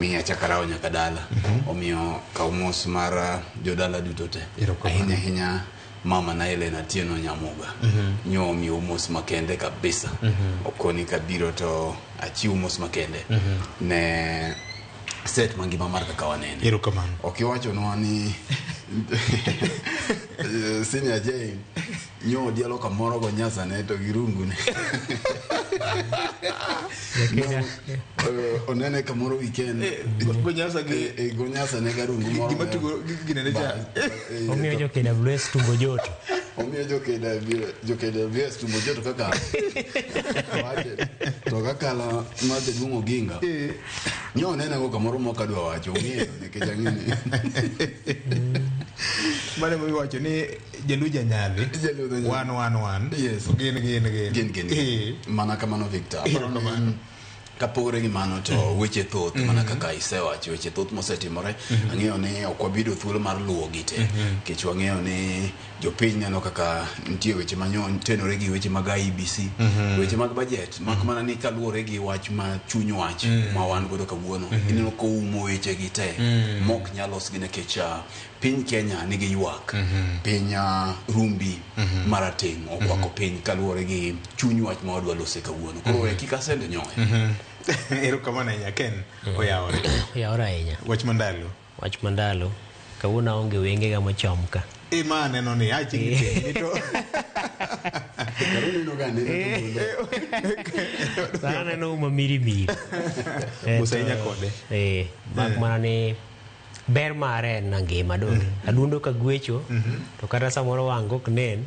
Miya chakarawo nyaka dala. Omiyo kaw mos mar jodala duto te. Erokamano. Ahinya ahinya mama na Helen Atieno Nyamuga. Nyo omiyo mos makende kabisa. Okoni kabiro to achiw mos makende ne set mangima mar kaka wanene. Erokamano. Ok iwachonwa ni Senior Jane nyo odielo kamoro go nyasane to gi rungune. Jakenya. Onene kamoro weekend. Gonyasa gi Gonyasa ne garungu moro. Gima tugo ginene cha. Omiyo jo KWS tumbo joto. Omiyo jo KWS tumbo joto kaka wache. To kaka la mar jaduong' Oginga. Nyo onene go kamoro mok adwa wacho ong'eyo nikech ang'e ni Mane miwacho ni Jaluo janyadhi. Jaluo janyadhi. Wan wan wan. Yes. Gin gin gin. Gin gin. Mana kamano Victor. Erokamano. Kapogore gi mano to weche thoth mana kaka isewacho, weche thoth mosetimore. Ang'eyo ni ok wabido thuolo mar luwo gi te, nikech wang'eyo ni jopiny neno kaka nitie weche manyo tenore gi weche mag IEBC, weche mag budget, mak mana ni kaluwore gi wach ma chuny wach ma wan godo kawuono, ineno koumo weche gi te mok nyal losgi nikech piny Kenya nigi ywak, piny rumbi marateng' okwako piny kaluwore gi chuny wach ma wadwa lose kawuono. Koro we kik asend nyoyo. Erokamano ahinya Ken. Oyawore. Oyawore ahinya. Wach mandalo. Wach mandalo. Kawuono aonge wengega mochom ka. E ma aneno ni achiegni penji ni to Karo neno ga neno to mondo Sani aneno uma miri miri. Mos ahinya kode. Mak mana ni ber mare en ngima donge. Adundo ka gwecho to kata samoro wang' ok nen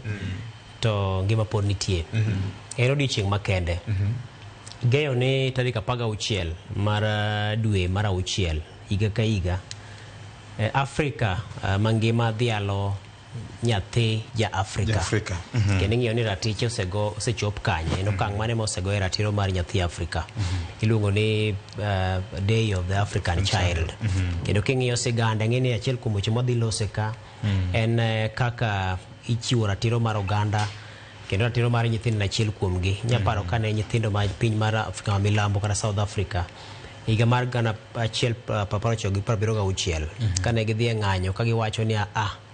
to ngima pod nitie. En odiochieng' makende. Geyo ni tarik 16 mar dwe mar 6 higa ka higa Afrika mangima dhialo nyathi ja Afrika. Ja Afrika. Kendo ing'iyo ni ratiche osego osechop kanye, en okang' mane mosego e ratiro mar nyathi Afrika. Iluongo ni Day of the African Child. Kendo king'iyo siganda, ing'e ni achiel kuom weche mwadhi lose ka en kaka ichiwo ratiro mar oganda kendo ratiro mar nyithindo en achiel kuomgi. Inya paro kane nyithindo ma piny mar Afrika ma milambo kata South Africa higa mar 1976 kane gidhi e ng'anyo ka giwacho ni a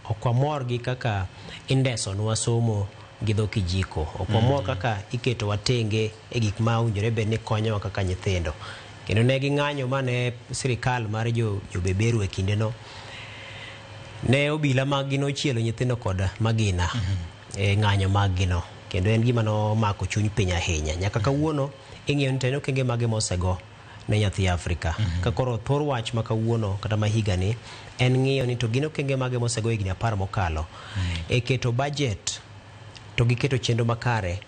ok wamor gi kaka indesonwa somo gi dho kijiko, ok wamor kaka iketowa tenge e gik ma owinjore bed ni konyowa kaka nyithindo. Kendo ne ging'anyo mane sirikal mar jo beberu e kindeno ne obila mag gi nochielo nyithindo kod magina e ng'anyo mag gi no, kendo en gima nomako chuny piny ahinya. Nyaka kawuono ing'iyo ni to en okenge mage mosego ne nyathi Afrika. Ka koro thor wach ma kawuono kata ma higani en ng'iyo ni to gin okenge mage mosego higni 10 mokalo e keto budget to giketo chenro makare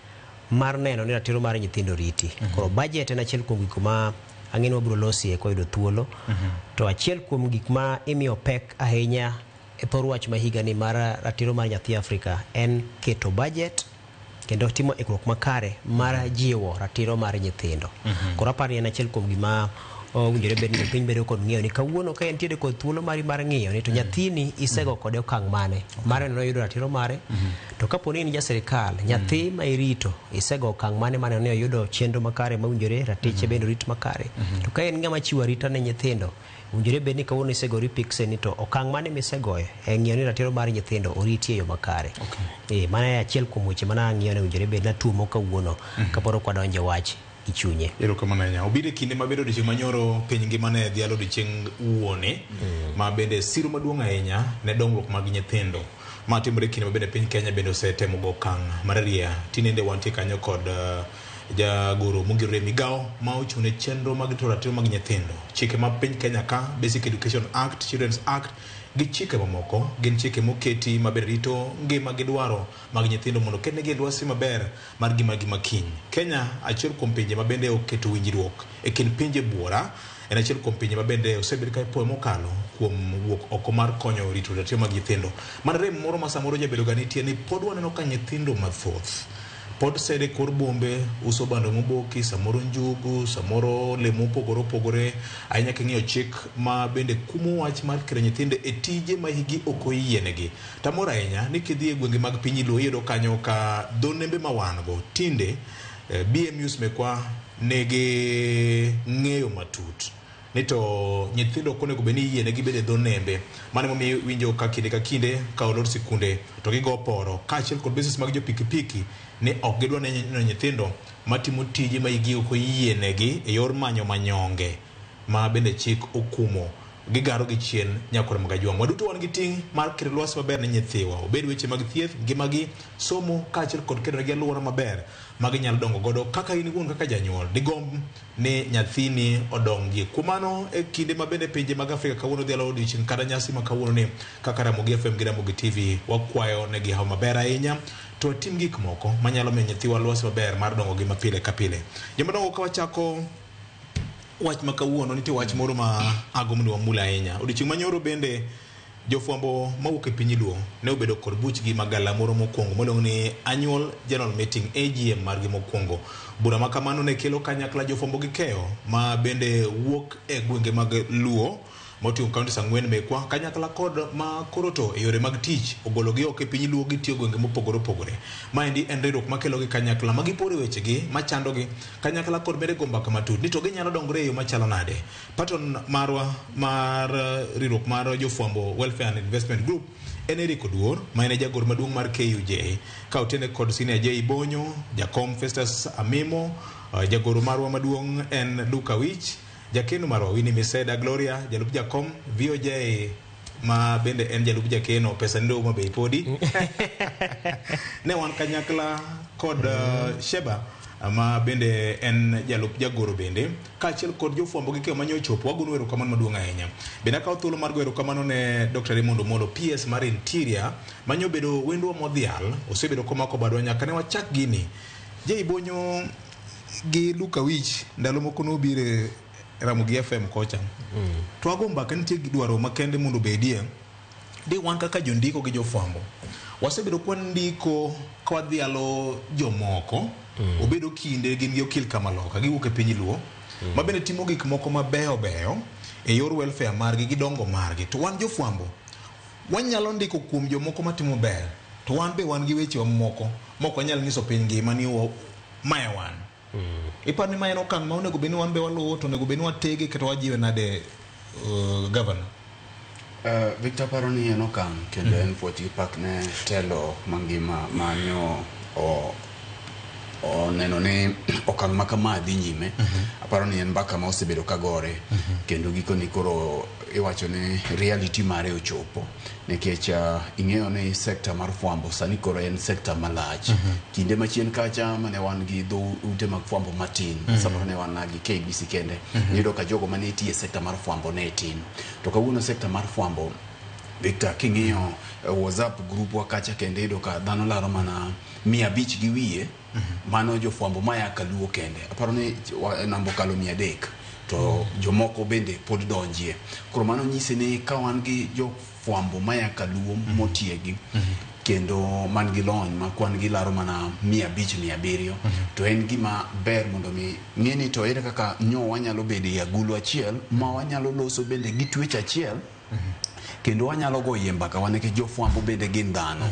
mar neno ni ratiro mar nyithindo riti. Koro budget en achiel kuom gik ma ang'e ni wabiro losie kwayudo thuolo. To achiel kuom gik ma imiyo pek ahinya e thor wach ma higani mar ratiro mar nyathi Afrika en keto budget kendo timo ikruok makare mar jiwo ratiro mar nyithindo. Koro aparo ni en achiel kuom gima owinjore bed ni jopiny bedo kod ng'eyo ni kawuono ka entiere kod thuolo mari mar ng'iyo ni to nyathini isego kode okang' mane mar neno ni oyudo ratiro mare, to kapo ni in ja sirikal, nyathi ma irito isego okang' mane mar neno ni oyudo chenro makare mowinjore, ratiche bende orit makare. To ka en ng'ama chiwo arita ne nyithindo, owinjore bed ni kawuono isegori pikse ni to okang' mane misegoyo e ng'iyo ni ratiro mar nyithindo oriti e yo makare. Mano e achiel kuom weche mana ang'iyo ni owinjore bed natuomo kawuono kapod ok wadonjo e wach gi chunye. Erokamano ahinya. Obiro e kinde mabedo odiochieng' manyoro piny ngima ne dhialo odiochieng' wuone, ma bende siro maduong' ahinya ne dongruok mag nyithindo. Ma timore e kinde ma bende piny Kenya bende osetemo go okang' mararieya. Tinende wantie kanyo kod jagoro mongirore migawo ma ochung' ne chenro mag rito ratiro mag nyithindo. Chike ma piny Kenya ka, Basic Education Act, Children's Act gi chike mamoko gin chike moketi ma bende rito ngima gi dwaro mag nyithindo mondo oketnegi e lwasi maber mar ngimagi ma kiny. Kenya achiel kuom pinje ma bende oketo winjruok e kind pinje buora en achiel kuom pinje ma bende osebed ka ipuoyo mokalo kuom wuok oko mar konyo rito ratiro mag nyithindo. Mana rem moro ma samoro jabedo ga nitie ni pod waneno ka nyithindo mathoth pod sede kor bombe uso bando moboki, samoro njugu, samoro lemo mopogore opogore ahinya. King'iyo chik ma bende kumo wach mar kelo nyithindo e tije ma higi ok oyienegi. Tamor ahinya ni kidhi e gwenge mag piny Luo iyudo kanyo ka dho nembe ma wan go tinde BMUs mekwa nigi ng'eyo matut. Ni to nyithindo ok onego bed ni iyienegi bedo e dho nembe. Mano emomiyo iwinjo ka kinde ka kinde ka olor sikunde to gigo poro kaachiel kod business mag jo pikipiki ni ok gidwa neno nyithindo matimo tije ma hikgi ok oyienegi e yor manyo manyonge ma bende chik okumo gigaro gi chien nyakore mag ajwang'. Waduto wan gi ting' mar keto lwasi maber ne nyithiwa, obed weche mag thieth, ngimagi, somo kaachiel kod keto negi alwora maber ma ginyalo dongo godo kaka in iwuon kaka janyuol digomb ni nyathini odongie. Kuom mano e kinde ma bende pinje mag Afrika kawuono dhialo odiochieng' kata nyasi ma kawuono ni kaka Ramogi FM gi Ramogi TV wakwayo negi hawo maber ahinya to watim gik moko manyalo miyo nyithiwa lwasi maber mar dongo gi mapile ka pile. Jomadongo ka wachako wach ma kawuono nitie wach moro ma agombo ni wamul ahinya. Odiochieng' manyoro bende jofwambo mawuok e piny Luo ne obedo kod buchgi magala moro mokwongo miluongo ni Annual General Meeting AGM margi mokwongo. Bura ma kamano ne kelo kanyakla jofwambo gi keyo ma bende wuok e gwenge mag Luo moting'o counties ang'wen mekwa kanyakla kod ma koro to e yore mag tich ogologi oko e piny Luo gitiyo gwenge mopogore opogore. Maendi en riwruok makelogi kanyakla ma giporo wechegi machandogi kanyakla kod bende go mbaka matut ni to ginyalo dongore e yo machalo nade. Patron marwa mar riwruok mar jofwambo Welfare and Investment Group en Eric Oduor ma en e jagoro maduong' mar KUJ ka otene kod Senior J Bonyo, jakom Festus Amimo, jagoro marwa maduong' en Luka Wich, jakeno marwa Winnie Miseda Gloria, jalup jakom VOJ ma bende en jalup jakeno pesa ni Homa Bay podi. Ne wan kanyakla kod Sheba ma bende en jalup jagoro bende kaachiel kod jofwambo gi keyo manyo ochopo wagono erokamano maduong' ahinya. Bende akawo thuolo mar goyo erokamano ne Dr. Raymond Omolo PS mar Interior manyo bedo wendwa modhial osebedo komako badwa nyaka ne wachak gini. Jay Bonyo gi Luka Wich ndalo moko nobiro e Ramogi FM kocha. To wago mbaka nitie dwaro makende mondo obedie. Di wan kaka jondiko gi jofwambo wasebedo kwa ndiko ka wadhialo jomoko obedo kinde gin gi okil kamaloka giwuok e piny Luo ma bende timo gik moko mabeyo beyo e yor welfare margi gi dongo margi to wan jofwambo wanyalo ndiko kuom jomoko matimo ber to wan be wan gi weche moko mok wanyal nyiso piny ngima ni mae wan. Iparo ni mae en okang' ma onego bed ni wan be waluwo to onego bed ni watege kata wajiwe nade governor? Victor paro ni en okang' kendo en puoch gi pak ne telo mangima manyo oneno ni okang' ma kama dhi nyime. Aparo ni en mbaka ma osebedo ka gore kendo gikoni koro iwacho ni reality mare ochopo nikech ing'eyo ni sekta mar fwambo sani koro en sekta malach. Kinde machien kacha mane wan gi dho ute mag fwambo matin, samoro ne wan gi KBC kende, iyudo ka jogo mane tiyo e sekta mar fwambo ne tin. To kawuono sekta mar fwambo Victor king'iyo WhatsApp group wa kacha kendo iyudo ka dhano laro mana 500 gi wiye, mano jofwambo maya kaluo kende. Aparo ni namba okalo 300 to jomoko bende pod donjie. Koro mano nyisi ni ka wan gi jofwambo maya kaluo motiegi kendo man gi lony ma kwan gi laro mana 500 700 to en gima ber mondo mi ng'e ni to ere kaka nyo wanyalo bedo e agulu achiel ma wanyalo loso bende gi twech achiel kendo wanyalo goyie mbaka wa nikech jofwambo bende gin dhano.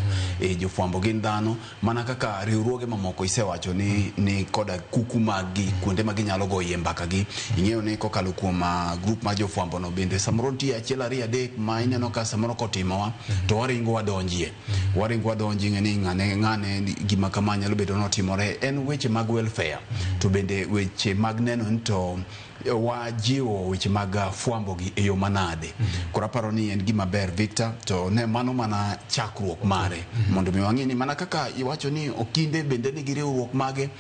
Jofwambo gin dhano mana kaka riwruoge mamoko isewacho ni koda kuku mag gi kuonde ma ginyalo goyie mbaka gi. Ing'eyo ni kokalo kuom group mar jofwambo no bende samoro nitie achiel ariyo adek ma ineno ka samoro kotimowa to waringo wadonjie. Waringo wadonjie ing'e ni ng'ane ng'ane gima kama nyalo bedo notimore. En weche mag welfare to bende weche mag neno ni to wajiwo weche mag fwambo gi e yo manade. Koro aparo ni en gima ber Victor to ne mano mana chakruok mare mondo mi wang'e ni mana kaka iwacho ni okinde bende nigi riwruok mage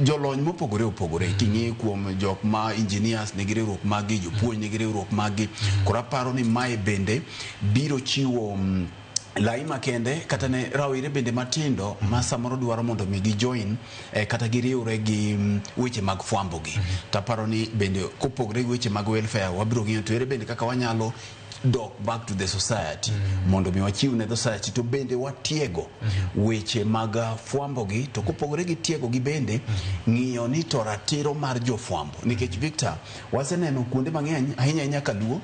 jolony mopogore opogore king'iyo kuom jok ma engineers nigi riwruok maggi, jopuonj nigi riwruok maggi. Koro aparo ni mae bende biro chiwo lai makende kata ne rawere bende matindo ma samoro dwaro mondo mi gi join kata giriwre gi weche mag fwambo gi. Taparo ni bende kopogre gi weche mag welfare wabiro ng'iyo to ere bende kaka wanyalo dok back to the society mondo mi wachiw ne society to bende watiego weche mag fwambo gi to kopogore gi tiego gi bende ng'iyo ni to ratiro mar jofwambo nikech Victor waseneno kuonde mang'eny ahinya ahinya kaluo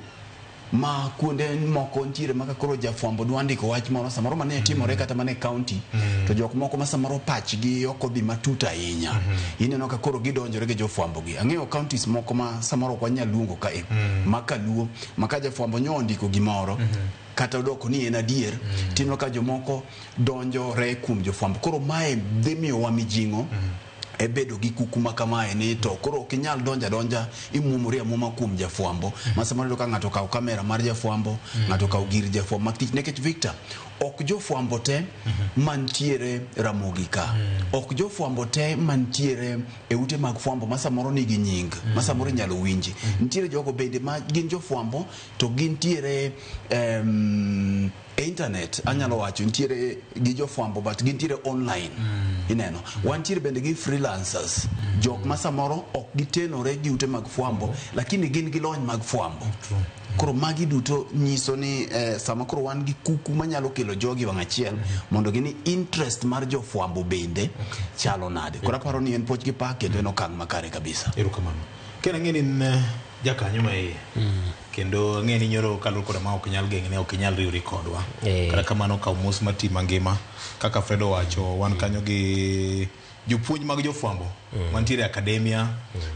Ma kuonde moko ntiere ma ka koro jafwambo dwa ndiko wach moro samoro mane timore kata mana e county, to jok moko ma samoro pachgi ok odhi matut ahinya, ineno ka koro gidonjore gi jofwambo gi. Ang'eyo counties moko ma samoro ok wanyal luongo kae, ma kaluo, ma ka jafwambo nyo ondiko gimoro kata odoko ni en adier, tineno ka jomoko donjore kuom jofwambo. Koro mae dhi miyowa mijing'o e bedo gi kuku ma kamae ni to koro ok inyal donjo adonja imuomori amuoma kuom jafwambo, ma samoro iyudo ka ng'ato okawo kamera mar jafwambo, ng'ato okawo gir jafwambo mag tich, nikech Victor, ok jofwambo te mantiere Ramogi ka, ok jofwambo te mantiere e ute mag fwambo ma samoro nigi nying ma samoro inyalo winji. Nitiere jogo bende ma gin jofwambo to gintiere e internet. Anyalo wacho nitiere gi jofwambo but gintiere online. Ineno, wantiere bende gi freelancers, jok ma samoro ok gitenore gi ute mag fwambo, lakini gin gi lony mag fwambo. Koro magi duto nyiso ni sama koro wan gi kuku manyalo kelo jogi wang' achiel mondo gini interest mar jofwambo bende chalo nade. Koro aparo ni en puoch gi pak kendo en okang' makare kabisa. Erokamano. Ken, ang'e ni in jakanyo ma iye kendo ang'e ni nyoro kaluwore koda ma ok inyal geng'ne, ok inyal riwri kodwa. Kata kamano, kaw mos mati mangima. Kaka Fred owacho, wan kanyo gi jopuonj mag jofwambo mantiere e academia,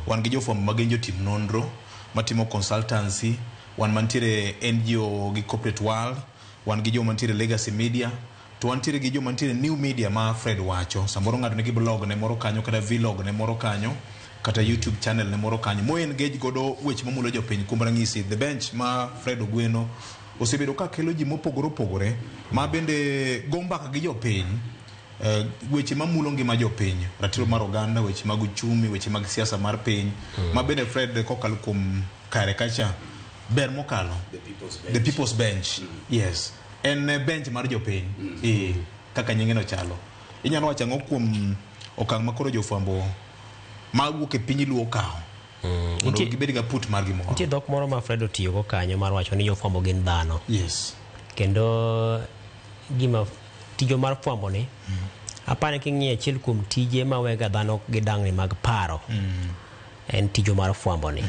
wan gi jofwambo ma gin jotim nonro matimo consultancy, wan mantiere NGO gi corporate world, wan gi joma mantiere legacy media, to wantiere gi joma ntiere new media ma Fred wacho. Samoro ng'ato nigi blog ne moro kanyo, kata vlog ne moro kanyo, kata YouTube channel ne moro kanyo mo engage godo weche mamulo jopiny. Kuom ranyisi, The Bench ma Fred Ogweno osebedo ka kelo ji mopogore opogore ma bende go mbaka gi jopiny, weche mamulo ngima jopiny, ratiro mar oganda, weche mag uchumi, weche mag siasa mar piny, ma bende Fred kokalo kuom kare kacha ber mokalo. The People's Bench. The People's Bench, yes, en bench mar jopiny, kaka nyingeno chalo. Inyalo wacho ang'o kuom okang' ma koro jofwambo mawuok e piny luo kawo mondo gibed ga put margi moro? Nitie dhok moro ma Fred otiyogo kanyo mar wacho ni jofwambo gin dhano. Kendo gima tijwa mar fwambo ni, apani king'iyo achiel kuom tije mawega dhano gi dangni mag paro en tijwa mar fwambo ni.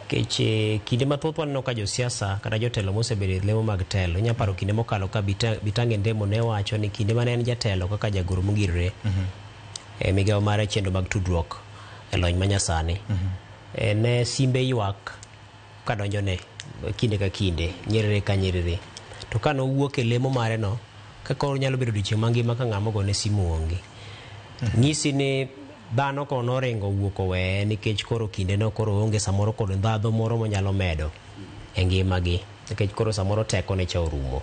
Nikech kinde mathoth waneno ka josiasa kata jotelo mosebedo e lemo mag telo, inya paro kinde mokalo ka Bitange Ndemo ne wacho ni kinde mane en jatelo kaka jagoro mogirre e migawo mar chenro mag tudruok e lony manyasani, ne simbe ywak kadonjone kinde ka kinde, nyerere ka nyerere. To ka nowuok e lemo mare no, ka koro nyalo bedo odiochieng' mangima ka ng'ama ogone simu onge. Nyisi ni dhano koro noringo owuok oweye, nikech koro kinde no koro onge samoro kod ndhadhu moro monyalo medo e ngimagi, nikech koro samoro teko ne cha orumo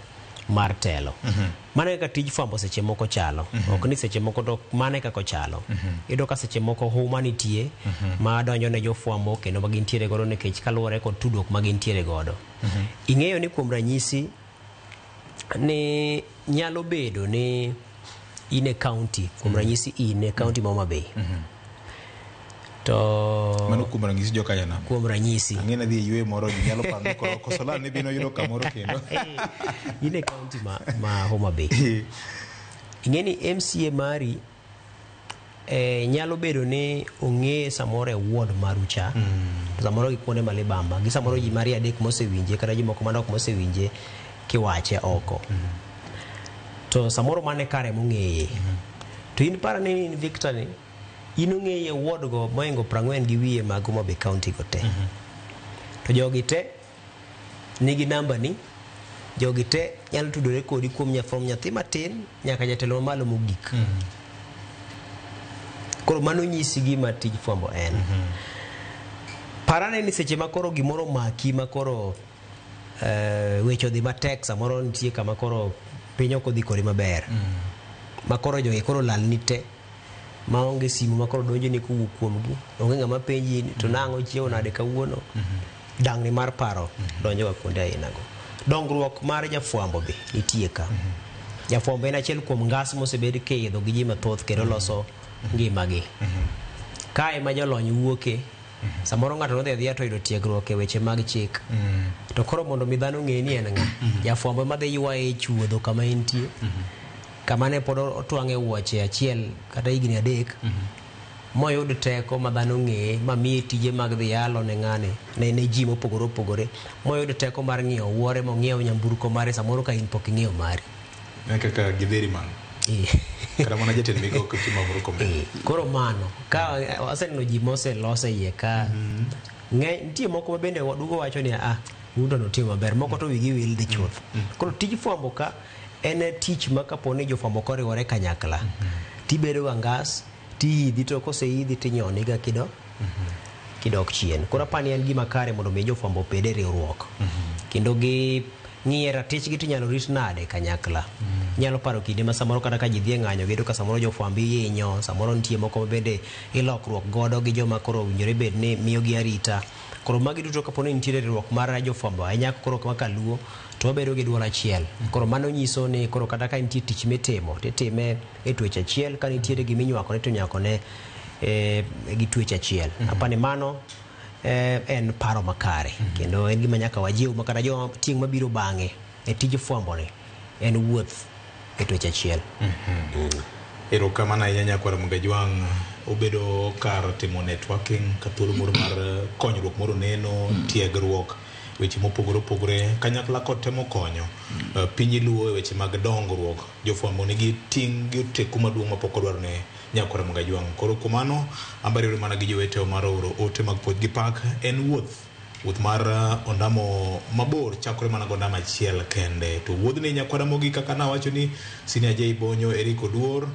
mar telo. Mano e kaka tij fwambo seche moko chalo. Ok ni seche moko, to mano e kaka ochalo. Iyudo ka seche moko huma nitie ma donjo ne jofwambo kendo ma gintiere godo, nikech kaluwore kod tudruok ma gintiere godo. Ing'eyo ni kuom ranyisi ni nyalo bedo ni in e county, kuom ranyisi in e county ma Homa Bay. To mano kuom ranyisi joka janam. Kuom ranyisi. Ang'e ni adhi e yweyo moro, ji nyalo paro ni koro koso lal ni bino yudo kamoro kendo. In e county ma Homa Bay. Ing'e ni MCA mari nyalo bedo ni ong'e samoro e ward maru cha, samoro gi kuonde ma libamba, gi samoro ji mari adek mosewinje kata ji moko manok mosewinje kiwache oko. To samoro mane kare mong'eye. To in para ni in Victor ni in ong'eye e ward go moingo 40 gi wiye mag Homa Bay County go te. To jogi te nigi namba ni, jogi te nyalo tudore kodi kuom from nyathi matin nyaka jatelo mamalo mogik. Koro mano nyisi gima tij fwambo en. Parane ni seche ma koro gimoro maki ma koro weche odhi matek, samoro nitie kama koro piny ok odhi kodi maber. Ma koro jogi koro lalni te, maonge simu ma koro donjoni kowuok kuomgi, onge ng'ama penji to nang'o chiewo nade kawuono. Dangni mar paro donjo ga kuonde aina go. Dongruok mar jafwambo be nitie ka. Jafwambo en achiel kuom ngas mosebed kiidho gi ji mathoth kendo loso ngimagi. Kae ma jolony wuoke, samoro ng'ato nodhi adhiya to oyudo tiegruok e weche mag chik. To koro mondo mi dhano ong'e ni en ng'a, jafwambo ema dhi ywaye e chuodho kama entie. Kama ne pod otwang'e wuoche achiel kata higni 3. Moyud teko ma dhano ng'eye, ma miye tije mag dhi yalo ne ng'ane, ne ji mopogore opogore. Moyud teko mar ng'iewo wuore, mong'iew nyamburko mare, samoro ka in pok ing'iewo mari. En kaka gidheri man. Kata mana jatend migao Kipchumba Murkomen. Koro mano, ka waseneno ji moselos e iye ka, nitie moko ma bende duogo wacho ni ah, Ruto notimo maber, moko to wigi wil dhi chuth. Koro tij fwambo ka en tich ma kapo ni jofwambo koriwore kanyakla, tibedo ga ngas, tiidhi to koseidhi tinyoni ga kidok chien. Koro apani en gima kare mondo mi jofwambo obed e riwruok. Kendo gi ng'iye ratichgi to inyalo rit nade kanyakla. Inyalo paro kinde ma samoro kata ka ji dhi e ng'anyo giyudo ka samoro jofwambo ihinyo, samoro nitie moko ma bende ilokruok godo gi joma koro owinjore bed ni miyogi arita. Koro magi duto kapo ni nitiere riwruok mar jofwambo ahinya koro kaka Luo to wabedo gi duol achiel. Koro mano nyiso ni koro kata ka nitie tich mitimo titime e twech achiel, ka nitiere gima inywakone to inywakone gi twech achiel. Apani mano en paro makare kendo en gima nyaka wajiw ma kata joma tieng' mabiro bang'e e tij fwambo ni en wuoth e twech achiel. Erokamano ahinya nyakwar Mugajwang', obedo kar timo networking ka thuolo moro mar konyruok moro neno, tiegruok, weche mopogore opogore, kanyakla kod temo konyo piny Luo e weche mag dongruok. Jofwambo nigi ting' gi oteku maduong' mapok odwaro ne nyakwar Mugajwang'. Koro kuom mano, ambariwre mana gi jowetewa mar oro ote mag puoch gi pak en wuoth. Wuoth mar ondamo mabor chakore mana gi ondamo achiel kende. To wuodhni nyakwar Ramogi kaka nawacho ni Senior J Bonyo, Eric Oduor,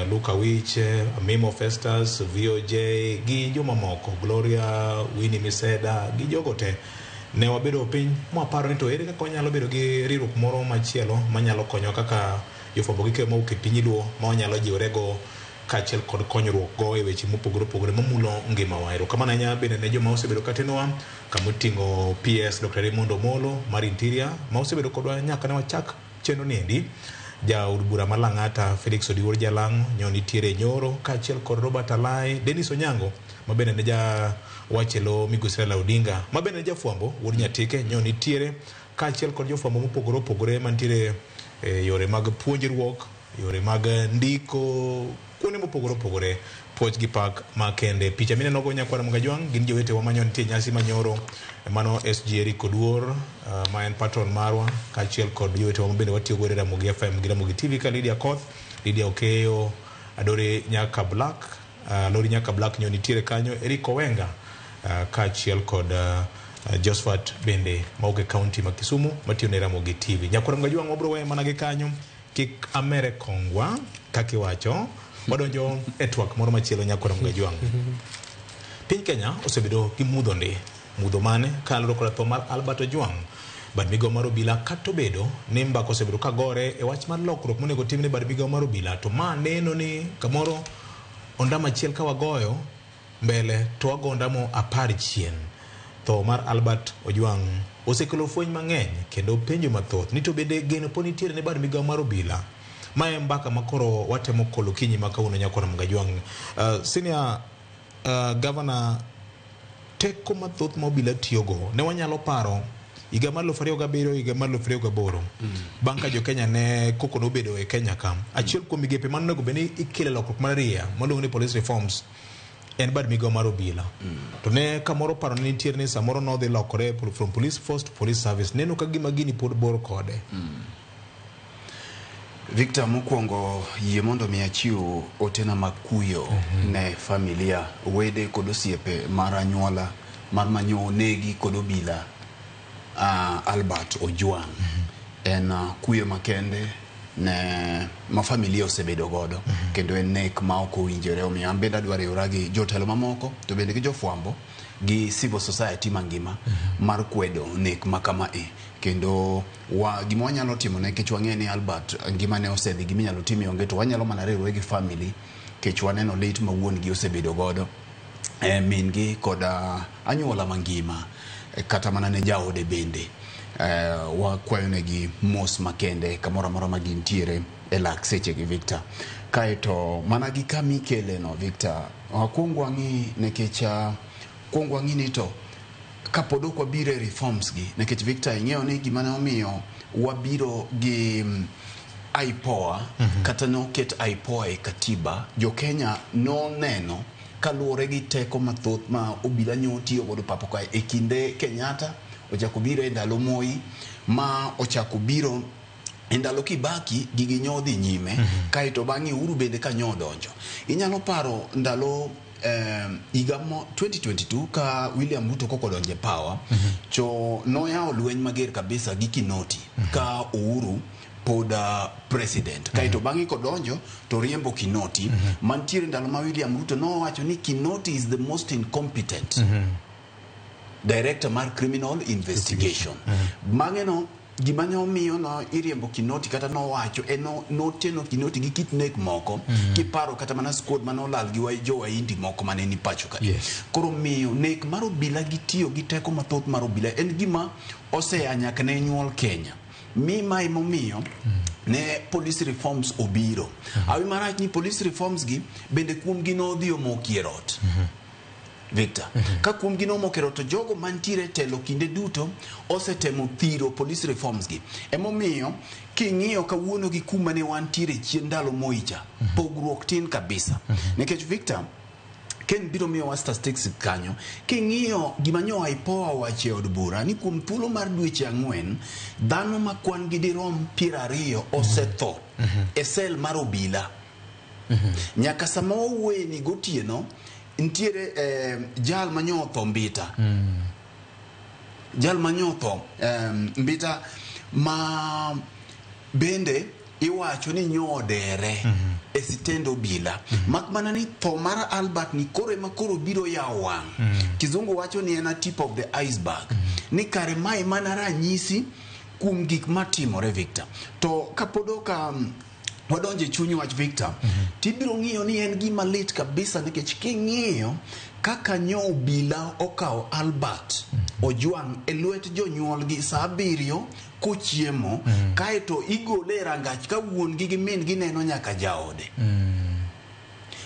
Luka Wich, Mimo Festus, VOJ gi jomamoko, Gloria, Winnie Miseda gi jogo te. Ne wabedo piny mwaparo ni to ere kaka wanyalo bedo gi riwruok moro machielo manyalo konyowa kaka jofwambo gi keyo mawuok e piny Luo ma wanyalo jiwore go kaachiel kod konyruok go e weche mopogore opogore mamulo ngimawa. Erokamano ahinya bende ne joma osebedo katenowa kamoting'o PS Dr. Raymond Omolo mar Interior ma osebedo kodwa nyaka ne wachak chenro ni endi. Jaod bura ma Lang'ata Felix Odiwuor Jalang'o nyo nitiere nyoro kaachiel kod Robert Alai, Dennis Onyango ma bende ne ja wachelo migosi Raila Odinga ma bende ne jafwambo wuod Nyatike nyo nitiere kaachiel kod jofwambo mopogore opogore mantiere e yore mag puonjruok, yore mag ndiko, kuonde mopogore opogore. Puoch gi pak makende. Picha mineno go nyakwar Mugajwang' gin jowetewa manyo nitie nyasi manyoro mano SG Eric Oduor ma en patron marwa kaachiel kod jowetewa ma bende watiyo godo e Ramogi FM gi Ramogi TV ka Lydia Koth, Lydia Okeyo, Adore Nyaka Black, Lori Nyaka Black nyo nitiere kanyo, Eric Owenga kaachiel kod Josephat bende mawuok e county ma Kisumu matiyo ne Ramogi TV. Nyakwar Mugajwang' wabro weyo mana gi kanyo kik amere kongwa kaka iwacho wadonjo e twak moro machielo nyakwar Mugajwang'. Piny Kenya osebedo gi mudho ndi. Mudho mane kaluwore kod tho mar Albert Ojwang. Bad migao mar obila kata obedo ni mbaka osebedo ka gore e wach mar lokruok monego tim ne bad migao mar obila to ma neno ni kamoro ondamo achiel ka wagoyo mbele to wago ondamo 10 chien. Tho mar Albert Ojwang' osekelo fweny mang'eny kendo penjo mathoth ni to bende geno pod nitiere ne bad migao mar obila. Ma e mbaka ma koro watemo kolo kinyi ma kawuono nyakwar Mugajwang'. Senior Governor, teko mathoth ma obila tiyogo ne wanyalo paro higa mar 2007, higa mar 2008 bang' ka jo Kenya ne koko nobedo e Kenya ka. Achiel kuom migepe mane onego bed ni ikele lokruok mar ariya maluongo ni police reforms en bad migao mar obila. To ne kamoro paro ne nitiere ni samoro nodhi lokore from police force to police service. Neno ka gima gini pod bor kode. Victor, mokwongo yie mondo mi achiw otena mag kuyo ne familia, wede kod osiepe mar anyuola mar manyo onegi kod obila Albert Ojwang. En kuyo makende ne ma familia osebedo godo kendo en nek ma ok owinjore. Omiyo an bende adwa riwora gi jotelo mamoko to bende gi jofwambo gi civil society mangima mar kwedo nek ma kama e. Kendo gima wanyalo timo nikech wang'eyo ni Albert ngimane osedhi, gima inyalo tim onge, to wanyalo mana riwore gi family nikech waneno lit ma wuon gi osebedo godo, min gi kod anyuola mangima, kata mana ne jaode bende. Wakwayo negi mos makende kamoro amora ma gintiere e lak seche gi Victor. Kaeto mana gi kama ikele no Victor, wakuong wang'i nikech kuong wang'i ni to kapod ok wabiro e reforms gi, nikech Victor ing'eyo ni gima ne omiyo wabiro gi IPOA kata noket IPOA e katiba, jo Kenya noneno Kaluwore gi teko mathoth ma obila nyo tiyo godo papo kae e kinde Kenyatta, ochako biro e ndalo Moi, ma ochako biro e ndalo Kibaki, gigi nyo dhi nyime. Kaeto bang'e Uhuru bende ka nyo odonjo. Inyalo paro ndalo higa 2022 ka William Ruto koko odonjo e power, to noyawo lweny mager kabisa gi Kinoti ka Uhuru pod president. Kaeto bang'e kodonjo to riembo Kinoti. Mantiere ndalo ma William Ruto nowacho ni Kinoti is the most incompetent director mar criminal investigation. Bang'e no gima ne omiyo no iriembo Kinoti kata nowacho en noteno Kinoti gi kit nek moko, kiparo kata mana squad mane olal gi jo Wahindi moko mane ni pacho ka. Koro miyo nek mar obila gi tiyo gi teko mathoth mar obila en gima osea nyaka ne nyuol Kenya. Mi ma emomiyo ne police reforms obiro. Awi marach ni police reforms gi bende kuom gi nodhi omoki e rot. Victor, ka kuom gi nomoko e rot to jogo mantiere e telo kinde duto osetemo thiro police reforms gi. Emomiyo king'iyo kawuono gi kuma ne wantiere chien ndalo Moi cha, pogruok tin kabisa. Nikech Victor, Ken biro miyowa statistics kanyo. King'iyo gima nyo IPOA owacho e od bura ni kuom thuolo mar dweche 4, dhano ma kwan gi dirom 20 osetho e sel mar obila. Nyaka sama wawuoye ni gotieno, nitiere jal manyo otho Mbita. Jal manyo otho Mbita ma bende iwacho ni nyo odere e sitend obila. Mak mana ni tho mar Albert ni koro ema koro biro yawo wang'. Kizungu wacho ni en a tip of the iceberg. Ni kare mae mana ranyisi kuom gik matimore Victor. To kapod ok wadonjo e chuny wach Victor, tibiro ng'iyo ni en gima lit kabisa nikech king'iyo kaka nyo obila okawo Albert Ojwang' e lwet jonyuolgi saa 7 kochiemo, kaeto igole e rangach ka wuon gi gi min gi neno nyaka jaode.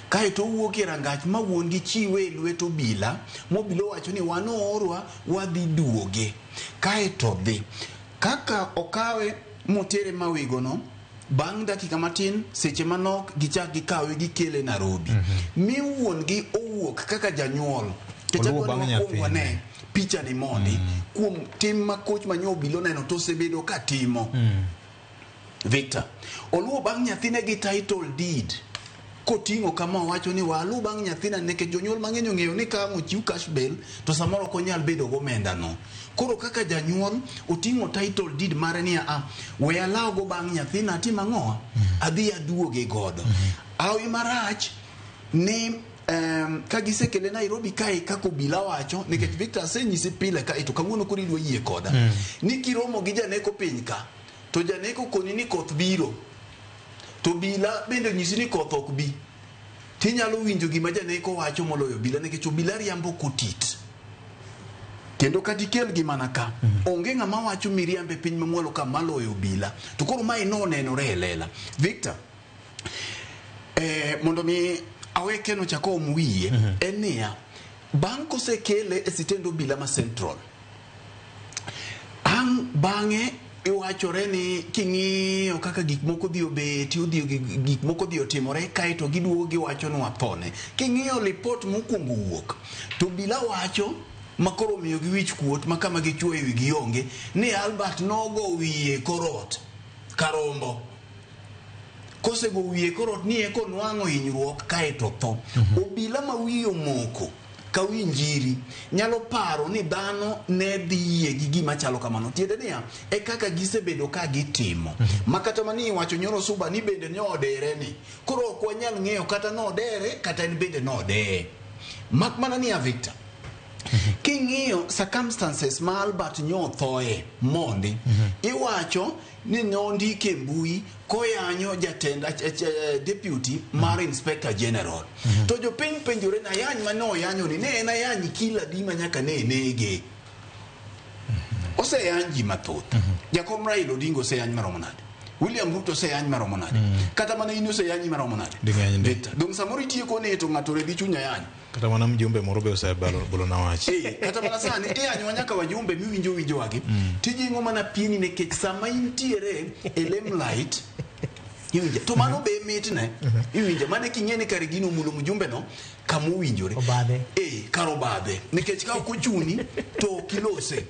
Kaeto owuok e rangach ma wuon gi chiwe e lwet obila, mobila owacho ni wan oorwa wadhi duoge. Kaeto dhi. Kaka okawe motere Mawigono, bang' dakika matin, seche manok gichak gikawe gikele Nairobi. Mi wuon gi owuok kaka janyuol. Oluwo bang' Wakwongo nyathine. wane picha ni mondi kuom tim ma koch manyo obila oneno to osebedo ka timo. Victor, oluwo bang' nyathine gi title deed koting'o kama owacho ni waluw bang' nyathina nikech jonyuol mang'eny ong'eyo ni ka ang' ochiw cash bail to samoro ok onyal bedo gomenda no. Koro kaka janyuol oting'o title deed mare ni a we alawgo bang' nyathina atim ang'o? Adhi aduoge godo. Hawi marach ni ka gisekele Nairobi kae kaka obila wacho nikech Victor asenyisi pile kae to kawuono koro idwa yie koda ni kiromo gi janeko piny ka to janeko koni ni koth biro to obila bende onyisi ni koth ok bi tinyalo winjo gima janeko wacho moloyo obila nikech obila riambo kotit kendo kata ikel gi mana ka onge ng'ama wacho miriambo e piny mamwalo ka maloyo obila to koro mae nonenore e lela Victor. Mondo mi awe Ken ochak oom wiye en niya bang' kosekele e sitend obila ma Central ang' bang'e iwachore ni king'iyo kaka gik moko dhi obeti odhi gik moko dhi otimore kaeto giduogo giwacho ni wathone. King'iyo lipot mokwongo wuok to obila wacho makoro omiyo gi wich kuot ma kama gichuoyo wigi onge ni Albert nogo wiye korot karombo kosego wiye korot ni eko nwang'o hinyruok kaeto tho. Obila ma wiye omoko ka wi njiri nyalo paro ni dhano ne dhi yie gi gima chalo kamano. Tiende niya, e kaka gisebedo ka gitimo. Ma kata mani iwacho nyoro Suba ni bende ne odere ni. Koro ok wanyal ng'eyo kata nodere kata en bende nodeye. Mak mana niya Victor, king'iyo circumstances ma Albert nyo othoe mondi, iwacho ni nondike e mbui koyanyo jatend deputy mar inspector general. To jopiny penjore ni ayany mane oyanyo ni ne en ayany kila di ma nyaka ne nege. Oseyany ji mathoth. Jakom Raila Odinga oseyany maromo nade? William Ruto oseyany maromo nade? Kata mana in oseyanyi maromo nade? Ding'eny ndi. Victor, dong samoro itieko ni to ng'ato redhi chuny ayany. Kata mana mjumbe moro be osebolona wach. Kata mana sani iyanywa nyaka wajumbe miwinjo winjowagi. Tijing'o mana pieni nikech sama intiere e limelight Iwinja? To mano be mitne. Iwinja? Mane king'e ni kare gino omulo mjumbe no kamowinjore. Obadhe. Kar obadhe. Nikech ka ok ochuni to ok ilose.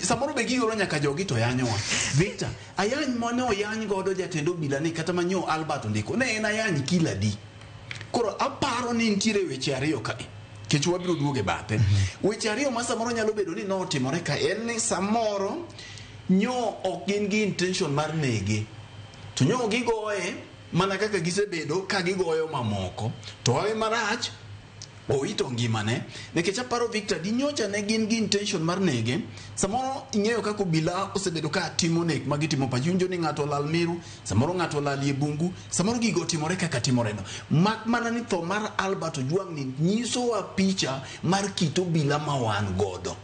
Samoro be gioro nyaka jogi to yanyowa. Victor, ayany mane oyany godo jatend obila ni kata manyo Albert ondiko ne en ayany kila di. Koro aparo ni nitiere weche ariyo kae. Kech wabiro duogo e bathe. Weche ariyo ma samoro nyalo bedo ni notimore ka en ni samoro nyo ok gin gi intention mar nege. To nyo gigoye mana kaka gisebedo ka gigoyo mamoko. To wawe marach owito ngimane nikech aparo Victor di nyocha ne gin gi intention mar nege. Samoro ing'eyo kaka obila osebedo ka timo nek ma gitimo pacho. Iwinjo ni ng'ato olal Meru, samoro ng'ato olal e bungu, samoro gigo otimore kaka timore no. Mak mana ni tho mar Albert Ojwang ni nyisowa picha mar kit obila ma wan godo.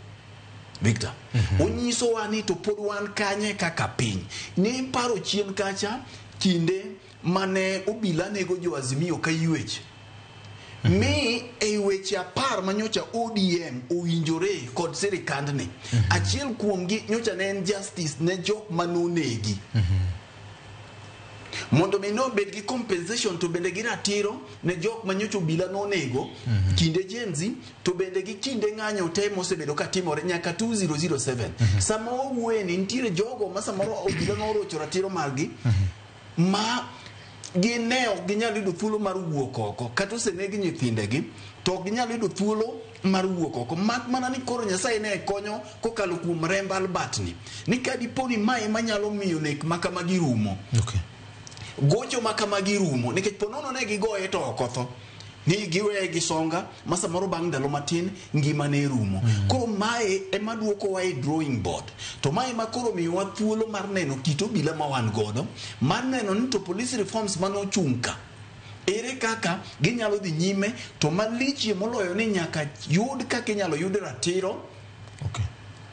Victor, onyisowa ni to pod wan kanye kaka piny. Ni paro chien kacha kinde mane obila nego jo Azimio ka ywech. Mi ei weche 10 manyocha ODM owinjore kod sirikandni. Achiel kuomgi nyocha ne en justice ne jok manonegi. Mondo mi nobed gi compensation to bende gi ratiro ne jok manyocha obila nonego kinde Gen Z to bende gi kinde ng'anyo te mosebedo ka timore nyaka 2007. Sama wawuoye ni nitiere jogo ma samoro obila norocho ratiro margi ma gin ne ok ginyal yudo thuolo mar wuok oko kata oseneg nyithindegi to ok ginyal yudo thuolo mar wuok oko mak mana ni koro Nyasaye ne konyo kokalo kuom remb Albert ni ni ka dipo ni mae ema nyalo miyo nek ma kamagi rumo. Gocho ma kamagi rumo nikech po nono ne gigoye to ok otho ni giweye gi songa ma samoro bang' ndalo matin ngima ne rumo. Koro mae ema duokowa e drawing board to mae ema koro miyowa thuolo mar neno kit obila ma wan godo mar neno ni to police reforms manochung' ka ere kaka ginyalo dhi nyime to malichie moloyo ni nyaka yud kaka inyalo yud ratiro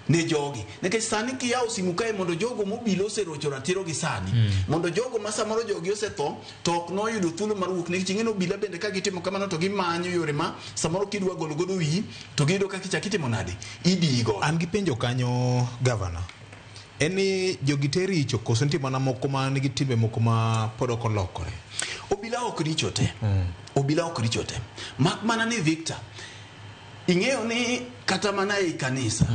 ne jogi nikech sani kiyawo simu kae mondo jogo mobilo oserocho ratiro gi sani mondo jogo ma samoro jogi osetho to ok noyudo thuolo mar wuok nikech ing'e ni obila bende ka gitimo kamano to gimanyo yore ma samoro kidwa golo godo wiyi to giyudo kaka ichak itimo nade idiyi godo. An gi penjo kanyo gavana. En ni jogi te richo koso nitie mana moko ma nigi timbe moko ma pod ok olokore? Obila ok richo te. Obila ok richo te. Mak mana ni Victor, ing'eyo ni kata mana ei kanisa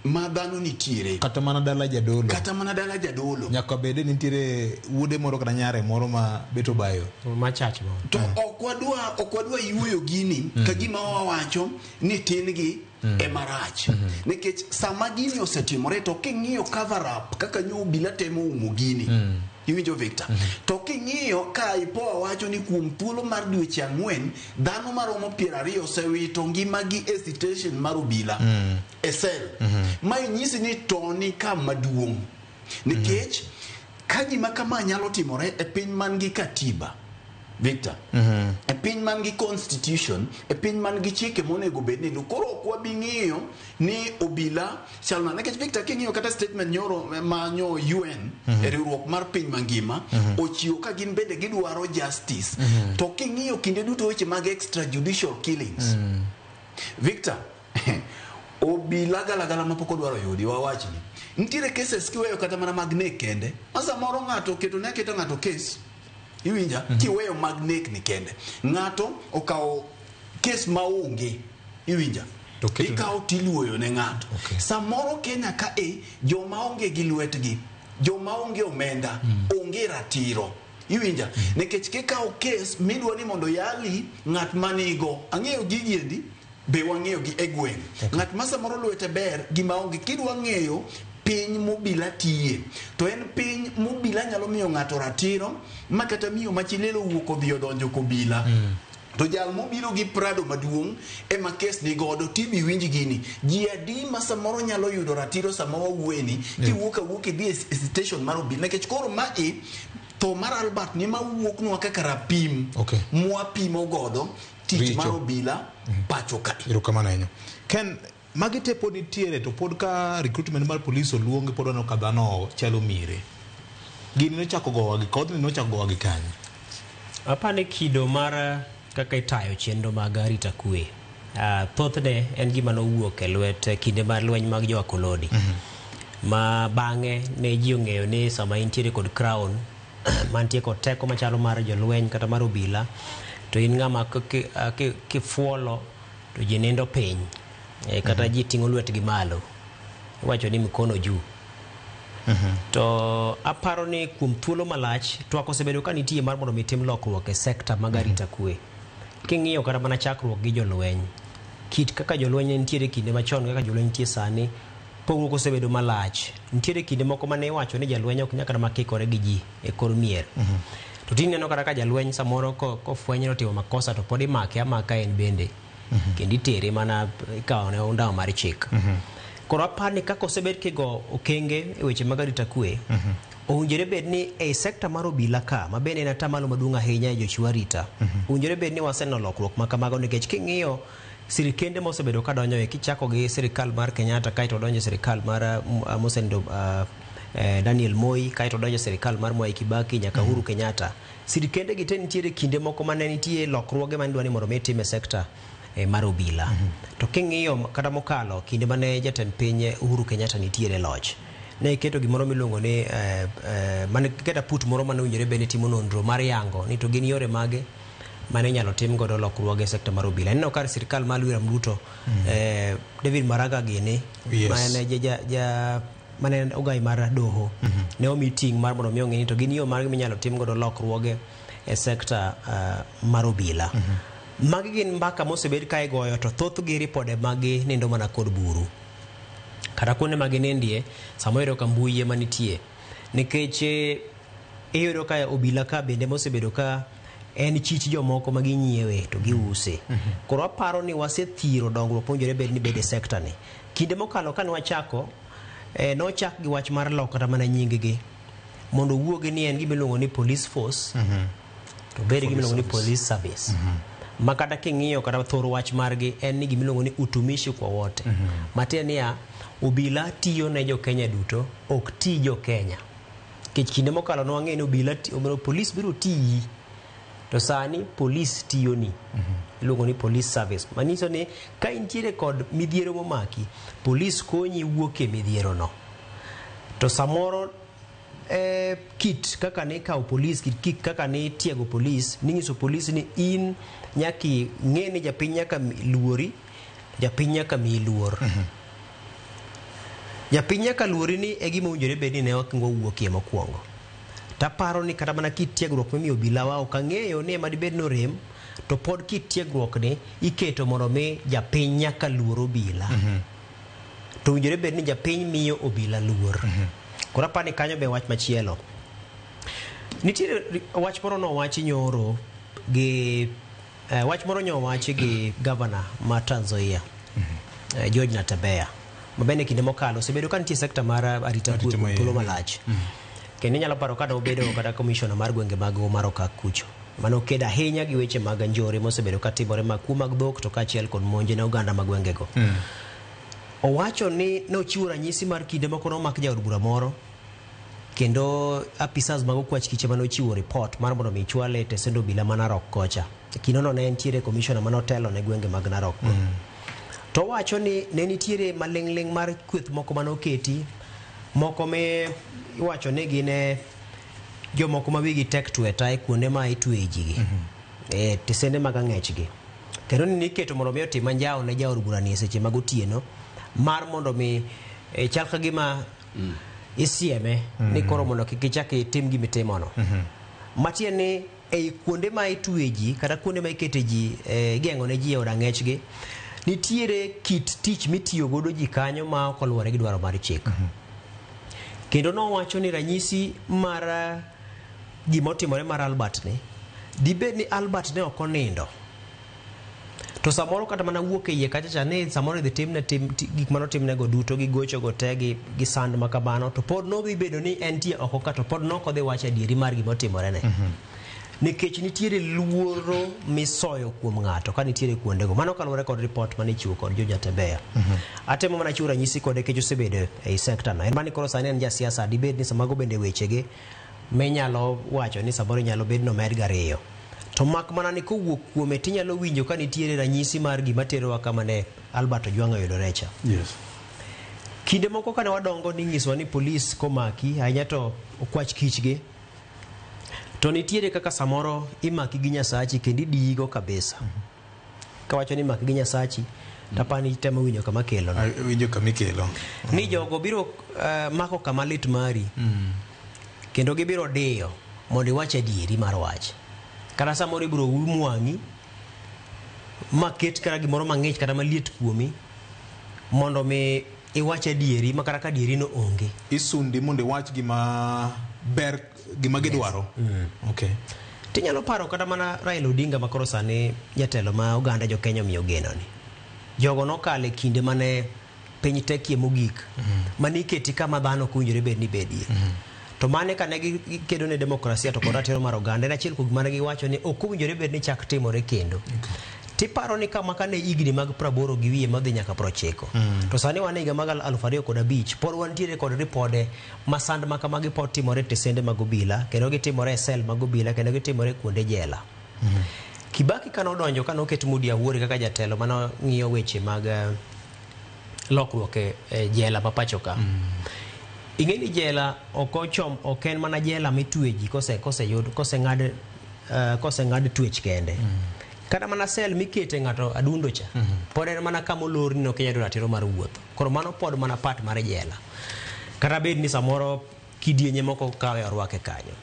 ma dhano nitiere kata mana dala jadolo kata mana dala jadolo nyaka bede nitiere wuode moro kata nyare moro ma bet obayo machach moro to ok wadwa yuoyo gini ka gima wawacho ni tin gi ema rach nikech sama gini osetimore to king'iyo cover up kaka nyo obila temo umo gini iwinjo Victor to king'iyo ka IPOA wacho ni kuom thuolo mar dweche 4 dhano maromo 20 osewito ngimagi e station mar obila e cell mae nyisi ni to ni kama duong' nikech ka gima kama nyalo timore e piny man gi katiba Victor e piny man gi constitution e piny man gi chike monego bed ni koro ok wabi ng'iyo ni obila chal nade nikech Victor king'iyo kata statement nyoro ma nyo UN e riwruok mar piny mangima ochiwo ka gin bende gidwaro justice to king'iyo kinde duto weche mag extrajudicial killings Victor obila galagala mapok odwaro yudi wawachni nitiere cases kiweyo kata mana mag nek kende ma samoro ng'ato oketo ne aketa ng'ato case iwinja kiweyo mag nek ni kende ng'ato okawo kes maonge iwinja To keto- ikawo tiluoyo ne ng'ato samoro Kenya ka e joma onge gi lwetgi joma onge omenda onge ratiro iwinja nikech kikawo kes midwa ni mondo yali ng'at manigo ang'eyo gigi endi be wang'eyo gi e gweng' ng'at ma samoro lwete ber gima onge kidwa ng'eyo piny mobila tiye to en piny mobila nyalo miyo ng'ato ratiro ma kata miyo machilelo owuok odhi odonjo kobila to jal mobiro gi Prado maduong' ema kes ni godo tibi winj gini ji adi ma samoro nyalo yudo ratiro sama wawuoyeni kiwuok awuok idhi e station mar obila nikech koro mae tho mar Albert ni mawuoknwa kaka rapim mwapimo godo tich mar obila pacho ka. Erokamano ahinya. Ken, magi te pod nitiere to pod ka recruitment mar police oluongi pod waneno ka dhano chalo mire. Gini nochako gowa gi kodhni nochako gowa gi kanye? Apani kido mar kaka itayo chenro mag arita kwe thothne en gima nowuok e lwet kinde mar lweny mag jo akoloni ma bang'e ne ji ong'eyo ni sama intiere kod crown mantie kod teko machalo mar jolweny kata mar obila, to in ng'ama kifuolo to ji nindo piny, kata ji ting'o lwetgi malo, iwacho ni mikono juu. To aparo ni kuom thuolo malach twak osebedo ka nitie mar mondo mi tim lokruok e sekta mag arita kwe. King'iyo kata mana chakruok gi jolweny, kit kaka jolweny ne nitiere kinde machon kaka jolweny nitie sani, pogruok osebedo malach. Nitiere kinde moko mane iwacho ni jalweny ok nyal kata makikore gi ji e kor mier. To tinde ineno kata ka jalweny samoro kofwenye ni otimo makosa to pod imake amaka en bende. Kendo itere mana ikawone ondawa mar chik. Koro aparo ni kaka osebed kigo okenge e weche mag arita kwe, owinjore bed ni ei sekta mar obila ka, ma bende en atamalo maduong' ahinya e jochiw arita, owinjore bed ni waseneno lokruok ma kamago, nikech king'iyo sirikende mosebedo ka donjoe, kichako gi sirikal mar Kenyatta, kaeto donjo e sirikal mar mosenindo Daniel Moi, kaeto donjo e sirikal mar Mwai Kibaki nyaka Uhuru Kenyatta, sirikende gi te nitiere kinde moko mane nitie lokruoge mane idwa ni mondo mi tim e sekta mar obila. To king'iyo kata mokalo kinde mane jatend piny Uhuru Kenyatta nitiere e loch, ne keto gimoro miluongo ni mane keto aput moro mane owinjore bed ni timo nonro mar yango ni to gin yore mage mane inyalo tim godo lokruoge e sekta mar obila. Ineno kar sirikal mar William Ruto, David Maraga gini, ma en ja mane en ogai mar doho, ne omi ting' mar mondo mi ong'e ni to gin yo mage minyalo tim godo lokruoge e sekta mar obila. Magi gin mbaka mosebed ka igoyo, to thothgi ripode magi nindo mana kod buru. Kata kuonde ma ginindie, samoro iyudo ka mbui ema nitie. Nikech iyudo ka obila ka bende mosebedo ka en chich jomoko ma ginyiewe to giuse. Koro aparo ni wasethiro dongruok mowinjore bed ni bede sekta ni. Kinde mokalo kane wachako, nochak gi wach mar loko kata mana nying gi mondo owuogi ni en gima iluongo ni police force, to bed gima iluongo ni police service. Ma kata king'iyo kata thor wach margi en ni gima iluongo ni utumishi kwa wote. Matiende niya, obila tiyo ne jo Kenya duto, ok ti jo Kenya. Nikech kinde mokalo ne wang'eyo ni obila police biro tiyi, to sani police tiyoni. Iluongo ni police service. Manyiso ni ka intiere kod midhiero momaki, police konyi wuok e midhiero no. To samoro kit kaka ne ikawo polis, kit kaka ne itiego polis, ninyiso polis ni in nyaka ing'e ni japiny nyaka luori, japiny nyaka miyi luor. Japiny nyaka luori ni e gima owinjore bed ni ne ok wawuokie mokwongo. Taparo ni kata mana kit tiegruok mimiyo obilawa ok ang'eyo ni ema dibed ni orem, to pod kit tiegruok ni iketo mondo mi japiny nyaka luor obila. To owinjore bed ni japiny miyo obila luor. Koro aparo ni kanyo be wach machielo. Nitiere wach moro nowachi nyoro gi wach moro nyowachi gi gavana ma Trans Nzoia, George Natembeya, ma bende kinde mokalo osebedo ka nitie sekta mar arita kwe kuom thuolo malach. Kendo inyalo paro ka nobedo kata commissioner mar gwenge mag mar Okak kucho, mane okedo ahinya gi weche mag njore mosebedo ka timore mag kuo mag dhok to kaachiel kod monj ne oganda mag gwengego. Owacho ni nochiwo ranyisi mar kinde moko nomak jaod bura moro, kendo apisas mag okwach kiche mane ochiwo report mar mondo mi chwale e tesend obila ma Narok kocha. E kindeno ne nitiere commissioner mane otelo ne gwenge mag Narok go. To owacho ni ne nitiere maling'ling' mar kweth moko mane oketi, moko me iwacho ni gin jomoko ma wigi tek tweta e kuonde ma itweye ji gi, e tesende mag ang'ech gi. Kendo ni niketo mondo mi otim anjawo ne jaod bura ni e seche mag otieno mar mondo mi chal ka gima isieme ni koro mondo kik ichak itim gima itimono. Matiende ni ei kuonde ma itwe ji kata kuonde ma ikete ji, igeng'o ne ji e od ang'ech gi, nitiere kit tich mitiyo godo ji kanyo ma ok oluwore gi dwaro mar chik. Kendo nowacho ni ranyisi mar gima otimore mar Albert ni, dibed ni Albert ne ok onindo. To samoro kata mana wuok e iye kacha cha ni samoro idhi timne tim, gik mane otimnego duto gi gocho go te gi sand ma kamano, to pod nodhi bedo ni entie oko ka, to pod nok odhi wacho adieri mar gima otimorene. Nikech nitiere luoro misoyo kuom ng'ato ka nitiere kuondego. Mano kaluwore kod report mane ichiwo kod George Natembeya. Atemo mana chiwo ranyisi kode nikech osebedo ei sekta no. En mani koro sani en jasiasa, dibed ni samago bende wechege minyalo wacho ni samoro inyalo bed nomed gariyo. To mak mana ni kowuok kuome tinyalo winjo ka nitiere ranyisi mar gima terowa kama ne Albert Ojwang' oyudore cha. Kinde moko kane wadongo ninyisowa ni polis komaki, ahinya to okwach kichgi, To nitiere kaka samoro imaki gi Nyasachi kendo idiyigo kabisa. Kawacho ni imaki gi Nyasachi, tapani temo winjo kama kelo no. Winjo kama ikelo. Ni jogo biro mako kama lit mari. Kendo gibiro diyo mondo iwach adieri mar wach. Kata samoro ibiro um wang'i ma ket kata gimoro mang'ich kata maliet kuomi mondo mi iwach adieri ma kata ka adieri no onge. Isundi mondo iwach gima ber, gima gidwaro. Okay. Tinyalo paro kata mana Raila Odinga ma koro sani jatelo ma oganda jo Kenya omiyo geno ni. Jogo nokalo e kinde mane piny tekie mogik. Mane iketi kama dhano ok owinjore bed ni bedie. To mane kane gikedo ne demokrasia to kod ratiro mar oganda en achiel kuom gima ne giwacho ni ok owinjore bed ni chak timore kendo. Tiparo ni kama kane higni mag 80 gi wiye madhi nyaka 90. To sani wan e higa mag 2005 pod wantiere kod ripode ma sand ma kamagi pod timore e tesende mag obila kendo gitimore e sel mag obila kendo gitimore kuonde jela. Kibaki kane odonjo kane oket Moody Awuor kaka jatelo mane ng'iyo weche mag lokruok e jela ma pacho ka. Ing'e ni jela ok ochom ok en mana jela mitwe ji kose koseyud koseng'ad koseng'ad twech kende. Kata mana sel mikete ng'ato adundo cha pod en mana kama olorni no ok inyal yudo ratiro mar wuotho. Koro mano pod mana part mar jela. Kata bed ni samoro kidienje moko kawe orwake kanyo.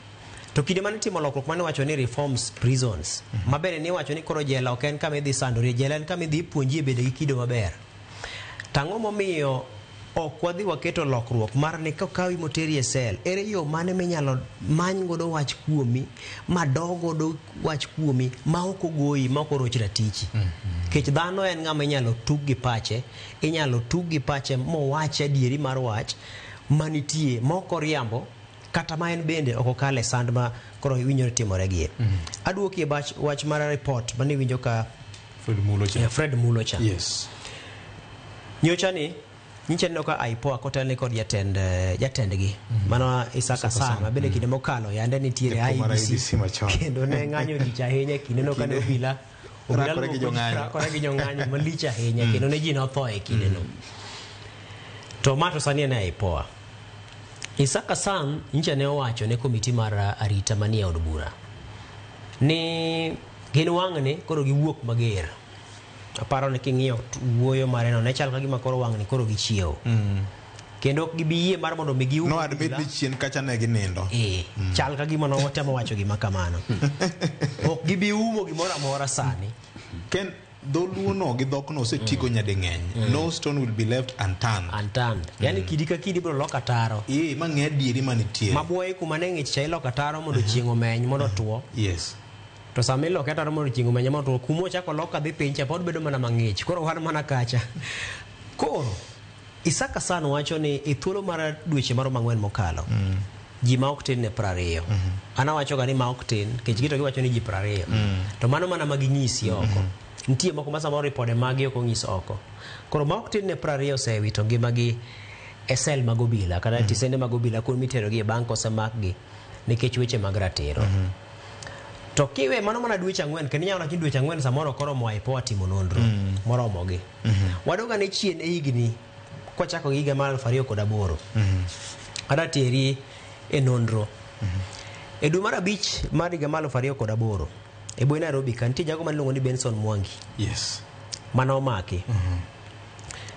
To kinde mane itimo lokruok mane wacho ni reforms prisons. Mabende ni wacho ni koro jela ok en kama idhi sandorie, jela en kama idhi ipuonjie bedo gi kido maber. Tang'o momiyo ok wadhi waketo lokruok mar ni kokawi moteri e sel, ere yo mane minyalo many godo wach kuomi, ma dog godo wach kuomi, ma ok ogoyi, ma ok oroch ratichi. Nikech dhano en ng'ama inyalo tug gi pache, inyalo tug gi pache mowach adieri mar wach manitie, ma ok oriambo, kata ma en bende ok okal e sand ma koro iwinjo ni timore gie. Aduoki e wach mar report mane iwinjo ka Fred Mulo cha. Fred Mulo cha. Yes. Nyocha ni nyicha neno ka IPOA kotelne kod jatend jatendgi mano Isaka Sang ma bende kinde mokalo yande nitiere IEBC machon. Kendo ne ng'anyo lich ahinya e kindeno kane obila rakore gi jong'anyo. Rakore gi jong'anyo malich ahinya kendo ne ji notho e kindeno. To ma to sani en e IPOA. Isaka Sang nyicha ne owacho ne komiti mar arita manie od bura ni gin wang'ni koro giwuok mager. Aparo ni king'iyo wuoyo mare no ne chal ka gima koro wang'ni koro gichiewo. Kendo ok gibi yie mar mondo mi gium No admit ni chien kacha ne ginindo. Chal ka gima notemo wacho gima kamano. Ok gibi umo gimoro amora sani. Ken dholuo no gi dhok no osetigo nyading'eny. No stone will be left unturned. Unturned. Yani kidi ka kidi biro lok ataro. Ma ng'e adieri manitie. Mabuoyi kuma ne ng'ich cha iloko ataro mondo chieng' omeny mondo otuo. Yes. To sama iloke ataro mondo chieng' omeny mondo otuo, kuma ochako lok kadhi piny cha pod bedo mana mang'ich. Koro wan mana kacha. Koro Isaka San wacho ni e thuolo mar dweche maromo 4 mokalo, ji ma ok tin ne 20. An awacho ga ni ma ok tin, nikech gito giwacho ni ji 20. To mano mana ma ginyisi oko. Nitie moko ma samoro ripode magi ok onyis oko. Koro ma ok tin ne 20 osewito ngimagi e sel mag obila, kata tisende mag obila kuonde miterogi e bang' kosemakgi nikech weche mag ratiro. To kiwe mano mana dweche 4, kendo inyalo wacho ni dweche 4 samoro koro IPOA timo nonro moromogi. Wadog ane chien e higni kwachako gi higa mar 2008. Kata teri e nonro. E dwe mar 5 mar higa mar 2008, e bwe Nairobi ka nitie jago miluongo ni Benson Mwangi. Yes. Mane omaki.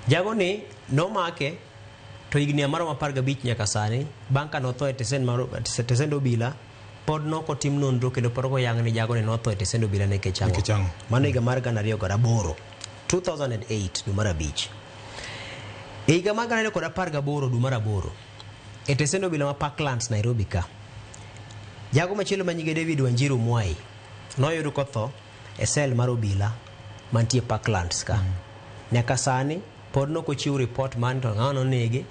Jago ni nomake to higni maromo 15 nyaka sani bang' ka notho e tesend obila pod nok otim nonro kendo pod ok oyang ni jago ni notho e tesend obila nikech ang'o. Nikech ang'o? Mano higa mar 2008, 2008 dwe mar 5. E higa mar 2018 dwe mar 8 e tesend obila ma Parklands Nairobi ka, jago machielo ma nyinge David Wanjiru Mwai noyud kotho e sel mar obila mantie Parklands ka. Nyaka sani pod nok ochiw report mar to ng'ano nonege.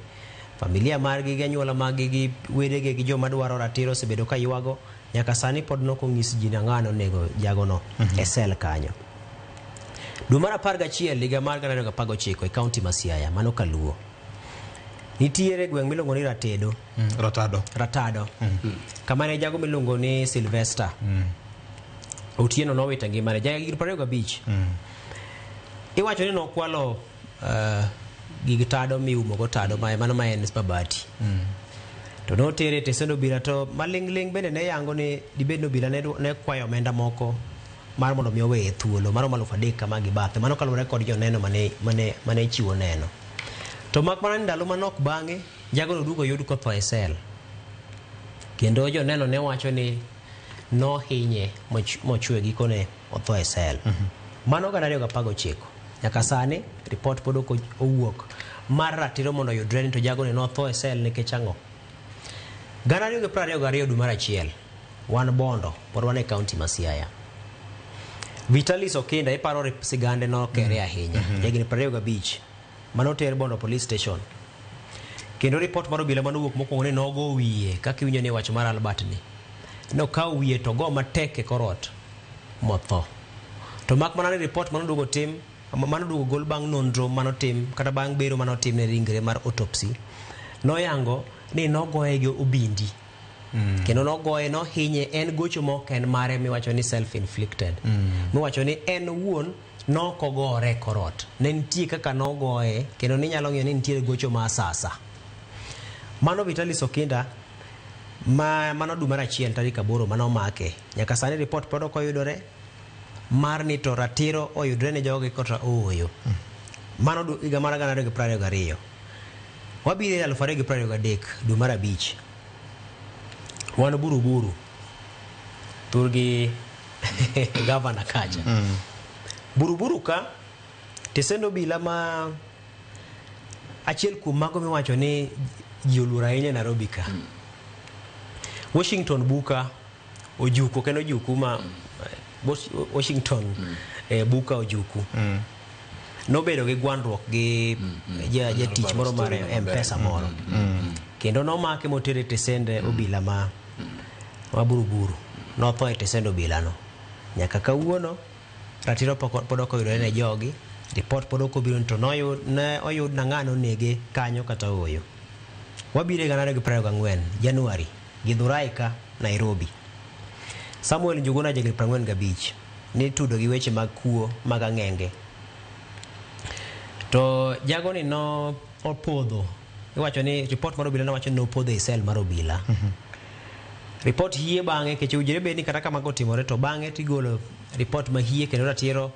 Familia margi gi anyuola margi gi wedegi gi joma dwaro ratiro osebedo ka ywago. Nyaka sani pod nok onyis ji ni ng'ano onego jagono e sel kanyo. Dwe mar 11 higa mar 2019 e kaunti ma Siaya, mano Kaluo. Nitiere gweng' miluongo ni Ratedo. Ratado. Ratado. Kama ne jago miluongo ni Sylvester. Otieno nowito ngimane, ja higni 25. Iwacho ni nokwalo gig tado miumo go tado ma mano ma en mabati. To notere e tesend obila to maling'ling' bende ne yango ni dibed ni obila ne kwayo omenda moko mar mondo mi oweye thuolo maromo 3,000 kama gi bathe. Mano kaluwore kod joneno mane chiwo neno. To mak mana ni ndalo manok bang'e, jago noduogo oyud kotho e sel. Kendo joneno ne wacho ni nohinye mochwe gikone otho e sel. Mano 2019. Nyaka sani, ripot pod ok owuok mar ratiro mondo oyudre ni to jagoni notho e sel nikech ang'o. 2022 dwe mar achiel, wan Bondo, pod wan e kaunti ma Siaya. Vitalis Okinda, iparo sigande nokere ahinya, jahigni 25, manoter Bondo Police Station. Kendo ripot mar obila manowuok mokwongo ni nogo wiye, kaka iwinjo ni wach mar Albert ni. Nokawo wiye to go matek e kor ot, motho. To mak mana ni ripot manoduogo tim, manoduogo gol bang' nonro manotim, kata bang' bero manotim ne ringre mar autopsy, noyango ni nogoye gi obindi. Kendo nogoye, nohinye, en gocho mok en mare miwacho ni self-inflicted. Miwacho ni en owuon nokogore e kor ot. Ne nitie kaka nogoye, kendo ninyalo ng'eyo ni nitiere gocho ma asasa. Mano Vitalis Okinda, mano dwe mar achiel tarik 8 manomake. Nyaka sani ripot pod ok oyudore mar ni to ratiro oyudre ne jogi kata ooyo. Mano higa mar 2022. Wabiro e 2023 dwe mar 5. Wan Buruburu thurgi gavana kacha. Buruburu ka tesend obila ma achiel kuom mago miwacho ni ji oluoro ahinya e Nairobi ka. Washington Buka Ojuku, ok en Ojuku ma Washington Buka Ojuku. Nobedo gi gwandruok gi jatich moro mar M-Pesa moro. Kendo nomake motere e tesend obila ma Buruburu. Notho e tesend obila no. Nyaka kawuono ratiro pod ok oyudore ne jogi. Ripot pod ok obiro to ne oyud na ng'ano onege kanyo kata ooyo. Wabiro e 2024 Januari Githurai ka Nairobi. Samuel Njuguna jahigni 45 nitudo gi weche mag kuo mag ang'enge. To jagoni no opodho. Iwacho ni ripot mar obila nowacho ni nopodho e sel mar obila. Ripot hie bang'e kech owinjore bed ni kata kamago otimore to bang'e tigolo ripot ma hie kendo ratiro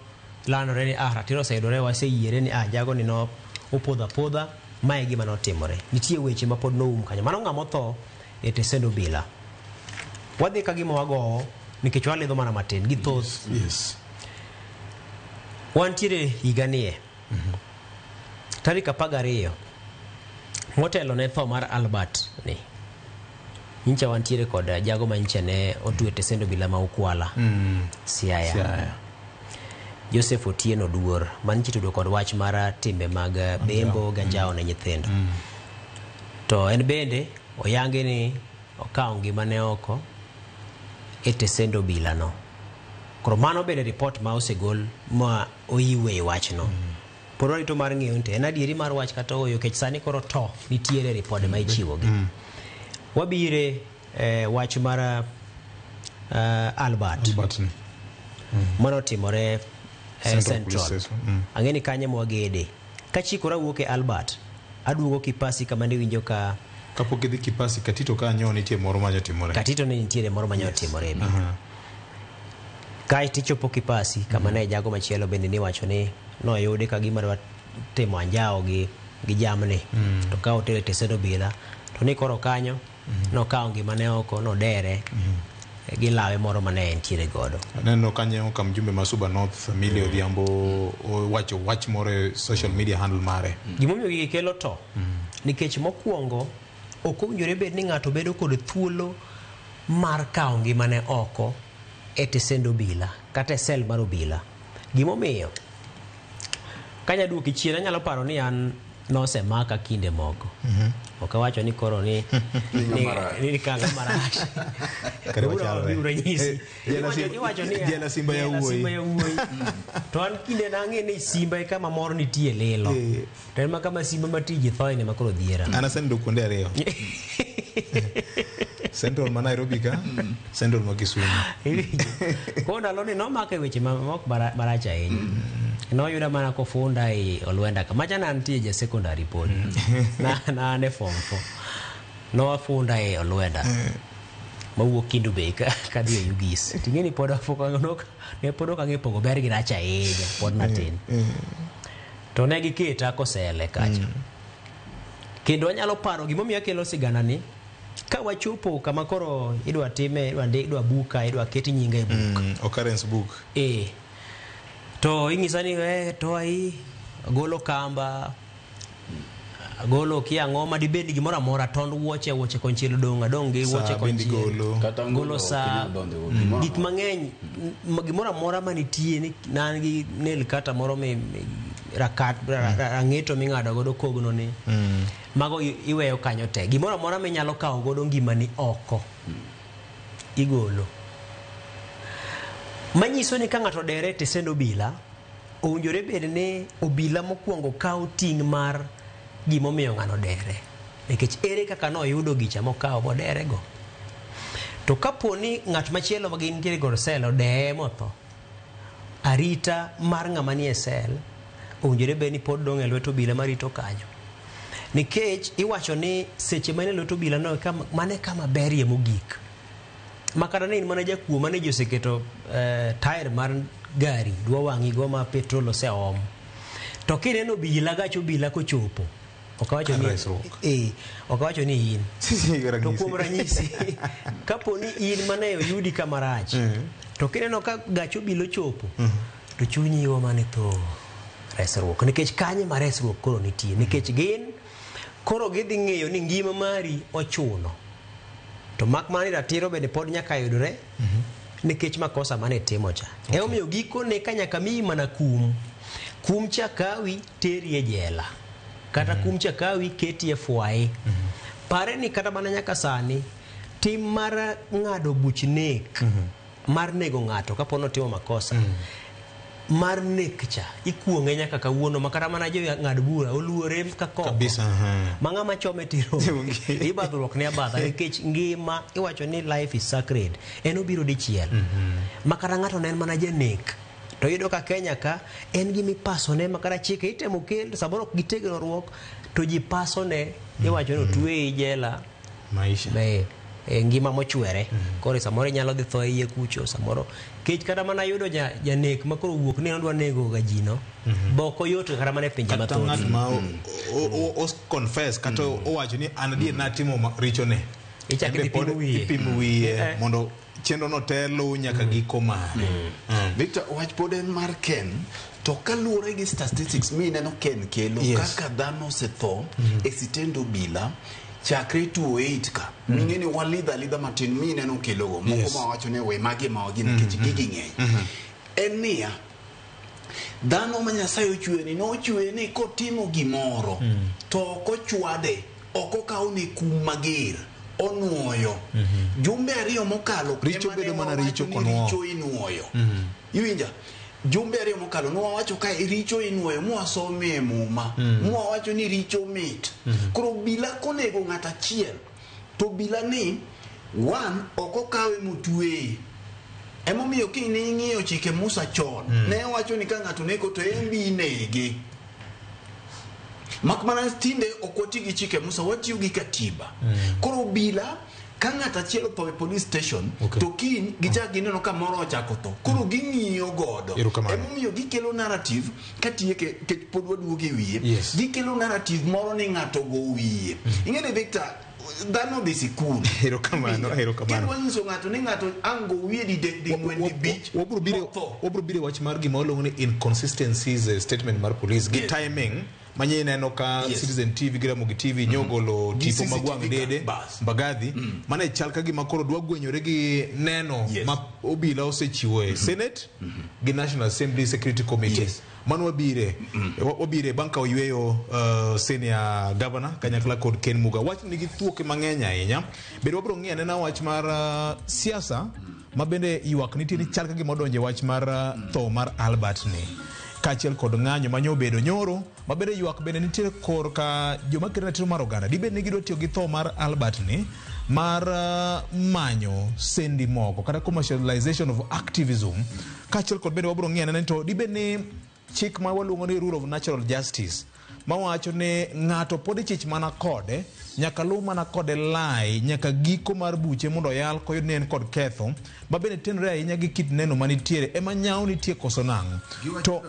landore ni ratiro oseyudore waseyiere ni jagoni no opodho apodha mae gima notimore. Nitie weche ma pod noum kanyo. Mano ng'ama otho e tesend obila. Wadhi ka gima wagowo nikech walidho mana matin gi thoth. Yes. Wantiere higa nie. Tarik 12 motelo ne tho mar Albert ni. Nyicha wantiere kod jago ma nyicha ne otwe tesend obila ma Ukwala. Siaya. Siaya. Joseph Otieno Duor man tudo kod wach mar timbe mag bembo ganjao ne nyithindo. To en bende oyangi ni okawo ngimane oko e tesend obila no. Koro mano bende ripot ma osegol ma oyiwe wachno. Pod warito mar ng'eyo ni to en adieri mar wach kata ooyo nikech sani koro to nitiere ripode ma ichiwogi. Wabire wach mar Albert. Albert ni. Mano timore Central. Ang'e ni kanye mwagede. Kachikora wuok e Albert, aduogo Kipasi kama ne winjo ka kapok idhi Kipasi Katito kanyo nitie moro manyo timore. Katito ne nitiere moro manyo timore. Kae tichopo Kipasi kama ne jago machielo bende niwacho ni noyude ka gima dwa timo anjawo gi jamni. To ka otere tesend obila to ni koro kanyo nokawo ngimane oko nodere gi lawe moro mane entiere godo. Aneno kanyo ka mjumbe ma Suba North Millie Odhiambo owacho wach moro e social media handle mare. Gimomiyo gigi kelo to nikech mokwongo ok owinjore bed ni ng'ato bedo kod thuolo mar kawo ngimane oko e tesend obila kata e sel mar obila. Gimomiyo kanya duoki chien anyalo paro ni an nosemaka kinde moko. Ok awacho ni koro ni ni kanga marach. Iwacho ni jela Simba ya wuoyi. To an kinde na ang'e ni Simba e kama mor nitie lilo. To en ma kama Simba ma tiji thoe ne makoro dhiera. An asenindo kuonde ariyo. Central ma Nairobi ka, Central ma Kisumu. Koro ndalo ni nomake weche ma ok marach ahinya. Noyuda mana kofunda e Olwenda ka. Macha ne antie ja secondary pod. Na an e form 4. Nowafunda e Olwenda mawuok Kendu Bay kadhi e Ugis. Ting'e ni pod ne pod ok ang'e pogo ber gi rach ahinya, pod natin. To ne giketa Kosele kacha. Kendo anyalo paro gimomiyo akelo sigana ni ka wachopo kama koro idwa time, idwa ndik, idwa buka, idwa ket nyinga e buk. Occurrence book. To ing'isa ni to ai golo kamba, golo kia ang'o ma dibed gimoro amora, tond wuoche, wuoche konchiel odong', adong' gi wuoche Saa bende konchiel. igolo. Kata Golo ngolo ok saa, inyal donjo go, gimoro gik mang'eny, gimoro amora manitie ni nan gi nail kata moro mi rakat rang'eto ming'ado godo kogno ni mago iweyo kanyo te. Gimoro amora minyalo kawo godo ngimani oko igolo. Manyiso ni ka ng'ato odere e tesend obila, owinjore bed ni obila mokwongo kawo ting' mar gimomiyo ng'ano odere. Nikech ere kaka noyudo gicha mokawo modere go. To kapo ni ng'at machielo ma gintiere godo sel odeye motho, arita mar ng'ama nie sel owinjore bed ni pod dong' e lwet obila marito kanyo. Nikech iwacho ni seche ma en e lwet obila no, mano e kama berie mogik. Ma kata ne in mana jakuo mane ji oseketo tair mar gari dwa wang'i go ma petrol oseom. To kineno obila, gach obila kochopo, ok awacho ni Resruok. Ok awacho ni in. To kuom ranyisi, kapo ni in mane oyudi kama rach, to kineno ka gach obila ochopo, to chunyi ywa mana tho resruok. Nikech kanye ma resruok koro nitie. Nikech gin koro gidhi ng'eyo ni ngima mari ochuno. To mak mana ni ratiro bende pod nyaka yudre nikech makosa mane itimo cha. Emomiyo gikone ka nyaka miyi mana kum. Kum cha kawi teri e jela. Kata kum cha kawi keti e fwaye. Pare ni kata mana nyaka sani tim mar ng'ado buch nek mar nego ng'ato kapo notimo makosa mar nek cha ikuong'e nyaka kawuono ma kata mana jo ng'ad bura oluore ka koko. Kabisa. Ma ng'ama chome tiro ibadhruok ne abadha nikech ngima iwacho ni life is sacred, en obiro dichiel. Ma kata ng'ato ne en mana janek to iyudo ka Kenya ka en gima ipasone ma kata chike itemo kel samoro ok gitegno to ji pasone iwacho ni otweyi jela Maisha. be e ngima mochwere. Koro samoro inyalo dhi tho e iye kucho, samoro kech kata mana yudo janek ma koro wuok ni odwa nego ga ji no bok oyot kata mana e pinje Kata mathoth. ng'at ma o confess kata owacho ni an adier natimo richo ne. Ichako idhi pimo wiye. Ipimo wiye mondo chenro no te luw nyaka giko mare. Victor, wach pod en mar Ken, to kaluwore gi statistics mineno Ken kelo kaka dhano osetho e sitend obila chakre 2008 ka ming'e ni walidho alidha matin mineno kelogo moko ma wacho ni we magi ma wagi nikech gigi ng'eny. En niya, dhano ma Nyasaye ochwe ni nochwe ni kotimo gimoro to ok ochwade, ok okaw ni kum mager, onuoyo. Jumbe ariyo mokalo Richo bedo mana richo konuo. Richo inuoyo. Iwinja? Jumbe ariyo mokalo nwawacho ka richo inuoyo mwasome Muma. Mwawacho ni richo mit. Koro obila konego ng'at achiel to obila ni one ok okawe motweye. Emomiyo kining'iyo chike Musa chon, ne owacho ni ka ng'ato neko to en bi inege. Mak mana tinde ok wati gi chike Musa, watiyo gi katiba. Koro obila ka ng'at achiel otho e police station to kiny gichak gineno ka moro ochako tho. Koro ging'iyo godo. Emomiyo gikelo narrative katieke pod waduogo e wiye. Gikelo narrative moro ni ng'ato go wiye. Ing'e ni Victor, dhano odhi sikul. Erokamano, erokamano. Kidwa nyiso ng'ato ni ng'ato ang' go wiye didek ding'wen dibich. Wabro biro wach mar gima waluongo ni inconsistencies statement mar police gi timing manye ineno ka Citizen TV gi Ramogi TV nyogolo tipo mag wang' dede Mbagathi mane chal ka gima koro dwa gwenyore gi neno ma obila osechiwo e Senate gi National Assembly Security Committee. Mano wabire wabire bang' ka oyweyo senior governor kanyakla kod Ken Muga. Wach nigi thuoke mang'eny ahinya. Bende wabiro ng'iyo anena wach mar siasa ma bende ywak nitie ni chal ka gima odonjo e wach mar tho mar Albert ni kaachiel kod ng'anyo manyo obedo nyoro ma bende ywak bende nitiere korka joma kedo ratiro mar oganda. Dibed ni gidwa tiyo gi tho mar Albert ni mar manyo sendi moko kata commercialization of activism kaachiel kod bende wabiro ng'iyo anena ni to dibed ni chik ma waluongo ni rule of natural justice mawacho ni ng'ato pod ichich mana kode Nyaka luw mana kode lai nyaka giko mar buche mondo oyal koyud ni en kod ketho ma bende tenore ahinya gi kit neno manitiere ema nyawo nitie koso nang'o. To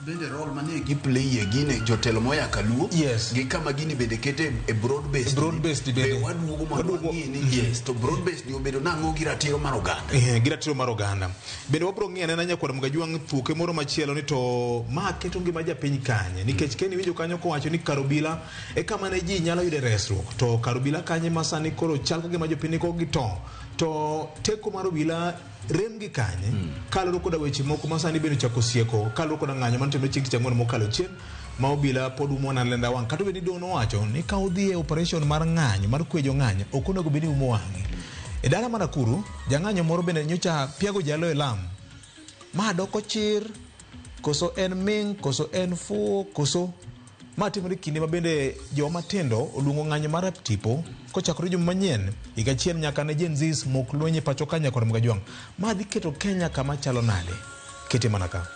bende role mane gi play e gine jotelo moya kaluo Yes. gi kama gini bende kete e broad based Broad based bende. be waduogo mondo Waduogo. wang'e ni yes to broad based ni obedo nang'o gi ratiro mar oganda. Gi ratiro mar oganda. Bende wabiro ng'iyo anena nyakwar Mgajwang' thuke moro machielo ni to ma keto ngima japiny kanye nikech Ken iwinjo kanyo kowacho ni kar obila e kama ne ji nyalo yude resruok to kar obila kanye ma sani koro chal ka gima jopiny niko gi tong' to teko mar obila rem gi kanye kaluwore koda weche moko ma sani bende ochako sieko kaluwore koda ng'anyo manotimore chieng' tich ang'wen mokalo chien ma obila pod umo mana lenda wang' kata obedo ni doho nowacho ni ka udhi e operation mar ng'anyo mar kwejo ng'anyo ok onego bed ni umo wang'e. E dala mar Nakuru, jang'anyo moro bende nyocha piago jalo e lam. Ma doko chir, koso en ming, koso en fuwo, koso ma timore kinde ma bende joma tindo oluongo ng'anyo mar tipo kochakore juma manyien higa achiel nyaka ne Gen Zs mok lweny e pacho ka nyakwar Mgajwang'. Ma dhi keto Kenya kama chalo nade? Kete mana ka.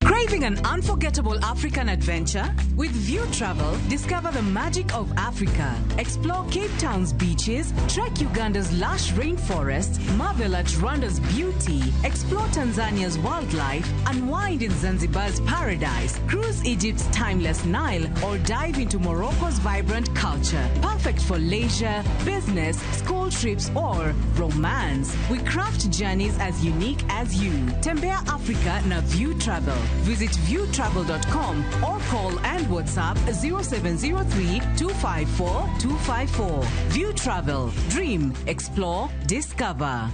Craving an unforgettable African adventure? With View Travel, discover the magic of Africa. Explore Cape Town's beaches, trek Uganda's lush rainforests, marvel at Rwanda's beauty, explore Tanzania's wildlife, unwind in Zanzibar's paradise, cruise Egypt's timeless Nile, or dive into Morocco's vibrant culture. Perfect for leisure, business, school trips, or romance. We craft journeys as unique as you. Tembea Africa na View Travel. Visit viewtravel.com or call and WhatsApp 0703 254 254. View Travel. Dream, explore, discover.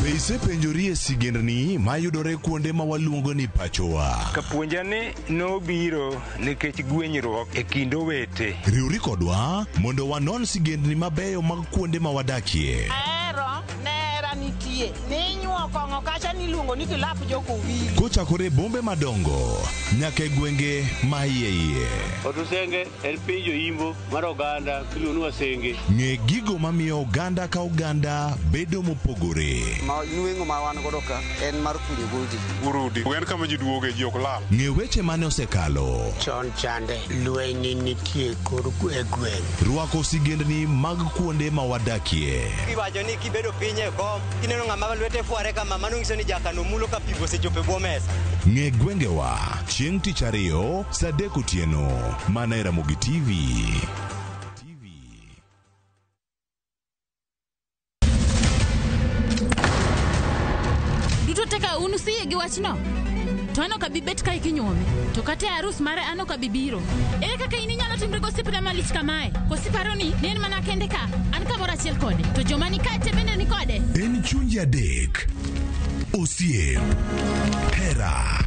Be isepenjori e sigendni mayudore kuonde ma waluongo ni pachowa? Kapuonja ni nobiro nikech gwenyruok e kind owete. Riwri kodwa mondo wanon sigendni mabeyo mag kuonde ma wadakie. Ahero nera nitie ninyuo kong'o kacha niluongo ni kilap jokowili. Kochakore e bombe madongo nyaka e gwenge ma iye iye. Otusenge en piny joimbo mar oganda miluongo ni Wasenge. Ng'e gigo mamiyo oganda ka oganda bedo mopogore. Ma nweng'o ma wan godo ka en mar kunyo godi. Urudi en kama ji duoge ji ok lal. Ng'e weche mane osekalo. Chon chande lweny nitie kor e gweng'. Rwako sigendni mag kuonde ma wadakie. Iwacho ni kibedo piny e kom, kineno ng'ama lwete fware kama, mano nyiso ni jakano mulo ka pi osechopo e bwo mesa. Ng'e gwengewa chieng' tich ariyo saa 3 otieno mana e Ramogi TV. Duto te ka un usiyie gi wachno to an ok abi bet kae kinyuome to kata e arus mare an ok abi biro. Ere kaka in inyalo timri gosiepna malich kamae? Koso iparo ni ne en mana kende ka an kamoro achiel kode to joma ni kae te bende ni kode? En chunje adek, osiep, hera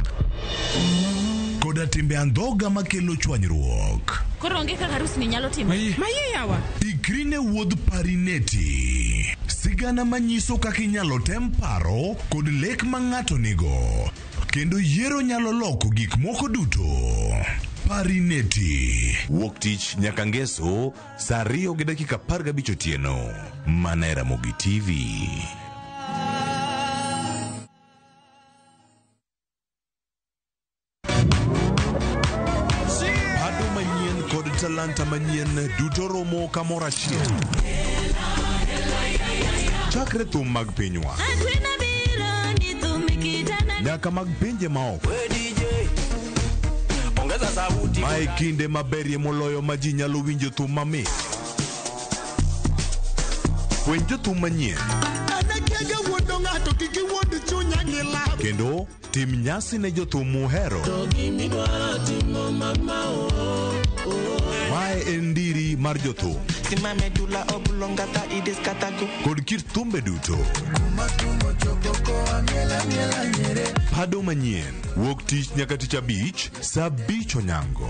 koda timbe andhoga makelo chwanyruok. Koro onge kaka arus ni nyalo timore. Mayie yawa. Ikri ne wuodh Parineti, sigana manyiso kaka inyalo tem paro kod lek ma ng'ato nigo, kendo yiero nyalo loko gik moko duto. Parineti wuok tich nyaka ngeso saa 2:15 otieno mana e Ramogi TV. Pado manyien kod talanta manyien duto romo kamoro achiel. Chakre thum mag pinywa nyaka mag pinje maoko. Mae kinde maberie moloyo ma ji nyalo winjo thum mamit. Fweny jothum manyien kendo tim nyasi ne jothum muhero. Mae en ndiri mar jothum kod kit thumbe duto. Pado manyien wuok tich nyaka tich abich saa 5 onyango.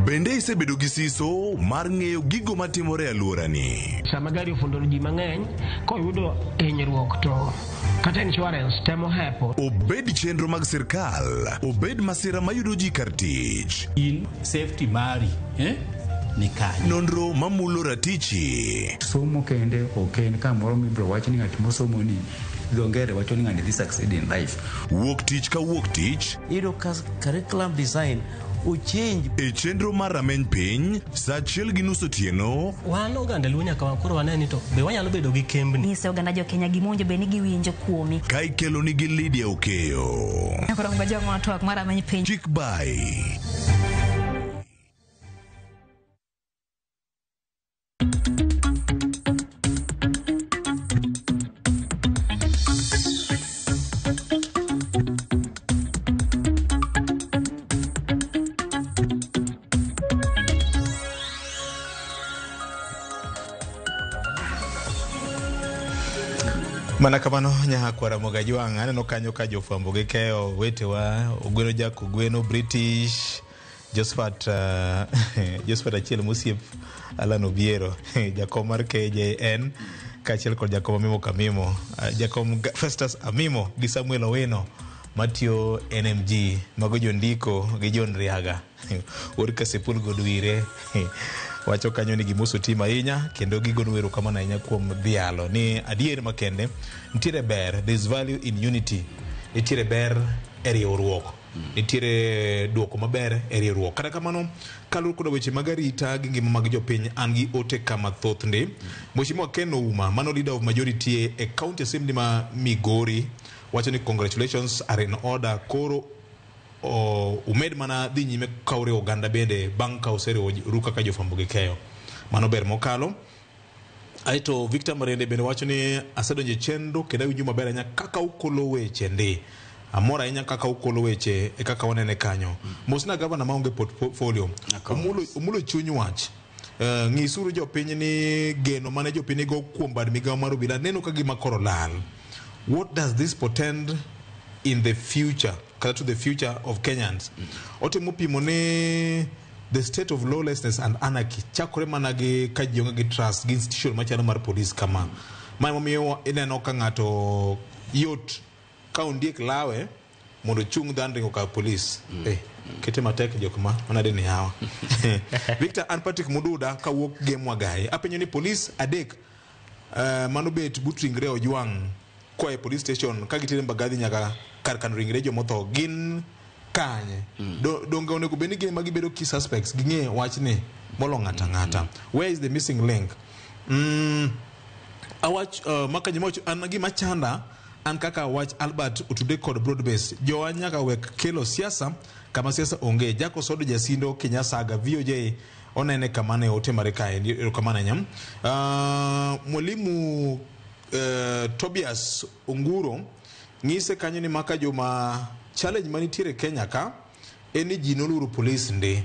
Bende isebedo gi siso mar ng'eyo gigo matimore e alworani. Sama gari ofundo ji mang'eny koyudo hinyruok to kata insurance temo hepo. Obed chenro mag sirkal, obed masira mayudo ji kar tich. In safety mari ni kanye? Nonro mamulo ratichi. Somo kende ok en kamoro mibiro wach ni ng'at mosomo ni dho ngere wacho ni ng'ani dhi succeed in life. Wuok tich ka wuok tich. Iyudo ka curriculum design ochange. E chenro mar rameny piny saa 1:30 otieno. Wan oganda Luo nyaka koro wane ni to be wanyalo bedo gi kembni. Nyise oganda jo Kenya gima owinjo bed ni giwinjo kuomi. Ka ikelo nigi Lydia Okeyo. Koro ngajong' twak mar rameny piny. Chik bai. Mana kamano nyakwara Mogajwang' aneno kanyo ka jofwambo gi keyo wetewa Ogweno Jack Ogweno British Josephat Josephat achiel mosiep Alan Obiero jakom mar KJN kaachiel kod jakom Amimo Kamimo jakom Festus Amimo gi Samuel Owino matiyo NMG mago jondiko gi John Riaga wuod Kasipul Godwire wacho kanyo ni gimoso tim ahinya kendo gigono erokamano ahinya kuom dhialo ni adier makende nitiere ber, there is value in unity, nitiere ber e riwruok, nitiere duoko maber e riwruok. Kata kamano kaluwore koda weche mag arita gi ngima mag jopiny an gi ote kama thoth ndi. Mheshimiwa Ken Ouma mano leader of majority e county assembly ma Migori wacho ni congratulations are in order, koro umed mana dhi nyime ka uriwo oganda bende bang' ka useriworu kaka jofwambo gi keyo. Mano ber mokalo. Aeto Victor Marende bende wacho ni asedonjo e chenro kendo awinjo maber ahinya kaka ukolo weche ndi. Amor ahinya kaka ukolo weche e kaka wanene kanyo. Mosna gavana maonge portfolio. Omulo chuny wach. Ng'isuru jopiny ni geno mane jopiny nigo kuom bad migawo mar obila neno ka gima koro lal. What does this portend in the future, to the future of Kenyans? Otemo pimo ni the state of lawlessness and anarchy chakore mana gi ka ji onge gi trust gi institution machalo mar police kama. Ma emomiyo ineno ka ng'ato yot ka ondiek lawe mondo chung dhan ringo ka police. Kete matek jok ma manade ni hawa. Victor an Patrick Mududa kawuok Gemwa Gai. Apenjo ni police adek mano bet but ringre Ojwang' koa e police station ka gitere Mbagathi nyaka kar kano ringre jomotho gin kanye? Donge onego bed ni gin ema gibedo key suspects ging'e wachni molo ng'ata ng'ata. Where is the missing link? Awach maka an gima chanda an kaka wach Albert otude kod broad base jowa nyaka wek kelo siasa kama siasa onge. Jack Osodo Jasindo Kinyasaga VOJ onene kama ne ote mare kae erokamano ahinya. Mwalimu Tobias Onguro ng'ise kanyo ni maka joma challenge manitiere Kenya ka en ni ji noluoro police ndi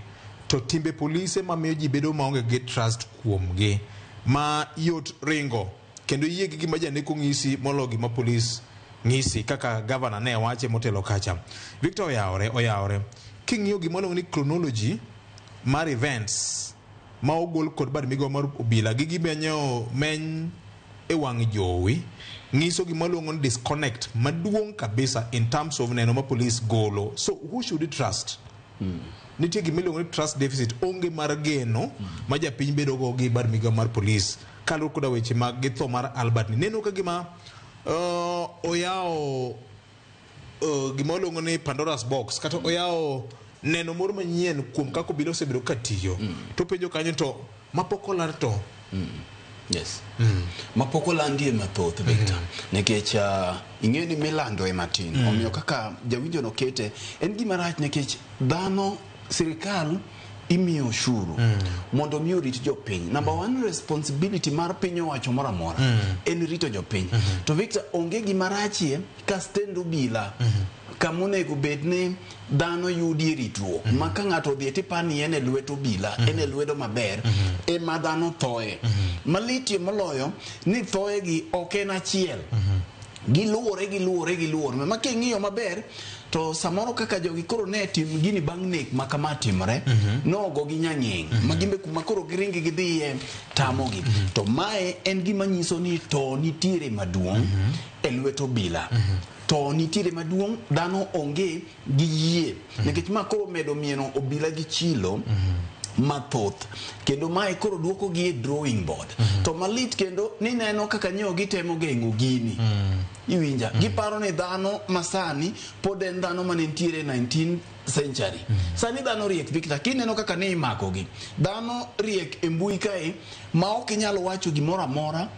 to timbe polise mamiyo ji bedo maonge gi trust kuomgi ma yot ringo kendo yie gi gima janeko ng'isi molo gima police ng'isi kaka governor ne wache motelo kacha. Victor oyawore king'iyo gima iluongo ni chronology mar events ma ogol kod bad migawo mar obila gi gimenyo meny e wang' jowi ng'iso gima iluongo ni disconnect maduong' kabisa in terms of neno ma police golo. So who should we trust? Nitie gima iluongo ni trust deficit, onge mar geno ma japiny bedo go gi bad migawo mar police kaluwore koda weche mag gi tho mar Albert ni neno ka gima oyawo gima iluongo ni Pandora's box kata oyawo neno moro manyien kuom kaka obila osebedo ka tiyo. To penjo kanyo to mapok olar to Yes. Mapok olandie mathoth Victor. Nikech ing'eyo ni milando e matin. Omiyo kaka jawinjo no kete en gima rach nikech dhano sirikal imiyo ushuru mondo mi orit jopiny. Number one responsibility mar piny owacho moro amora en rito jopiny. To Victor onge gima rachie ka stend obila kama onego bed ni dhano yudie ritruok ma ka ng'ato odhi tipani en e lwet obila en e lwedo maber ema dhano thoe. Malitie moloyo ni thoe gi ok en achiel. Giluwore ma king'iyo maber To samoro kaka jogi koro ne tim gini bang' nek ma kama timore, nogo gi nyang'eng' ma gimbe kuma koro giringi gidhiye tamogi. To mae en gima nyiso ni to nitiere maduong' e lwet obila. To nitiere maduong', dhano onge gi yie nikech ma koro medo mieno obila gi chilo mathoth, kendo mae koro duoko gi e drawing board. To malit kendo ni neno kaka nyo gitemo geng'o gini. Iwinja, giparo ni dhano masani pod en dhano mane nitiere 19th century. Sani dhano riek, Victor, kineno kaka ne imakogi. Dhano riek e mbui kae ma ok inyal wacho gimoro amora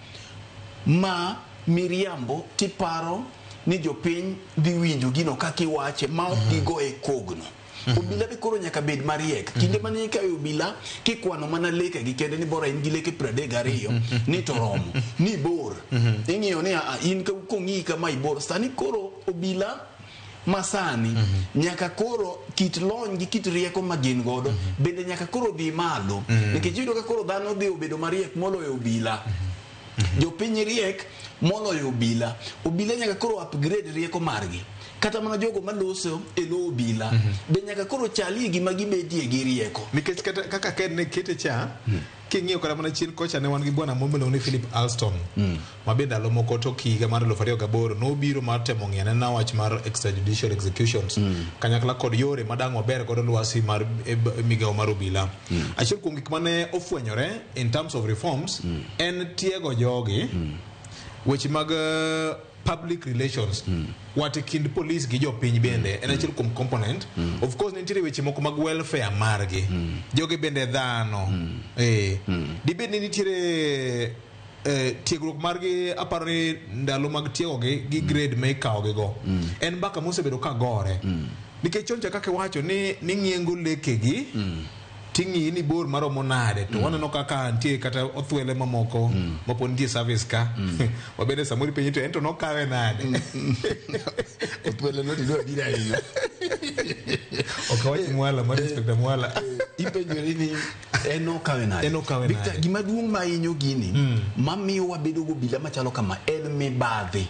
ma miriambo tiparo ni jopiny dhi winjo gino kaka iwache ma ok gigoye kogno. Obila be koro nyaka bed mariek. Kinde mane ikawe obila kikwano mana leke gi kende ni bora in gi leke 32 ni to romo ni bor. Ing'iyo ni in kong'iyi kama ibor. Sani koro obila masani nyaka koro kit lony gi kit rieko ma gin godo bende nyaka koro dhi malo. Nikech iyudo ka koro dhano dhi obedo mariek moloyo obila. Jopiny riek moloyo obila. Obila nyaka koro upgrade rieko margi. Kata mana jogo maloso e lo obila be nyaka koro chalie gima gibedie gi rieko. Nikech kata kaka Ken ne kete cha, king'iyo kata mana chien kocha ne wan gi bwana moro miluongo ni Philip Alston, ma be ndalo moko tok higa mar 2008 nobiro mar temo ng'iyo anena wach mar extrajudicial executions kanyakla kod yore madang' waber godo lwasi mar migawo mar obila. Achiel kuom gik mane ofwenyore in terms of reforms en tiego jogi weche mag public relations, wat e kind polis gi jopiny bende en achiel kuom component. Of course nitiere weche moko mag welfare margi, jogi bende dhano. Dibed ni nitiere tiegruok margi, aparo ni ndalo mag tiegogi gi grade ma ikawogi go en mbaka mosebedo ka gore, nikech chon cha kaka iwacho ni ng'iengo lekegi ting'iyi ni bor maromo nade, to waneno kaka nitie kata othwele mamoko mapod nitie service ka wabende samoro ipenji to en to nokawe nade. Othwele no tidwa biro ahinya. Ok awach Mwala mar Inspector Mwala. Ipenjori ni en okawe nade. En okawe Victor, nade. gima duong' ma hinyo gini mamiyo wabedo gobila machalo kama en mibadhi.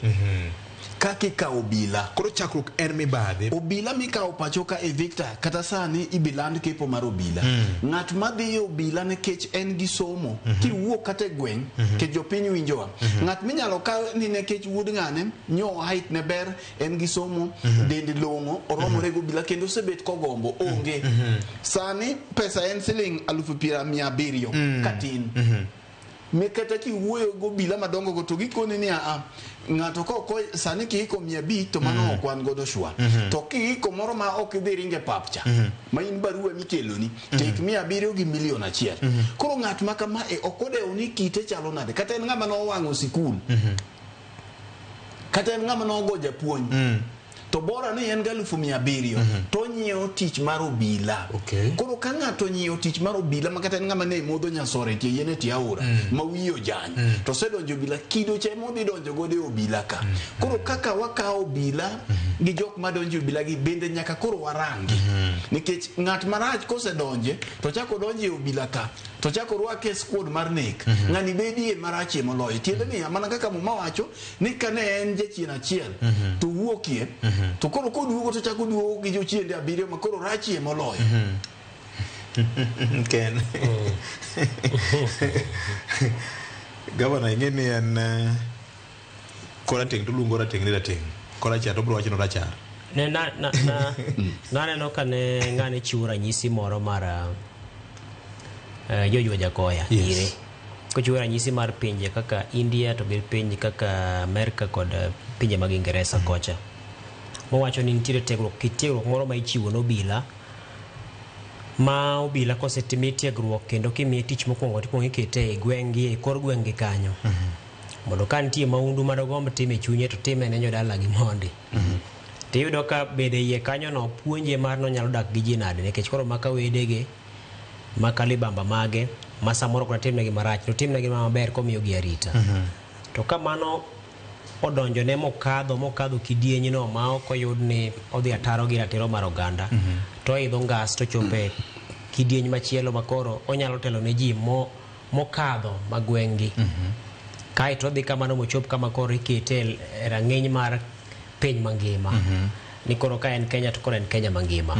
Kaka ikawo obila. Koro chakruok en mibadhi. Obila mikawo pacho ka e Victor, kata sani ibiland kepo mar obila. Ng'at madhi e obila nikech en gi somo, kiwuok kata e gweng', nikech jopiny winjowa. Ng'at minyalo kaw ni nikech wuod ng'ane, nyo height ne ber, en gi somo, dende long'o, oromore gi obila kendo osebet kogombo, onge. Sani pesa en siling 700,000 katin. Me kata kiwuoyo go obila madongo go to gikoni ni a ng'ato ka ok sani kiiko 500 to mano ok wan godo shwa. To kiiko moro ma ok idhi ringe pap cha, ma in barua mikeloni, tek 700 gi 1 million. Koro ng'at ma kama e ok odewo ni kite chalo nade, kata en ng'ama nowang'o sikul, kata en ng'ama nogo japuonj, to bora ni en gi 700,000 to onyiewo tich mar obila. Koro ka ng'ato onyiewo tich mar obila ma kata en ng'ama ne modho nyasore tie yien e tie aora ma wiye ojany, to osedonjo obila, kido cha ema odhi donjo godo e obila ka. Koro kaka wakawo obila gi jok madonjo e obila gi bende nyaka koro warangi, nikech ng'at marach kosedonje to chako donjo e obila ka to chako rwake e squad mar nek, ng'ani bedie marachie moloyo. Tiende niya, mana kaka Muma wacho ni kane en jachien achiel to wuokie, to koro koduogo to chako duogo gi jochiende 7 ma koro rachie moloyo. Ken. Gavana ing'e ni en korateng' to luongo rateng' ni rateng', korachar to obiro wacho ni orachar. Ne na na na naneno ka ne ng'ane chiwo ranyisi moro mar Joshua Jakoya ire. Kochiwo ranyisi mar pinje kaka India to gi pinje kaka Amerka kod pinje mag Ingeresa kocha. Mowacho ni nitiere tiegruok, kit tiegruok moro ma ichiwo ne obila, ma obila kosetimi tiegruok kendo kimiye tich mokwongo to ikwongo ikete e gweng'gi, e kor gweng'gi kanyo. Mondo ka nitie maundu madogomb timo e chunye to time ne jodalagi mondi. Tiyudo ka bede iye kanyo no puonje mar nonyalo dak gi ji nade, nikech koro maka wedege, maka libamba mage, ma samoro ok notimnegi marach, notimnegi maber komiyogi arita. To ka mano odonjone mokadho kidienyno ma ok oyud ni odhi ataro gi ratiro mar oganda, to oidho ngas to chope kidieny machielo ma koro onyalo telo ne ji mokadho ma gweng'gi. Kaeto odhi kamano mochop kama koro ikete e rang'iny mar piny mangima. Ni koro ka en Kenya to koro en Kenya mangima.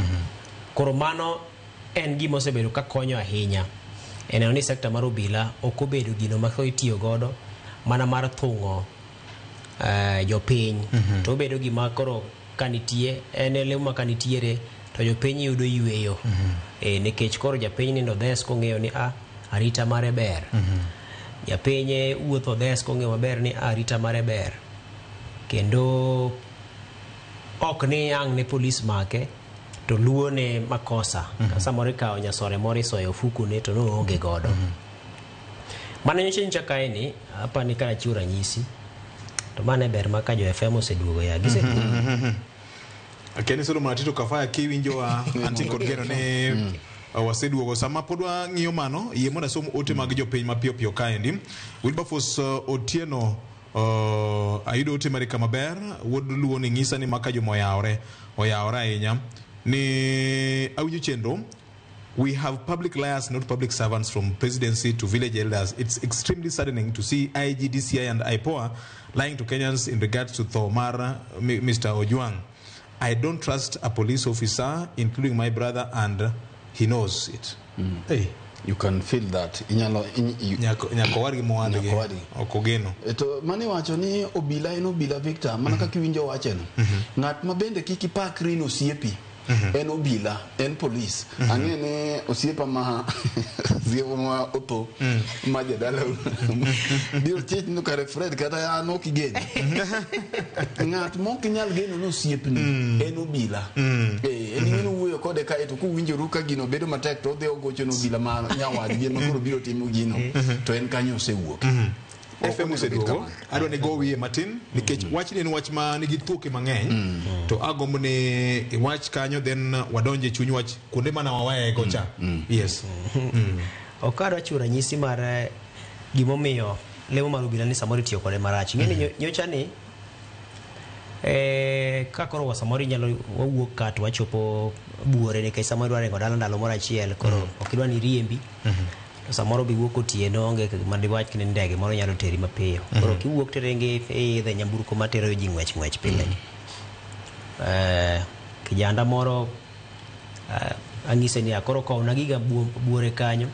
Koro mano en gima osebedo ka konyo ahinya e neno ni sekta mar obila ok obedo gino ma koro itiyo godo mana mar thung'o jopiny. To obedo gima koro ka nitie en e lemo ma ka nitiere to jopiny yudo yweyo. Nikech koro japiny nindo dhes kong'eyo ni a arita mare ber. Japiny wuotho dhes kong'eyo maber ni a arita mare ber. Kendo ok ni ang' ne polis make to luo ne makosa. Samoro ikawo nyasore moro isoyo ofuku ne to noonge godo. Mano nyocha nyocha kae ni apa ni kara chiwo ranyisi to mano e ber ma ka jo FM oseduogo ya giseduogo. Akia Solomon Atito Kafaya kiwinjowa antie kod geno ni waseduogo. Sama pod wang'iyo mano, yie mondo asom ote mag jopiny mapiyo piyo kaendi. Wilberforce Otieno, ayudo ote mari kama ber. Wuod Luo ni ng'isa ni maka juma oyawore, oyawore ahinya. Ni awinjo chenro. We have public liars, not public servants, from presidency to village elders. It's extremely saddening to see IG, DCI, and IPOA lying to Kenyans in regards to Thomar, Mr. Ojwang. I don't trust a police officer, including my brother, and he knows it. Hey. You can feel that. Inyalo Nyako wargi mowadgi. Nyako wargi. Ok ogeno. To mane wacho ni obila en obila Victor, mana kaka iwinjo wacheno. Ng'at ma bende kik ipakri ni osiepi. En obila, en polis. Ang'e ni osiepa ma osiepa ma otho ma jadala biro chich ni kare Fred kata an ok igeno. Ng'at mok inyal geno ni osiepni en obila. En ing'e ni wuoyo kode kae to kuwinjoru ka gino bedo matek to odhi ogocho ne obila ma nyawadgi ema koro biro timo gino to en kanyo osewuok. FM oseduogo, adwa ni go wiye matin nikech wachni en wach ma nigi thuoke mang'eny to agombo ni iwach kanyo then wadonje chuny wach kuonde mana wawaye go cha. Yes. Ok adwa chiwo ranyisi mar gimomiyo lemo mar obila ni samoro itiyo kode marach. Ing'e ni nyocha ni ka koro samoro inyalo wawuok ka to wachopo buore nikech samoro idwa ringo dala ndalo moro achiel koro ok idwa ni riembi. To samoro bi wuok otieno onge gima diwach ni ndege moro nyalo teri mapiyo. Koro kiwuok tiringi iidhe nyamburko matero ji ng'wech ng'wech pile. Kijanda moro ang'ise ni koro kowna giga buore kanyo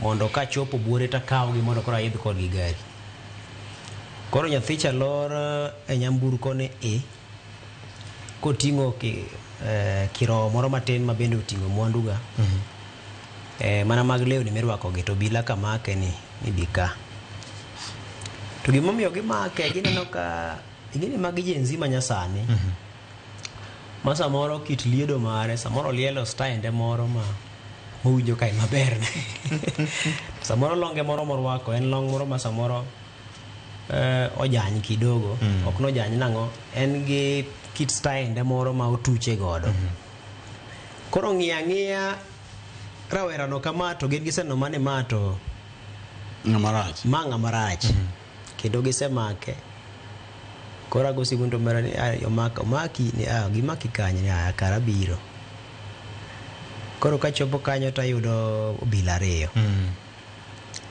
mondo kachopo buore takawgi mondo koro aidh kodgi gari. Koro nyathi cha lor e nyamburko ni i koting'o kirowo moro matin ma bende oting'o mwanduga. Mana mag lewni mirwako gi to obila kamake ni bi ka. To gimomiyo gimake gineno ka ing'eni magi Gen Z ma nyasani. Ma samoro kit liedo mare samoro olielo style moro ma mowinjo ka en maber ne. Samoro longe moro morwako en long moro ma samoro ojany kidogo. Ok nojany nang'o en gi kit style moro ma otuche godo. Koro ng'iya ng'iya rawera no kama to gin giseneno mane ma to ng'ama rach. Ma ng'ama rach. Kendo gisemake. Koro ago simu to mera ni omaki ni gimaki kanye ni kara biro. Koro kachopo kanyo to ayudo obila ariyo.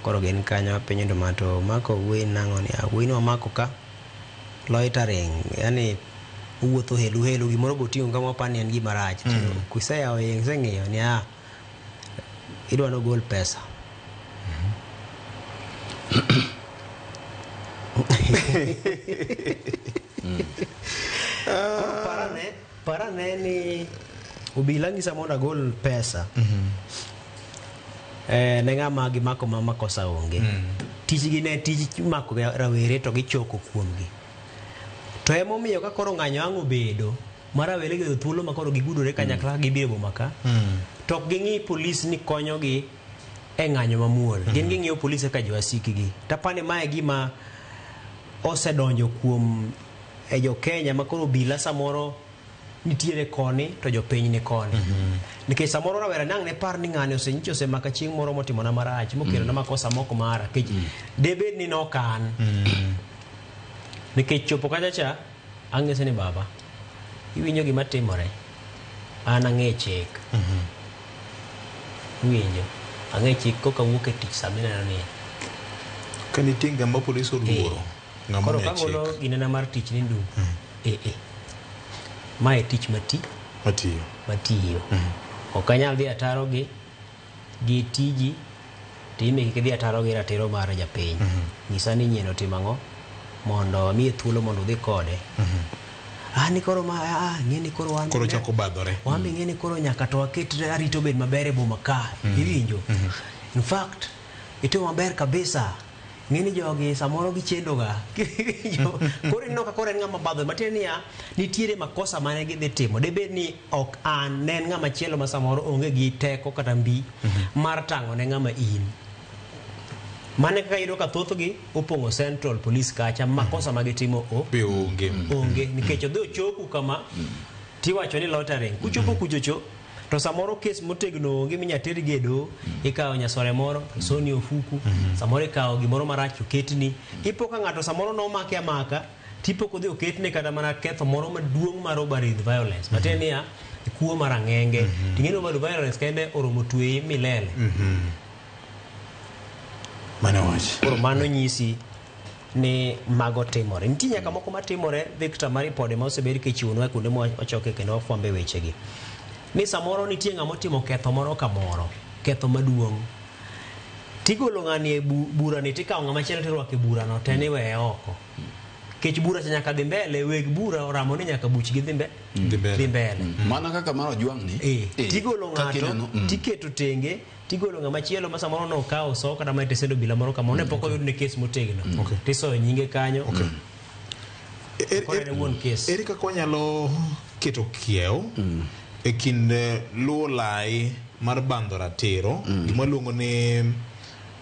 Koro gin kanyo apenjo to ma to mako wuoyi nang'o ni wuoyi ni wamako ka loitering yani owuotho helu helu gimoro boting'o kama wapani en gima rach. Kuseyawo iye iseng'iyo ni idwa nogol pesa. Parane ni obila ng'isa mondo agol pesa. Ne ng'ama gimako ma makosa onge. Tijgi ne tij mako rawere to gichoko kuomgi. To emomiyo ka koro ng'anyo ang' obedo ma rawere gi thuolo ma koro gigudore kanyakla gibiro boma ka. To ok ging'i polis ni konyogi e ng'anyo mamuol. Gin ging'iyo polis kaka jowasikgi. Tapani mae gima osedonjo kuom e jo Kenya ma koro obila samoro nitiere koni to jopiny ni koni. Nikech samoro rawera nang' ne par ni ng'ani osenyicho osemaka chieng' moro motimona marach mokelona makosa moko mara. Nikech debed ni nokan. Nikech chopo kacha cha ang'ise ni baba iwinjo gima timore. An ang'e chik. Iwinjo ang'e chik koka wuok e tich sama ineno ni ka nitie ng'ama polis oluoro. Koro kagolo ginena mar tich ni ndu. Ma e tich mati matiyo matiyo. Ok anyal dhi ataro gi tiji time kik idhi ataro gi ratiro mar japiny. Nyisa ni nyien otimo ang'o mondo amiye thuolo mondo udhi kode. Ni koro ma ng'e ni koro wan koro chako badhore. Wan be ng'e ni koro nyaka to waket arita obed maber e boma ka. Iwinjo? In fact, itimo maber kabisa. Ng'e ni jogi samoro gichendo ga. Koro ineno ka koro en ng'ama badhore. Matiende niya, nitiere makosa mane gidhi timo. Debed ni ok an, ne en ng'ama chielo ma samoro onge gi teko kata mbi mar tang'o ne ng'ama in. Mane kaka iyudo ka thothgi opong'o Central Police kacha makosa ma gitimo be onge. Onge nikech odhi ochopo kama tiwacho ni loitering. Kuchopo kuchocho to samoro kes motegno onge minya ter gi e doho, ikawo nyasore moro, isoni ofuku, samoro ikawo gimoro marach oketni. Ipo ka ng'ato samoro nomake amaka, tipo kodhi oketne kata mana ketho moro maduong' mar robbery with violence. Matiende niya, kuo mar ang'enge. Ting'e ni robbery with violence kende oromo tweyi milele. Mano wach. Koro mano nyisi ni mago timore. Nitie nyaka moko matimore, Victor, mar ripode ma osebed kichiwonwa kuonde ma wachoke kendo wafwambe wechegi. Ni samoro nitie ng'ama otimo ketho moro kamoro, ketho maduong'. Tigolo ng'ani e burani tikawo ng'ama chielo tirwako e burano te ni weye oko. Kech bura cha nyaka dhi mbele, weg bura oramo ni nyaka buchgi dhi mbele. Mana kaka mar Ojwang' ni. Tigolo ng'ato, tiketo tenge, tigolo ng'ama chielo ma samoro nokawo so kata ma itesendo bila moro kamoro ne pok oyud ne kes motegno. Tisoyo nyinge kanyo. Koro en wuon kes. Ere kaka wanyalo keto kiew e kind luwo lai mar bandho ratiro, gima luongo ni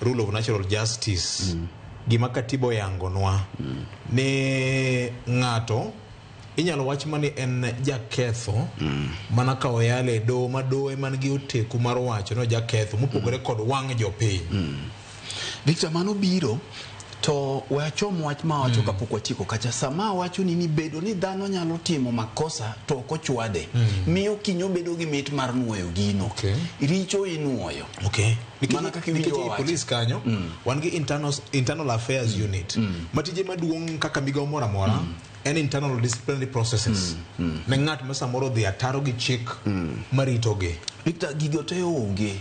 rule of natural justice, gima katiba oyangonwa ni ng'ato inyalo wach mani en jaketho mana ka oyale e doho ma doho ema nigi oteku mar wacho ni ojaketho mopogore kod wang' jopiny. Victor, mano biro to we achom wach ma wacho kapok watieko kacha. Sama awacho ni bedo ni dhano nyalo timo makosa to ok ochwade, miyo kinyo bedo gi mit mar nuoyo gino. Richo inuoyo. Mana kaka Nikech iwinjo ei wawacho. police kanyo wan gi internal affairs unit ma tije maduong' kaka migawo moro amora en internal disciplinary processes ne ng'at ma samoro odhi ataro gi chik maritogi. Victor, gigo te onge.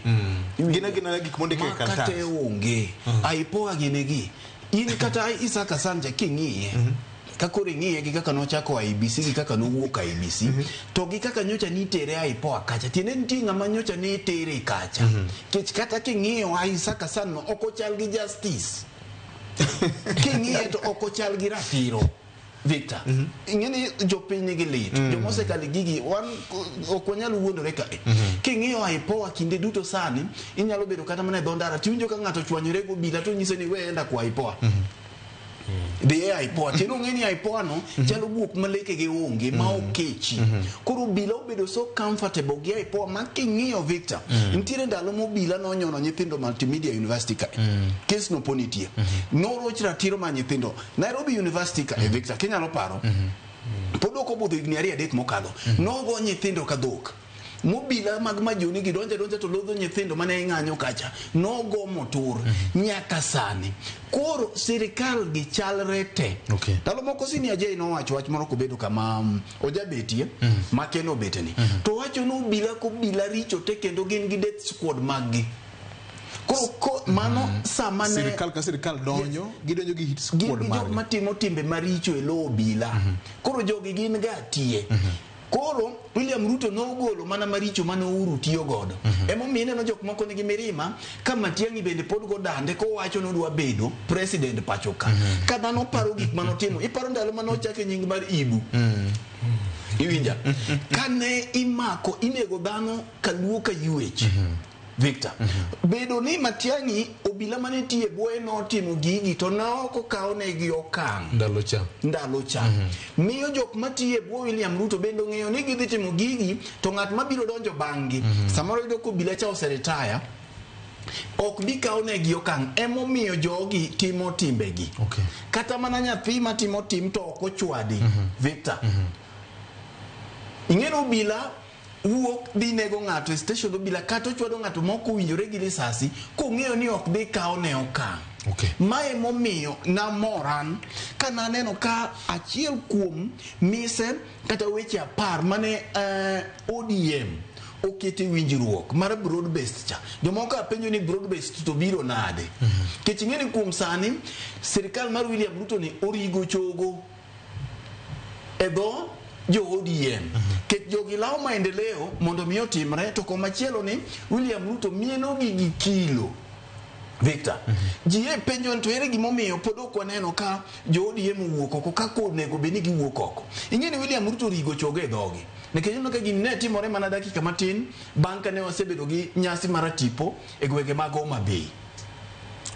Gin agina gik mondiki e Ma kalatas. kate onge. Aipoa gin gi. In kata Isaac Asanja king'iye, ka koro ing'iye gi kaka nochako IEBC gi kaka nowuok IEBC, to gi kaka nyocha nitere IPOA kacha, tiende nitie ng'ama nyocha ne tere kacha. Kech kata king'iyo Isaac Hassan no ok ochal gi justice. King'iye to ok ochal gi ratiro. Victor, ing'e ni jopiny nigi lit, joma osekalo gigi, wan ok wanyal wuondore kae. King'iyo IPOA kinde duto sani, inyalo bedo kata mana e dho ndara, tiwinjo ka ng'ato ochwanyore gobila to onyise ni we enda kwa IPOA. Dhi e IPOA, tiende ong'e ni IPOA no chalo guok ma lekege onge, ma okechi. Koro obila obedo so comfortable gi IPOA ma king'iyo Victor, nitiere ndalo ma obila nonyono nyithindo Multimedia University kae. Kes no pod nitie. Noroch ratiro mar nyithindo. Nairobi University kae, Victor, kinyalo paro, pod ok obudho higni 2-3 mokadho. Nogo nyithindo ka dhok. Mobila mag majoni gi donja donja to lodho nyithindo mane ing'anyo kacha. Nogo motur nyaka sani. Koro sirikal gi chalre te. Ndalo moko Senior J nowacho wach moro kobedo kama ojabetie, ma Ken obeteni. To wacho ni obila kobila richo te kendo gin gi death squad mag gi. Koro mano sama ne sirikal ka sirikal donjo, gidonjo gi hit squad gin gi jok margi. matimo timbe maricho e lo obila. Koro jogi gin ga tie. Koro William Ruto nogolo mana maricho mane Uhuru tiyo godo. Emomiyo ineno jok moko nigi mirima ka Matiang'i bende pod go dande kowacho ni odwa bedo president pacho ka. Ka dhano paro gik manotimo, iparo ndalo mane ochake nying mar Ibu. Iwinja? Kane imako inego dhano kaluo ka ywech. Victor, bedo ni Matiang'i obila mane tiyo e bwoye notimo gigi to ne ok okawnegi okang' Ndalo cha. Ndalo cha. Miyo jok matiyo e bwo William Ruto bende ong'eyo ni gidhi timo gigi to ng'at mabiro donjo bang'gi. Samoro yudo ka obila cha oseretire, ok bi kawnegi okang'. Emomiyo jogi timo timbegi. Kata mana nyathi matimo tim to ok ochwadi. Victor. Ing'e ni obila wuok dhi nego ng'ato e station obila kata ochwado ng'ato ma ok owinjore gi risasi kong'eyo ni ok dhi kawne okang'. Mae momiyo namoran ka naneno ka achiel kuom mise kata weche 10 mane ODM okete winjruok mar broad based cha. Jomoko apenjo ni broad based to biro nade? Kech ing'e ni kuom sani sirikal mar William Ruto ni origo chogo e dho jo ODM. Kech jogi lawo maendeleo mondo mi otimre, to komachielo ni William Ruto mieno gi gi kilo. Victor, ji e penjo ni to ere gimomiyo pod ok waneno ka jo ODM owuok oko kaka onego bed ni giwuok oko. Ing'e ni William Ruto origo chogo e dhogi. Nikech ineno ka gini ne timore mana dakika matin bang' ka ne wasebedo gi nyasi mar tipo e gwenge mag Homa Bay.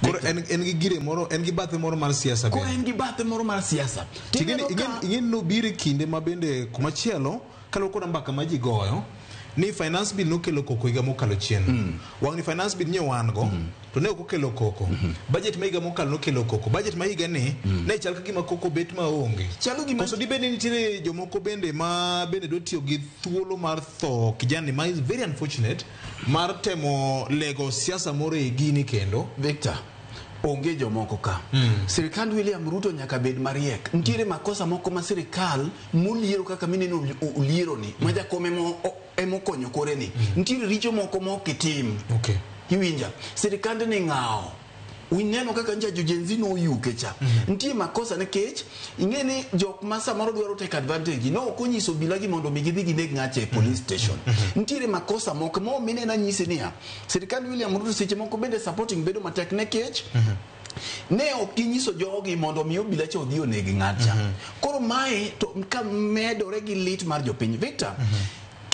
Koro en gi gire moro, en gi bathe moro mar siasa Koro en gi bathe moro mar siasa. Ing'e ni nobiro e kinde ma bende kumachielo kaluwore kod mbaka ma ji goyo ni finance bill nokelo koko higa mokalo chien. Wang' ni finance bill nyo wan go to ne ok okelo koko. Budget ma higa mokalo nokelo koko. Budget ma higa ni ne chal ka gima koko bet maonge. Chalo gima koso dibed ni nitiere jomoko bende ma bende dwa tiyo gi thuolo mar tho kijani ma is very unfortunate mar temo lego siasa moro e gini kendo. Victor, onge jomoko ka. Sirikand William Ruto nyaka bed mariek. Nitiere makosa moko ma sirikal moliero kaka mineno oliero ni, ma jakom emokonyo kore ni. Nitiere richo moko ma ok itim. Iwinja? Sirikand ni ng'awo. Ineno kaka nja jo Gen Z noyuke cha. Nitie makosa nikech ing'e ni jok ma samoro dwaro take advantage no ok onyiso obila gi mondo mi gidhi gineg ng'acha e police station. Nitiere makosa moko ma minena nyisi niya, sirikand William Ruto seche moko bende supporting bedo matek nikech ne ok ginyiso jogi mondo mi obila cha odhi oneg ng'acha. Koro mae to ka medore gi lit mar jopiny. Victor,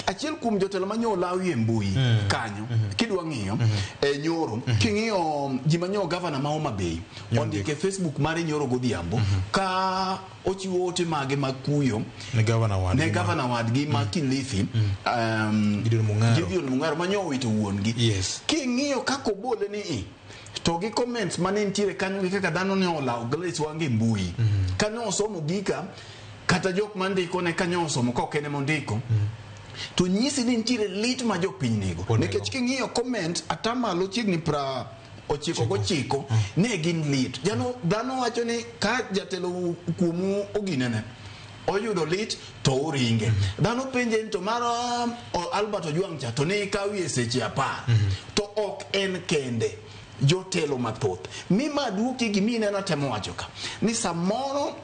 achiel kuom jotelo manyo olawi e mbui kanyo kidwa ng'iyo e nyoro king'iyo ji manyo gavana ma Homa Bay ondike Facebook mare nyoro godhiambo ka ochiwo ote mage mag kuyo ne gavana wadgi ma Kilifi, Gideon Mung'aro manyo owito wuon gi. King'iyo kaka obole ni to gi comments mane nitiere kanyo gi kaka dhano ne olawo Gladys Wanga e mbui kanyo osomo gika kata jok mandiko ne kanyo osomo ka ok en emondiko to nyisi ni nitiere lit ma jopiny nigo. Nikech king'iyo comment atamalo chiegni 99 ne gin lit. Dhano wacho ni ka jatelo kuomu oginene oyudo lit to oringe. Dhano penje ni to mar Albert Ojwang cha to ne ikawie seche 10 to ok en kende. Jotelo mathoth mi ma duoki gimi neno temo wacho ka ni samoro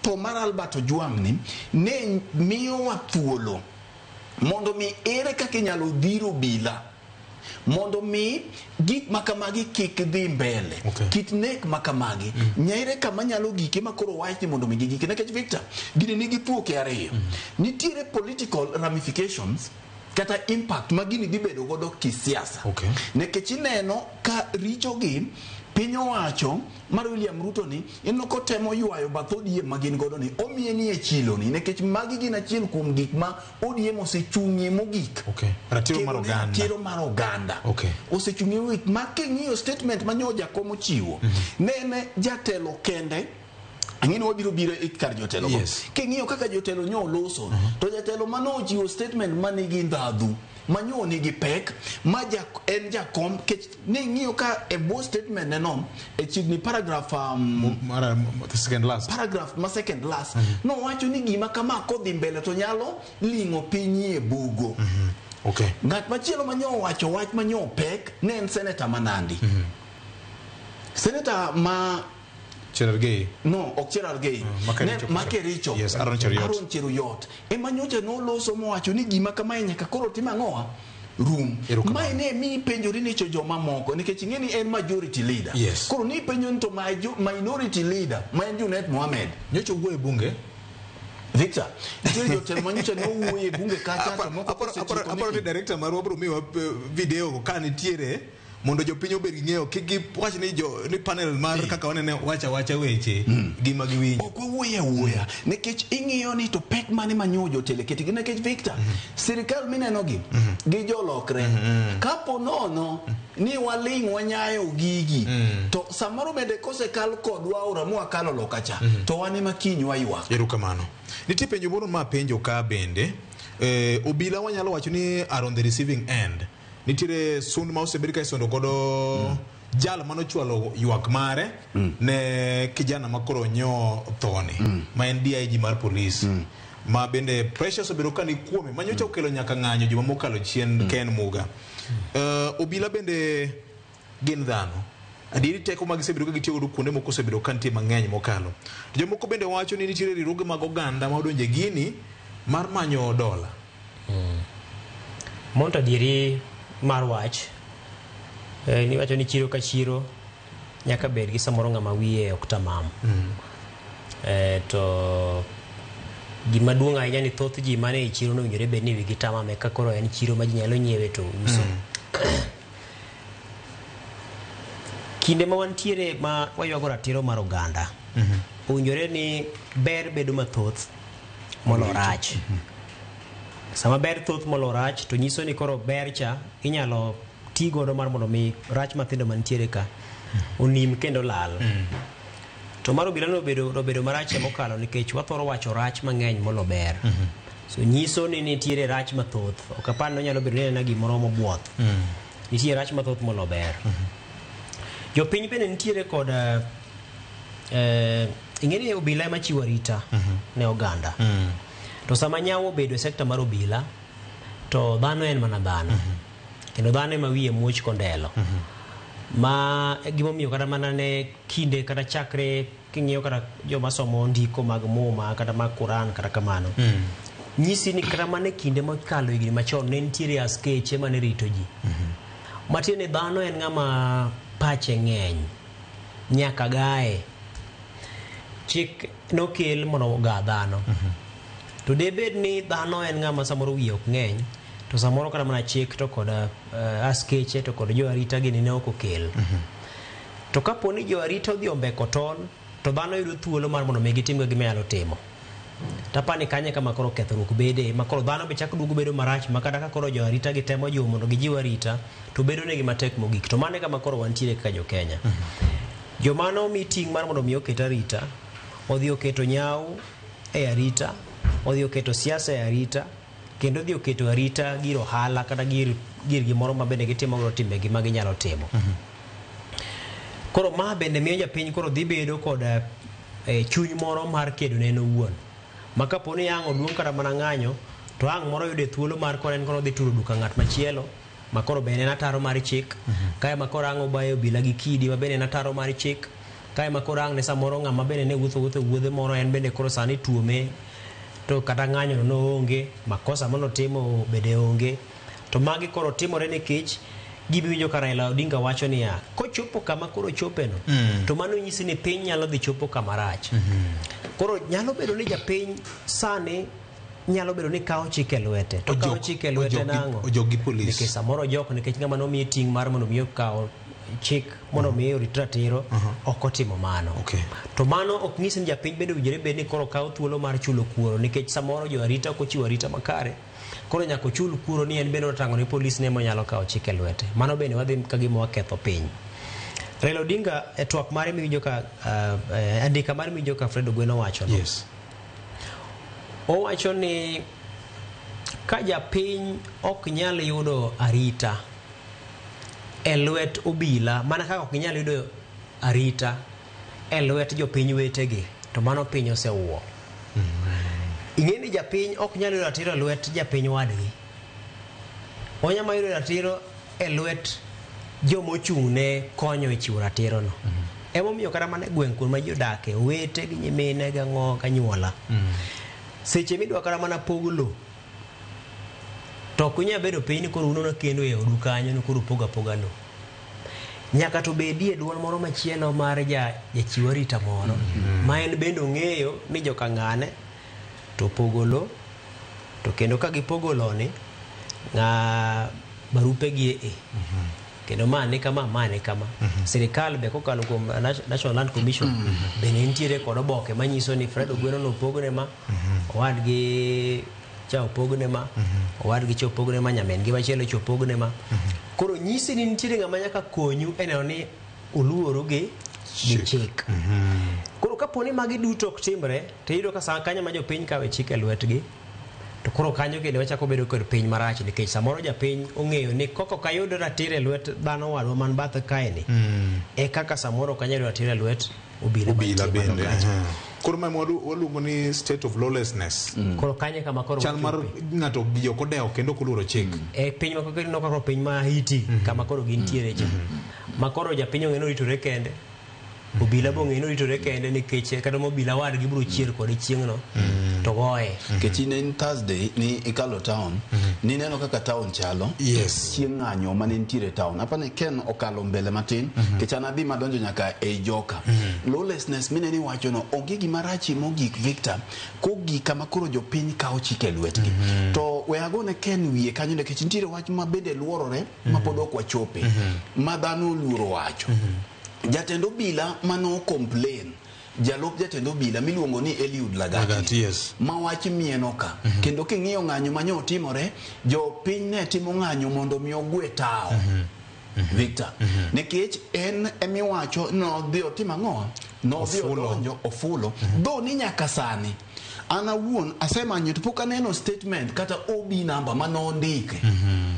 to mar Albert Ojwang ni ne miyowa thuolo mondo mi ere kaka inyalo dhiro obila mondo mi gik makamagi kik dhi mbele. Kit nek makamagi nyaire kama nyalo gike ma koro wach ni mondo mi gigike. Nikech Victor, gini nigi thuoke ariyo. Nitiere political ramifications kata impact ma gini dhi bedo godo kisiasa. Nikech ineno ka richogi piny owacho mar William Ruto ni ineno kotemo ywayo bath ODM ma gin godo ni omiye ni e chilo ni nikech magi gin achiel kuom gik ma ODM osechung'ie mogik. Ratiro mar oganda. Ratiro mar oganda. Osechung'ie mogik ma king'iyo statement ma nyo jakom ochiwo ne en jatelo kende. Ang'e ni wabiro biro e kar jotelo go. King'iyo kaka jotelo nyo oloso to jatelo mano ochiwo statement manigi ndhadhu manyo nigi pek ma en jakom kech ni ng'iyo ka e bwo statement ne no e chiegni paragraph second last paragraph ma second last no wacho ni gima kama kodhi mbele to nyalo ling'o piny e bugo. Ng'at machielo manyo wacho wach manyo pek ne en senator ma Nandi. Senator ma Cherargei. No, ok Cherargei. Makericho. Yes, Aaron Cheruiyot. Aaron Cheruiyot. Ema nyocha noloso mowacho ni gima kamae nyaka koro tim ang'owa? Room. Mae ne mi penjori ni to joma moko nikech ing'e ni en majority leader. Koro ni penjo ni to minority leader ma en Junet Mohamed. Nyocha owuoyo e bunge. Victor, nitie jotelo ma nyocha ne owuoyo e bunge kacha to moko osechiko. Aparo ni director marwa biro miwa video ka nitiere mondo jopiny obed gi ng'eyo kik giwach ni ni panel mar kaka wanene wacha wacha weche gima giwinjo. Ok wawuoyo awuoya nikech ing'iyo ni to pek mane manyo jotelo ketgi nikech Victor, sirikal mineno gi gi jolokre. Kapo nono ni waling' wanyayo gigi to samoro bende kosekal kodwa aora mwakalo loka cha to wan ema kiny waywak. Erokamano. Nitie penjo moro ma penjo ka bende obila wanyalo wacho ni are on the receiving end. Nitiere sund ma osebed ka isondo godo Jal manochwalo ywak mare ne kijana makoro nyo thoni ma en DIG mar polis ma bende pressure obedo ka ni kuome manyocha okelo nyaka ng'anyo juma mokalo chien Ken Muga. Obila bende gin dhano. Adieri teko ma gisebedo ka gitiyo godo kuonde moko osebedo ka nitie mang'eny mokalo. To jomoko bende wacho ni nitiere riwruoge mag oganda ma odonjo e gini mar manyo dola. Mondo adieri mar wach, niwacho ni chiro ka chiro nyaka bed gi samoro ng'ama wiye ok tamam. To gima duong' ahinya ni thoth ji mane e chiro nowinjore bed ni wigi tamam eka koro en chiro ma ji nyalo nyiewe to uso. Kinde ma wantiere ma waywago ratiro mar oganda, owinjore ni ber bedo mathoth molo rach. Sama ber thoth molo rach to nyiso ni koro ber cha inyalo ti godo mar mondo mi rach mathindo mantiere ka onim kendo lal. To mar obila nobedo marach mokalo nikech wathoro wacho rach mang'eny molo ber. So nyiso ni nitiere rach mathoth. Ok apar ni onyalo bedo ni en gimoro mobuoth. Nitie rach mathoth molo ber. Jopiny bende nitiere kod ing'e ni obila ema chiwo arita ne oganda. To sama nyawo obedo e sekta mar obila to dhano en mana dhano. Kendo dhano ema wiye muoch kondelo. Ma gimomiyo kata mana ne kinde kata chakre king'iyo kata joma somo ndiko mag Muma kata mag Quran kata kamano. Nyisi ni kata mana e kinde mokalo higni machon ne nitiere askeche mane rito ji. Matiende ni dhano en ng'ama pache ng'eny nyaka gaye. Chik nokel mondo oga dhano. To debed ni dhano en ng'ama samoro wiye ok ng'eny to samoro kata mana chik to kod askeche to kod jo arita gini ne ok okel. To kapo ni jo arita odhi ombeko tol to dhano yudo thuolo mar mondo mi gitim gima nyalo timo. Tapani kanye kama koro kethruok bede ma koro dhano be chak duogo bedo marach ma kata ka koro jo arita gitemo jiwo mondo gijiw arita to bedo negi matek mogik. To mano e kama koro wantiere kaka jo Kenya. Joma nomi ting' mar mondo mi oket arita odhi oketo nyawo e arita, odhi oketo siasa e arita, kendo odhi oketo arita gir ohala kata gir gimoro ma bende gitimo godo timbegi ma ginyalo timo. Koro ma bende miyo japiny koro dhi bedo kod chuny moro mar kedo ne en owuon. Ma kapo ni ang' oduong' kata mana ng'anyo, to ang' moro yude thuolo mar koro en koro odhi turo duka ng'at machielo, ma koro bende en ataro mar chik. Kae ma koro ang' obayo obila gi kidi ma bende en ataro mar chik. Kae ma koro ang' ne samoro ng'ama bende ne wuotho wuotho e wuodhe moro en bende koro sani tuome to kata ng'anyo no onge, makosa manotimo bende onge. To magi koro timore nikech gimiwinjo ka Raila Odinga wacho niya, kochopo kama koro chopeno, to mano nyisi ni piny nyalo dhi chopo kama rach. Koro nyalo bedo ni japiny sani nyalo bedo ni kawo chik e lwete. To kawo chik e lwete nang'o? Ojok gi polis. Nikech samoro ojok nikech ng'ama nomiye ting' mar mondo mi okaw chik mondo mi orit ratiro ok otimo mano. To mano ok nyis ni japiny bende owinjore bed ni koro kawo thuolo mar chulo kuoro nikech samoro jo arita ok ochiwo arita makare. Koro nyaka ochul kuoro ni en bende otang'o ne polis ne monyalo kawo chik e lwete. Mano bende wadhi ka gima waketho piny. Raila Odinga e twak mare miwinjo ka andika mare miwinjo ka Fred Ogweno wacho no. Yes. Owacho ni ka japiny ok nyal yudo arita e lwet obila mana kaka ok ginyal yudo arita e lwet jopiny wetegi to mano piny osewuo. Ing'e ni japiny ok nyal yudo ratiro e lwet japiny wadgi. Onyalo yudo ratiro e lwet jomochung' ne konyo e chiwo ratiro no. Emomiyo kata mana e gweng' kuond ma ji odake, owete gi nyimine gi ang'o ganyuola. Seche midwa kata mana pog lo, to ok unyal bedo piny ni koro unono kendo e odu kanyo ni koro upogo apoga lo. Nyaka to bedie duol moro machielo mar jachiw arita moro ma en bende ong'eyo ni joka ng'ane to pogo lo to kendo ka gipogo lo ni ng'a barupe gi e kendo ma ni kama ma ni kama. Sirikal be kokalo kuom National Land Commission bende nitiere kod oboke manyiso ni Fred Ogweno nopogne ma, owadgi cha opogne ma, owadgi cha opogne ma, nyamin gi machielo cha opogne ma. Koro nyisi ni nitiere ng'ama nyaka konyu e neno ni uluoru gi chik. Koro kapo ni magi duto ok timre, to iyudo ka saa kanyo ma jopiny kawe chik e lwetgi, To koro kanyo kendo wachako bedo kod piny marach nikech samoro japiny ong'eyo ni koko ok ayud ratiro e lwet dhano wadwa man bathe kaeni, e kaka samoro ok anyal yudo ratiro e lwet obila Obila mantie malo bende. kacha. Koro ma waluongo ni state of lawlessness. Koro kanyo kama koro Chal mar ng'ato ji ok odewo kendo ok oluoro chik. E piny ma koro ineno kaka piny ma Haiti kama koro gintiere cha. Ma koro japiny ong'e ni oritore kende. Obila be ong'e ni oritore kende nikech kata ma obila wadgi biro chier kode chieng'no to goye. Nikech in en Thursday ni ikalo town, nineno kaka town chalo. Yes. Chieng' ng'anyo mane nitiere e town. Apani Ken okalo mbele matin, nikech an adhi madonjo nyaka ei joka. Lawlessness mineno iwacho no, onge gima rachie mogik Victor, kogik kama koro jopiny kawo chik e lwetgi. To we agone Ken wiye kanyo nikech nitiere wach ma bende luorore ma pod ok wachope, ma dhano oluoro wacho. Jatend obila mano complain, jalup jatend obila miluongo ni Eliud Lagat, Lagat, yes. ma wach mieno ka. Kendo king'iyo ng'anyo manyo otimore, jopiny ne timo ng'anyo mondo mi ogwe tao. Victor, nikech en emiwacho nodhi otimo ang'o? Nodhi odonjo ofulo. Dho ni nyaka sani an awuon asemanyo to pok aneno statement kata OB number manondike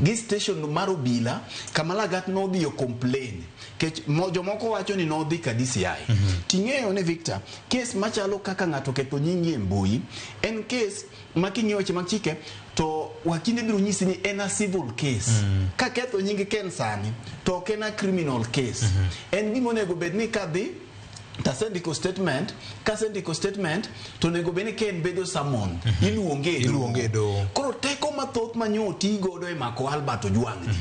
gi station mar obila kama Lagat nodhi o complain. Kech jomoko wacho ni nodhi ka DCI. Ting'eyo ni Victor, kes machalo kaka ng'ato ketho nyingi e mbui en kes ma king'iyo weche mag chike to wakinde biro nyisi ni en a civil case. Ka ketho nying Ken sani to ok en a criminal case. En gima onego bed ni kadhi tasendiko statement, kasendiko statement to onego bed ni Ken bedo summon, iluonge e doho. Iluonge e doho. Koro teko mathoth manyo oti godo e mako Albert Ojwang ni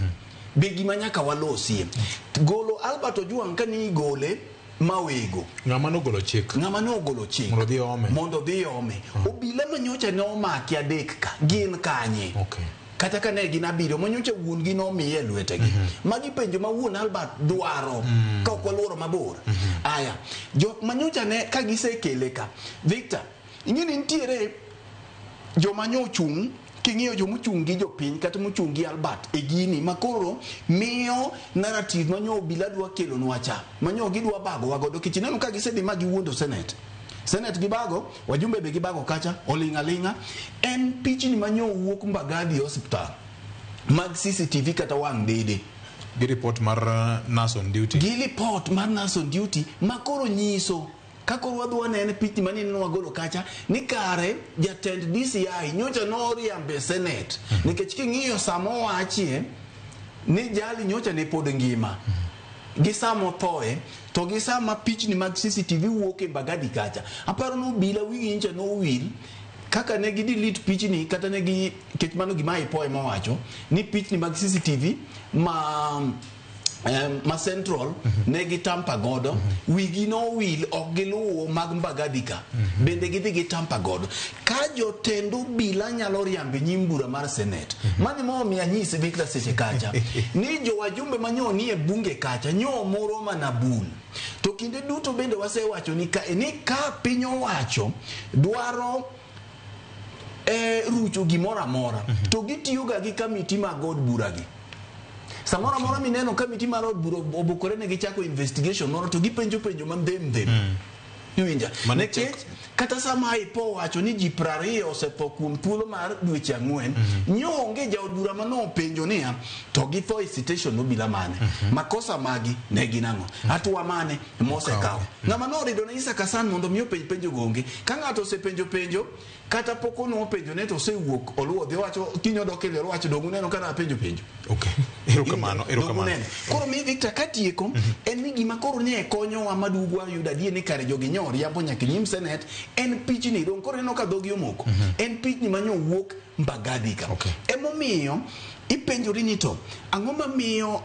be gima nyaka walosie. Golo Albert Ojwang ka ni igole mawego. Ng'ama nogolo chik. Ng'ama nogolo chik. Mondo odhi ome. Mondo odhi ome. Obila manyocha ne omaki adek ka gin kanye? Okay. Kata ka ne gin abiriyo manyocha wuon gi nomiye e lwetegi. Magi penjo ma wuon Albert dwaro ka ok waluoro mabor. Aya, jok manyocha ne ka gisekele ka. Victor, ing'e ni nitiere joma nyo ochung' king'iyo jomochung' gi jopiny kata mochung' gi Albert e gini makoro miyo narrative manyo obila dwa kelonwa cha manyo gidwa bagowa godo kech ineno ka gisedhi ma giwuondo Senate. Senate gibago, wajumbe be gibago kacha, oling' aling'a. En pichni manyo owuok Mbagathi Hospital mag CCTV kata wang' dede. Gi report mar nurse on duty. Gi report mar nurse on duty ma koro nyiso ka koro wadhi wanene pichni mane wagolo kacha ni kare jatend DCI nyocha noriambe Senate nikech king'iyo sama owachie ni jali nyocha ne pod ngima gi sama othoe to gi sama pichni mag CCTV wuok e Mbagathi kacha aparo ni obila wigi nyocha nowil kaka ne gi delete pichni kata ne gi kech mano gima IPOA mowacho ni pichni mag CCTV ma Central ne gitampa godo wigi nowil ok giluwo mag Mbagathi ka bende gidhi gitampa godo ka jotend obila nyalo riambo e nyim bura mar Senate. Mano emomiyo anyisi Victor seche kacha ni jowajumbe manyo nie bunge kacha nyo moro mana bul to kinde duto bende wasewacho ni ka, ni ka piny owacho dwaro rucho gimoro amora to gitiyoga gi kamiti mag od bura gi. Samoro amora mineno kamiti mar od bura obukore ne gichako investigation moro to gipenjo penjo mandhem dhem. Iwinja? Nikech kata sama IPOA owacho ni ji 20 osetho kuom thuolo mar dweche 4, nyo onge jaod bura manopenjo niya to githo e station obila mane, makosa magi ne gin ang'o, hatua mane mosekaw. Ng'ama norido ne Isaac Hassan mondo mi openj penjo go onge. Ka ng'ato osepenjo penjo kata pok onwo penjo ne to osewuok oluwo dhi owacho kiny odok e liel owacho dong uneno ka napenjo penjo. Okay. Erokamano, erokamano. Koro mi Victor katieko en ni gima koro ne konyowa maduogo wayudo adier ni kare jogi nyo riambo nyaka e nyim Senate en pichni dong koro ineno ka dhogi omoko. En pichni manyo wuok Mbagathi ka. Emomiyo ipenjori ni to ang'o mamiyo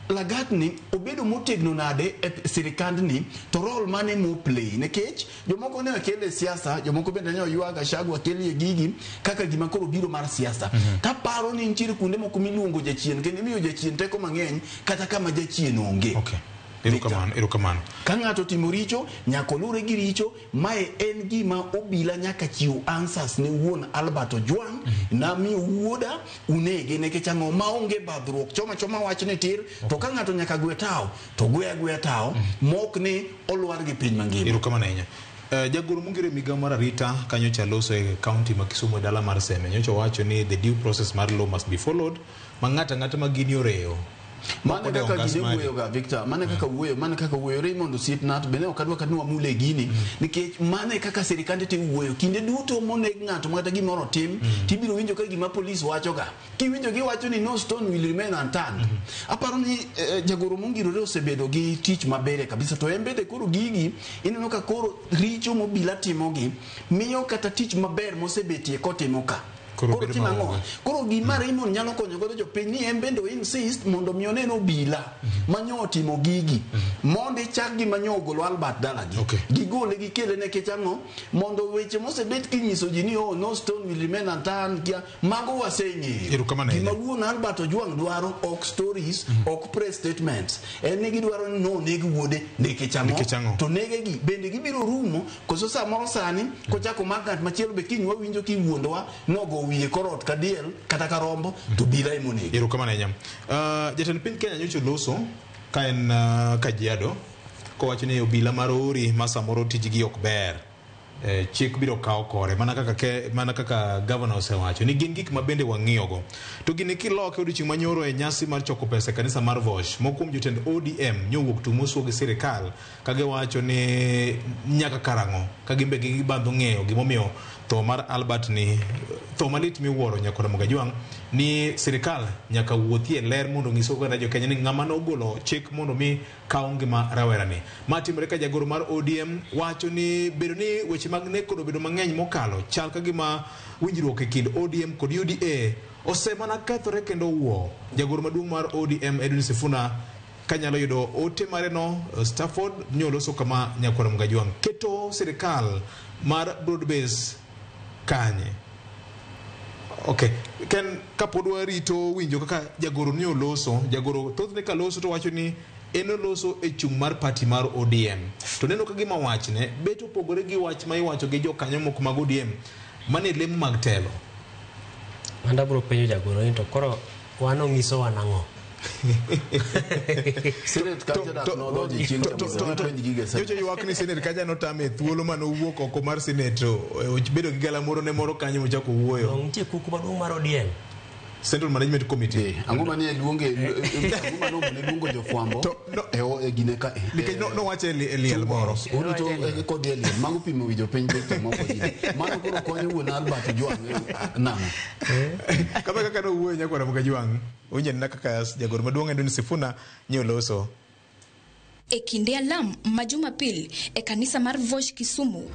Lagat ni obedo motegno nade e sirikandni to role mane mo play nikech jomoko ne okele siasa jomoko bende ne oywa Gachagua kelie gigi kaka gima koro biro mar siasa. Taparo ni nitiere kuonde moko miluongo jachien kendo imiyo jachien teko mang'eny kata kama jachien onge. Okay. Erokamano, erokamano. Ka ng'ato otimo richo nyaka olure gi richo. Mae en gima obila nyaka chiw answers ne wuon Albert Ojwang namiyo wuoda unege nikech ang'o maonge badhruok choma choma wach ni tir to ka ng'ato nyaka gwe tawo to gwe agweya tawo mok ni olwar gi piny mangima. Erokamano ahinya. Jagoro mongire migawo mar arita kanyo chaloso e kaunti ma Kisumu e dala mar Seme nyocha owacho ni the due process mar law must be followed ma ng'ato ang'ata ma gini oreyo Mano kaka gine wuoyo ga Victor, mano kaka wuoyo, mano kaka wuoyo Raymond osiepna to bende ok adwa kata ni wamule gini nikech mano e kaka sirikande te wuoyo kinde duto moneg ng'ato makata gimoro otim tibiro winjo ka gima polis wachoga kiwinjo giwacho ni no stone will remain unturned. Aparo ni jagoro mongirore osebedo gi tich mabere kabisa to en bende koro gigi ineno ka koro richo mobila timogi miyo kata tich maber mosebetie kotimo ka koro timo ang'o? Koro gima Raymond nyalo konyo godo jopiny ni en bende insist mondo mi onen obila manyo otimo gigi mondo ichak gi manyo ogolo Albert dalagi gigole gikele nikech ang'o mondo weche mosebet kinyiso ji ni oh no stone will remain unturned kia mago waseng'eyo. Gima wuon Albert Ojwang dwaro ok stories ok press statements en ni gidwaro ni noneg wuode nikech ang'o to negegi bende gibiro rumo koso samoro sani kochako mak ng'at machielo be kiny wawinjo kiwuondowa nogo wiye korot ka diel kata ka rombo to bila emonego. Erokamano ahinya. Jatend piny Kenya nyocha oloso ka en Kajiado kowacho ni obila mar ori ma samoro tijgi ok ber chik biro kawo kore mana kaka governor osewacho ni gin gik ma bende wang'iyogo. To gini kiloke odiochieng' manyoro e nyasi mar choko pesa e kanisa mar Vosh, moko kuom jotend ODM nyowuok tumosuo gi sirikal ka giwacho ni nyaka karang'o ka gin be gibandho ng'eyo gimomiyo tho mar Albert ni tho malit miwuoro nyaka Ramogi Ajwang' ni sirikal nyaka wuothie ler mondo onyis oganda jo Kenya ni ng'ama nogolo chik mondo mi kawo ngima rawera ni. Ma timore ka jagoro mar ODM wacho ni bedo ni weche mag nek kod obedo mang'eny mokalo chal ka gima winjruok e kind ODM kod UDA osemana kethore kendo wuo. Jagoro maduong' mar ODM Edwin Sifuna kanyalo yudo ote mare no Stafford nyoloso kama nyakwar Ramogi Ajwang' keto sirikal mar broad base kanye. Okay, ken kapod warito winjo kaka jagoro ni oloso, jagoro thothne ka loso to wacho ni en oloso e chung' mar party mar ODM. To neno ka gima wachne bet opogore gi wach ma iwacho gi jokanyo moko mag ODM mane lemo mag telo. Manda bro penjo jagoro ni to koro wan ong'isowa nang'o? Senate kacha dak nodonjo chieng' nyocha ywak ni Senate kacha notame thuolo mane owuok oko mar Senate bedo gi galamoro ne moro kanyo mochako wuoyo. Nitie kuku maduong' mar ODM. Central Management Committee. Ang'o mane luonge ang'o mane luongo jofwambo e gine ka nikech nowacho e liel moro. Orito kod e liel mago pimo wi jopiny Victor moko gine. Mano koro konyo wuon Albert Ojwang' nang'o? Kama kaka nowuoyo nyakwar Ramogi Ajwang' winjo kaka jagoro maduong' Edwin Sifuna nyoloso. E kinde alam ma Jumapil e kanisa mar Vosh Kisumu,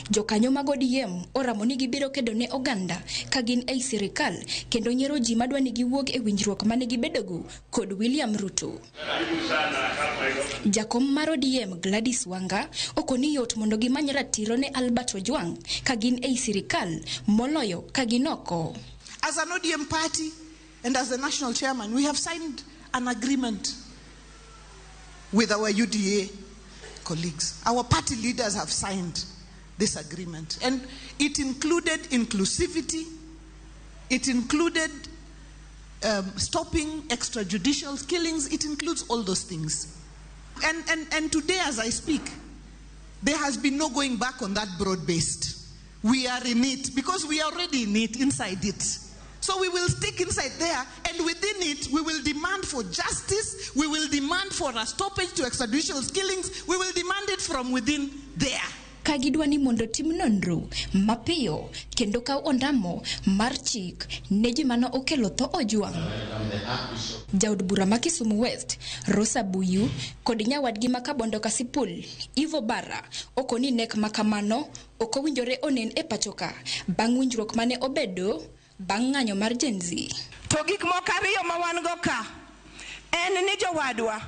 jokanyo mag ODM oramo ni gibiro kedo ne oganda ka gin ei sirikal kendo nyiero ji madwa ni giwuog e winjruok mane gibedogo kod William Ruto. Jakom mar ODM Gladys Wanga okoni yot mondo gimany ratiro ne Albert Ojwang' ka gin ei sirikal moloyo ka gin oko. As an ODM party and as the national chairman, we have signed an agreement with our UDA colleagues. Our party leaders have signed this agreement. And it included inclusivity, it included stopping extrajudicial killings, it includes all those things. And today as I speak, there has been no going back on that broad-based. We are in it because we are already in it, inside it. So we will stick inside there, and within it, we will demand for justice, we will demand for a stoppage to extrajudicial killings, we will demand it from within there. Ka gidwa ni mondo tim nonro mapiyo kendo kaw ondamo mar chik ne ji mane okelo tho Ojwang'. Jaod bura ma Kisumu West, Rosa Buyu kod nyawadgi ma Kabondo Kasipul, Ivo Bara, okoni nek makamano ok owinjore onen e pachoka bang' winjruok mane obedo bang' ng'anyo mar Gen Z. To gik moko ariyo ma wan go ka en ni jowadwa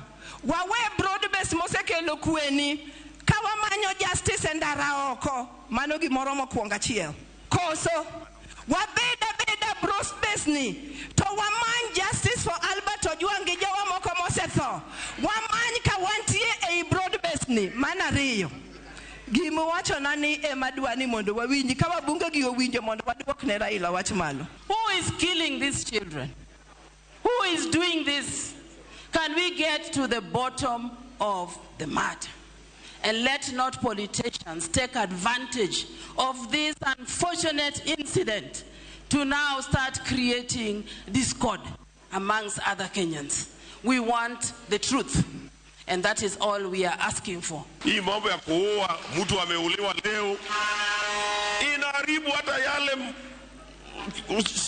wawe broad base mosekelo kweni ka wamanyo justice e ndara oko, mano gimoro mokwongo achiel. Koso wabed abeda broad base ni to wamany justice for Albert Ojwang' gi jowa moko mosetho. Wamany ka wantie ei broad base ni, mano ariyo. Gima wachona ni ema dwa ni mondo wawinji ka wabunge gi owinjo mondo waduok ne Raila wach malo. Who is killing these children? Who is doing this? Can we get to the bottom of the matter? And let not politicians take advantage of this unfortunate incident to now start creating discord amongst other Kenyans. We want the truth, and that is all we are asking for. Hii mambo ya kuua mtu ameuliwa leo inaharibu hata yale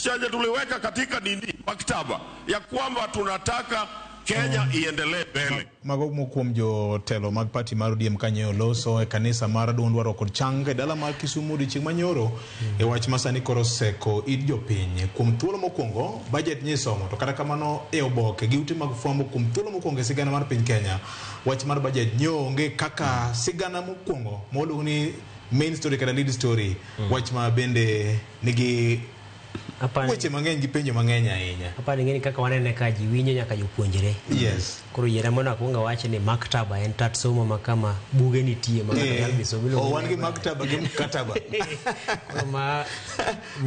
shanja tuliweka katika nini maktaba ya kwamba tunataka Kenya iendelee mbele. Mago moko kuom jotelo mag party mar ODM kanyo loso e kanisa mar duond Warruok kod Chang e dala mar Kisumu odiochieng' manyoro e wach ma sani koro oseko it jopiny kuom thuolo mokwongo budget nyisomo to kata kamano e oboke gi ute mag fwambo kuom thuolo mokwongo e sigana mar piny Kenya wach mar budget nyoonge kaka sigana mokwongo ma ni main story kata lead story wach ma bende nigi weche mang'eny gi penjo mang'eny ahinya. Apani ng'eni kaka wanene ka ji winjo nyaka jopuonjre. Yes. Koro yiera mondo akwong awach ni maktaba en tat somo ma kama buge nitie ma ng'ato nyalo dhi somo. Oh, wan gi maktaba gi mkataba. Koro ma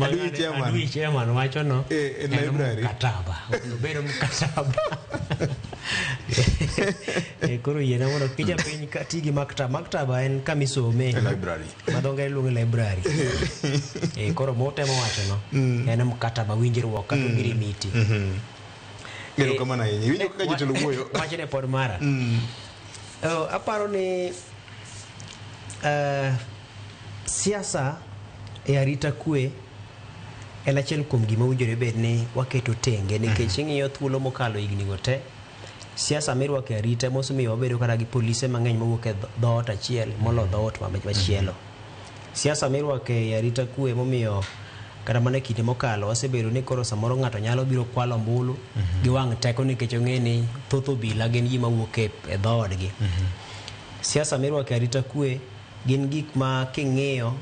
Adui chairman wacho no. En library. Mkataba. Obedo mkataba. Koro yiena mondo kija piny ti gi maktaba. Maktaba en kama isome. Library. Ma dho ngere luongo ni library. Koro motemo wacho no. En mkataba winjruok kata ogirimiti. Erokamano ahinya. Iwinjo kaka jotelo wuoyo. Wachne pod mara. Aparo ni siasa e arita kwe en achiel kuom gima owinjore bed ni waketo tenge nikech ing'iyo thuolo mokalo higni go te siasa mirwako e arita mosemiyo wabedo kata gi polise mang'eny mowuok e dhoot achiel molo dhoot machielo. Siasa mirwako e arita kwe momiyo kata mana e kinde mokalo wasebedo ni koro samoro ng'ato nyalo biro kwalo ombulu gi wang' teko nikech ong'e ni thoth obila gin ji mawuok e dhoodgi. Siasa mirwako e arita kwe gin gik ma king'iyo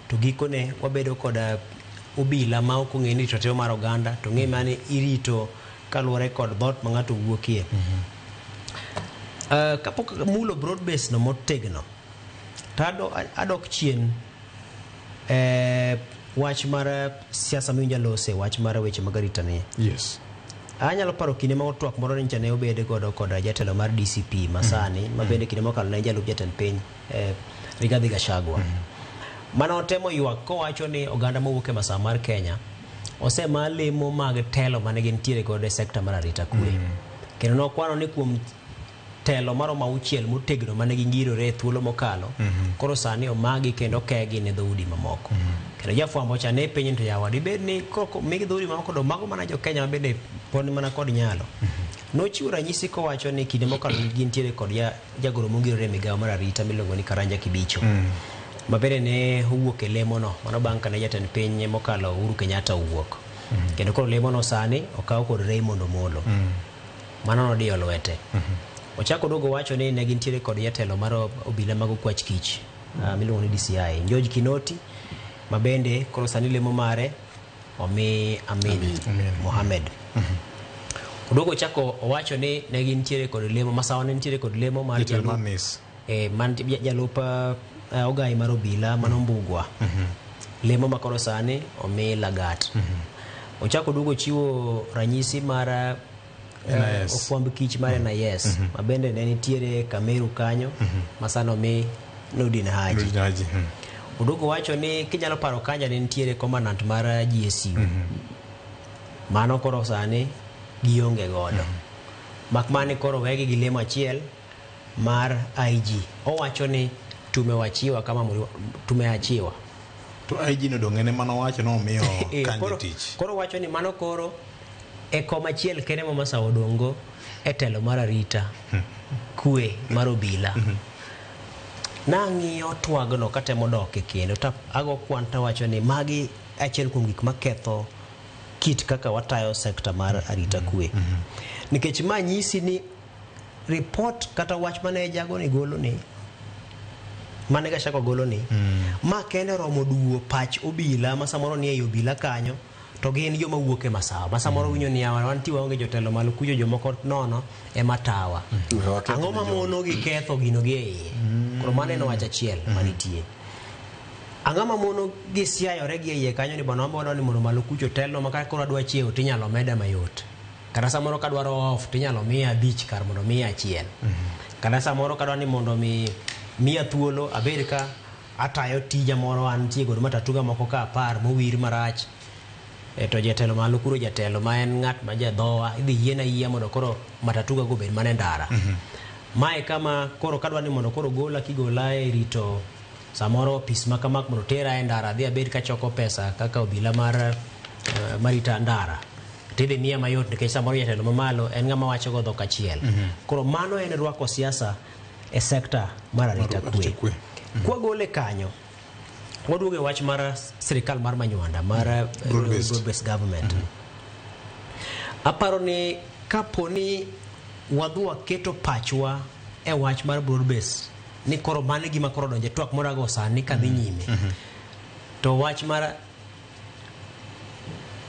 to gikone wabedo kod obila ma ok ong'e ni rito mar oganda to ng'e mana irito kaluwore kod dhoot ma ng'ato wuokie. Kapok mulo broad base no motegno to adok chien wach mar siasa miwinjo lose wach mar weche mag arita ni. Yes. Anyalo paro kinde ma twak moro nyicha ne obed godo kod jatelo mar DCP masani ma bende kinde mokalo ne jalup jatend piny Rigathi Gachagua. Mane otemo ywak kowacho ni oganda mowuok e masawa mar Kenya osema lemo mag telo mane gintiere godo e sekta mar arita kwe. Kendo nokwano ni kuom telo maromo 6 motegno mane gingirore e thuolo mokalo koro sani omagi kendo okegi ne dhoudi mamoko. Kendo jafwambo cha ne penjo to yawa dibed ni koko migi dhoudi mamoko do mago mana jo Kenya ma bende pod mana kod nyalo. Nochiwo ranyisi kowacho ni kinde mokalo gintiere kod jagoro mongirore e migawo mar arita miluongo ni Karanja Kibicho. Ma bende ne owuok e lemono mano bang' kane jatend piny mokalo Uhuru Kenyatta owuok. Kendo koro lemono sani okaw kod Raymond Omolo. Mano nodiyo lwete. Ochako duogo wacho ni ne gintiere kod jatelo mar obila mag okwach kich miluongo ni DCI George Kinoti ma bende koro sani lemo mare omi Amin Mohamed. Oduogo chako owacho ni ne gintiere kod lemo masawa ne nitiere kod lemo mar jalup ogai mar obila mano Mbugua. Lemo ma koro sani omi Lagat. Ochako duogo chiwo ranyisi mar ofwamb kich mar NIS ma bende ne nitiere Kameru kanyo ma sani omi Nurdin Haji. Oduogo wacho ni kinyalo paro kanja ne nitiere commandant mar GSU. Mano koro sani gionge godo. Mak mane koro wegi gi lemo achiel mar IG. Owacho ni tumewachiwa kama tumeachiwa. To IG no dong' ene mano wacho no omiyo kanje tich. Koro wacho ni mano koro e koma achiel kende ma Masawa odong'go e telo mar arita kwe mar obila. Nang'iyo twagno katemo dok e kendo to ago kwan tawacho ni magi achiel kuom gik maketho kit kaka watayo sekta mar arita kwe. Nikech ma nyisi ni report kata wach mane jago ni golo ni mane Gachagua golo ni ma kende romo duo pach obila ma samoro ni ei obila kanyo to gin joma wuok e masawa ma samoro winjo ni yawa wantie waonge jotelo malo kucho jomoko nono ema tawa. Ang'o ma mono gi ketho gino gi e iye? Koro mano en wach achiel manitie. Ang'o ma mono gi siayore gi e iye kanyo ni bwana wambo ni mondo malo kucho telo ma ka koro adwa chiewo tinyalo meda mayot. Kata samoro kadwaro off tinyalo miya 5 kar mondo miya 1. Kata samoro kadwa ni mondo mi Miya thuolo abed ka atayo tija moro, antie kod matatuga moko ka 10 mowir marach. To jatelo malo kuro, jatelo ma en ng'at ma jadhowa, idhi yiena yia mondo koro matatuga go obed mana e ndara. Mae kama koro kadwa ni mondo koro gola kigola e rito samoro opis ma kama mondo tera e ndara, adhi abed kachoko pesa kaka obila mar marita ndara, tidhi miya mayot nikech samoro jatelo mamalo en ng'ama wacho go dhok achiel. Koro mano en rwako siasa e sekta mar arita kwe. Kwagole kanyo, waduogo e wach mar sirikal mar Manywanda mar broad-based government. Aparo ni kapo ni wadhi waketo pachwa e wach mar broad-based ni koro mano e gima koro donje twak morago sani kadhi nyime, to wach mar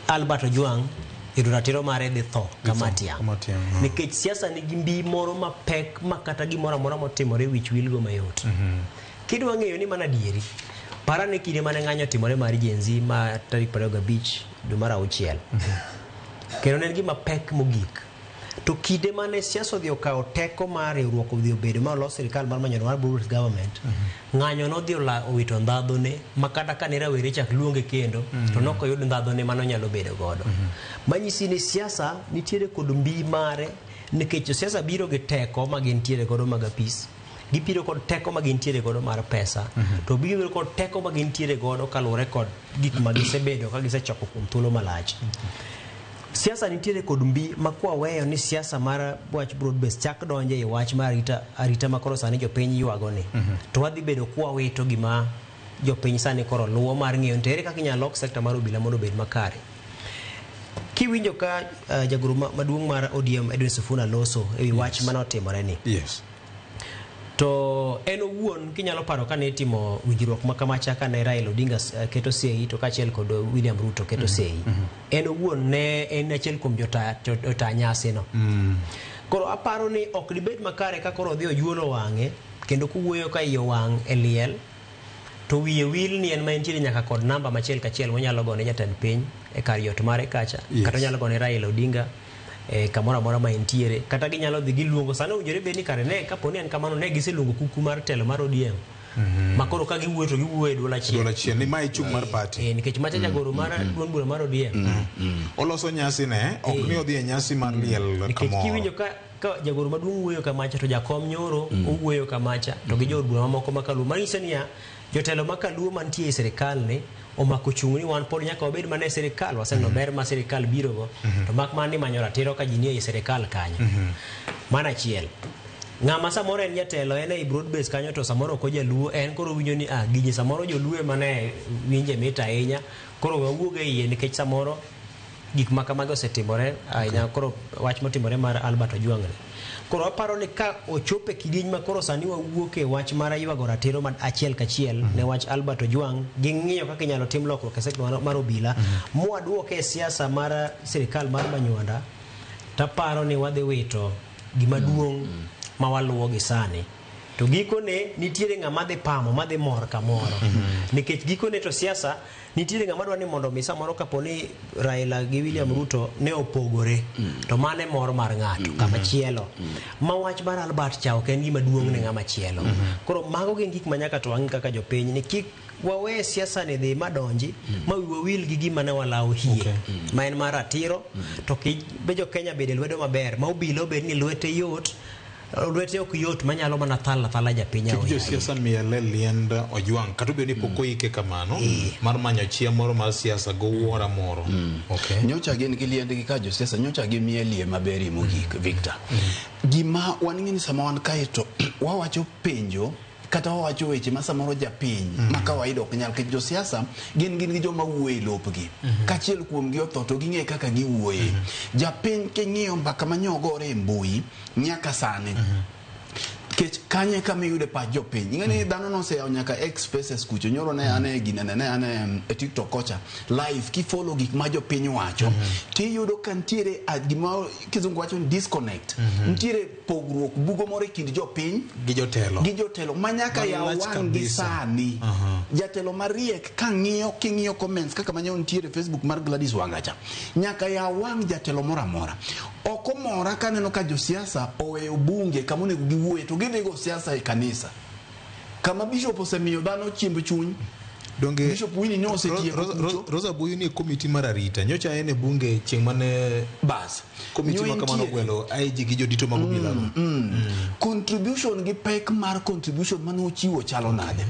Albert Ojwang yudo ratiro mare dhi tho kama tiang', nikech siasa nigi mbi moro mapek ma kata gimoro amora motimore wich wilgo mayot. Kidwa ng'eyo ni mana adieri, para ni kinde mane ng'anyo otimore mar Gen Z ma tarik 25 dwe mar 6, kendo ne en gima pek mogik. To kinde mane siasa odhi okawo teko mar riwruok odhi obedo ma olos sirikal mar Manywanda mar Broad government, ng'anyo nodhi owito ndhadhune ma kata kane rawere chak luonge kendo, to nokoyud ndhadhune mano nyalo bedo godo. Manyisi ni siasa nitiere kod mbi mare, nikech josiasa biro gi teko ma gintiere godo mag apis, gibiro kod teko ma gintiere godo mar pesa, to gibiro kod teko ma gintiere godo kaluwore kod gik ma gisebedo ka gisechoko kuom thuolo malach. Siasa nitiere kod mbi ma kwaweyo ni siasa mar wach broad base chak donje e wach mar arita ma koro sani jopiny ywago ni, to wadhi bedo kwawito gima jopiny sani koro luwo mar ng'eyo ni ere kaka inyalo lok sekta mar obila mondo obed makare. Kiwinjo ka jagoro maduong' mar ODM Edwin Sifuna loso ewi wach mane otimore ni, to en owuon kinyalo paro kane itimo winjruok ma kamacha kane Raila Odinga keto sei to kaachiel kod William Ruto keto sei, en owuon ne en achiel kuom jota nyasi no. Koro aparo ni ok dibed makare ka koro odhi ojuolo wang'e kendo kowuoyo ka iye owang' e liel to wiye wil ni en ma entiere nyaka kod namba machiel kachiel monyalo gone jatend piny e kar yot mare kacha, kata onyalo gone Raila Odinga e kamoro amora ma entiere, kata ginyalo dhi giluongo sani owinjore bed ni kare ne kapo ni en kamano ne giseluongo kuku mar telo mar ODM ma koro ka giwuoyo to giwuoyo e duol achiel. Duol achiel ni mae chung' mar party. Nikech macha jagoro mar duond bura mar ODM oloso nyasi ne ok ni odhi e nyasi mar liel nikech kamoro. Kiwinjo ka jagoro maduong' wuoyo kamacha to jakom nyoro owuoyo kamacha to gi jood bura mamoko makaluo, manyiso niya jotelo makaluo mantie e sirikal ni omako chung' ni wan pod nyaka wabed mana e sirikal, waseneno ber ma sirikal birogo, to mak mana ni manyo ratiro ka ji nie ei sirikal kanyo. Mano achiel. Ng'ama samoro en jatelo en ei broad base kanyo to samoro ok ojaluo, en koro winjo ni gini samoro joluo ema ne winje mit ahinya, koro wawuog e iye nikech samoro gik ma kamago osetimore ahinya. Koro wach motimore mar Albert Ojwang ni, koro aparo ni ka ochopo e kidieny ma koro sani wawuok e wach mar ywago ratiro ma achiel kachiel ne wach Albert Ojwang gi ng'iyo kaka inyalo tim lokruok e sekta mar obila mwaduoke e siasa mar sirikal mar Manywanda, taparo ni wadhi wito gima duong' ma waluwo gi sani. To gikone nitiere ng'ama dhi pamo madhi mor kamoro, nikech gikone to siasa nitiere ng'ama dwa ni mondo mi samoro kapo ni Raila gi William Ruto ne opogore, to mano e mor mar ng'ato kama chielo ma wach mar Albert cha ok en gima duong' ne ng'ama chielo. Koro mago gin gik ma nyaka to wang'i kaka jopiny ni kik wawe siasa ni dhi madonji ma wiwa wil gi gima ne walawo hie ma en mar ratiro, to be jo Kenya bede lwedo maber ma obila obed ni lwete yot, lwete ok yot manyalo mana thalo athala japiny Kik aoyaye. josiasa miele liend Ojwang' kata obedo ni pok oike kamano mar manyo chia moro mar siasa go wuora moro. Okay. Nyocha gin gi liendgi ka josiasa nyocha gimielie maberie mogik, Victor. Gima wan ng'e ni sama wan kae to wawacho penjo kata wawacho weche ma samoro japiny ma kawaida ok nyal, nikech josiasa gin gi joma wuoyo e lopgi. Kachiel kuomgi otho to ging'e kaka giwuoye. Japiny king'iyo mbaka ma nyogore e mbui nyaka sani, kech kanye kama iyude pach jopiny, ing'e ni dhano noseyawo nyaka X Spaces kucho nyoro ne ane ginene ne ane e TikTok kocha live kifollow gik ma jopiny wacho, tiyudo ka nitiere gima kizungu wacho ni disconnect, nitiere pogruok bugo moro e kind jopiny gi jotelo, gi jotelo ma nyaka yaw Malach wang' gi kabisa. sani. Jatelo mariek kang'iyo king'iyo comments kaka manyo nitiere Facebook mar Gladys Wangacha, nyaka yaw wang' jatelo moro amora. Ok omora kaneno ka josiasa oweyo bunge kama onego giwuoye to gidhi go siasa e kanisa. Kama bishop osemiyo dhano chiemb chuny. Donge Bishop Winnie ne osetieko kucho. Rosa Buyu ni e komiti mar arita. Nyocha en e bunge chieng' mane bas komiti Nyo ma kamano entie. ogwelo IG gi jodito mag obila go. Contribution gi pek mar contribution mane ochiwo chalo nade?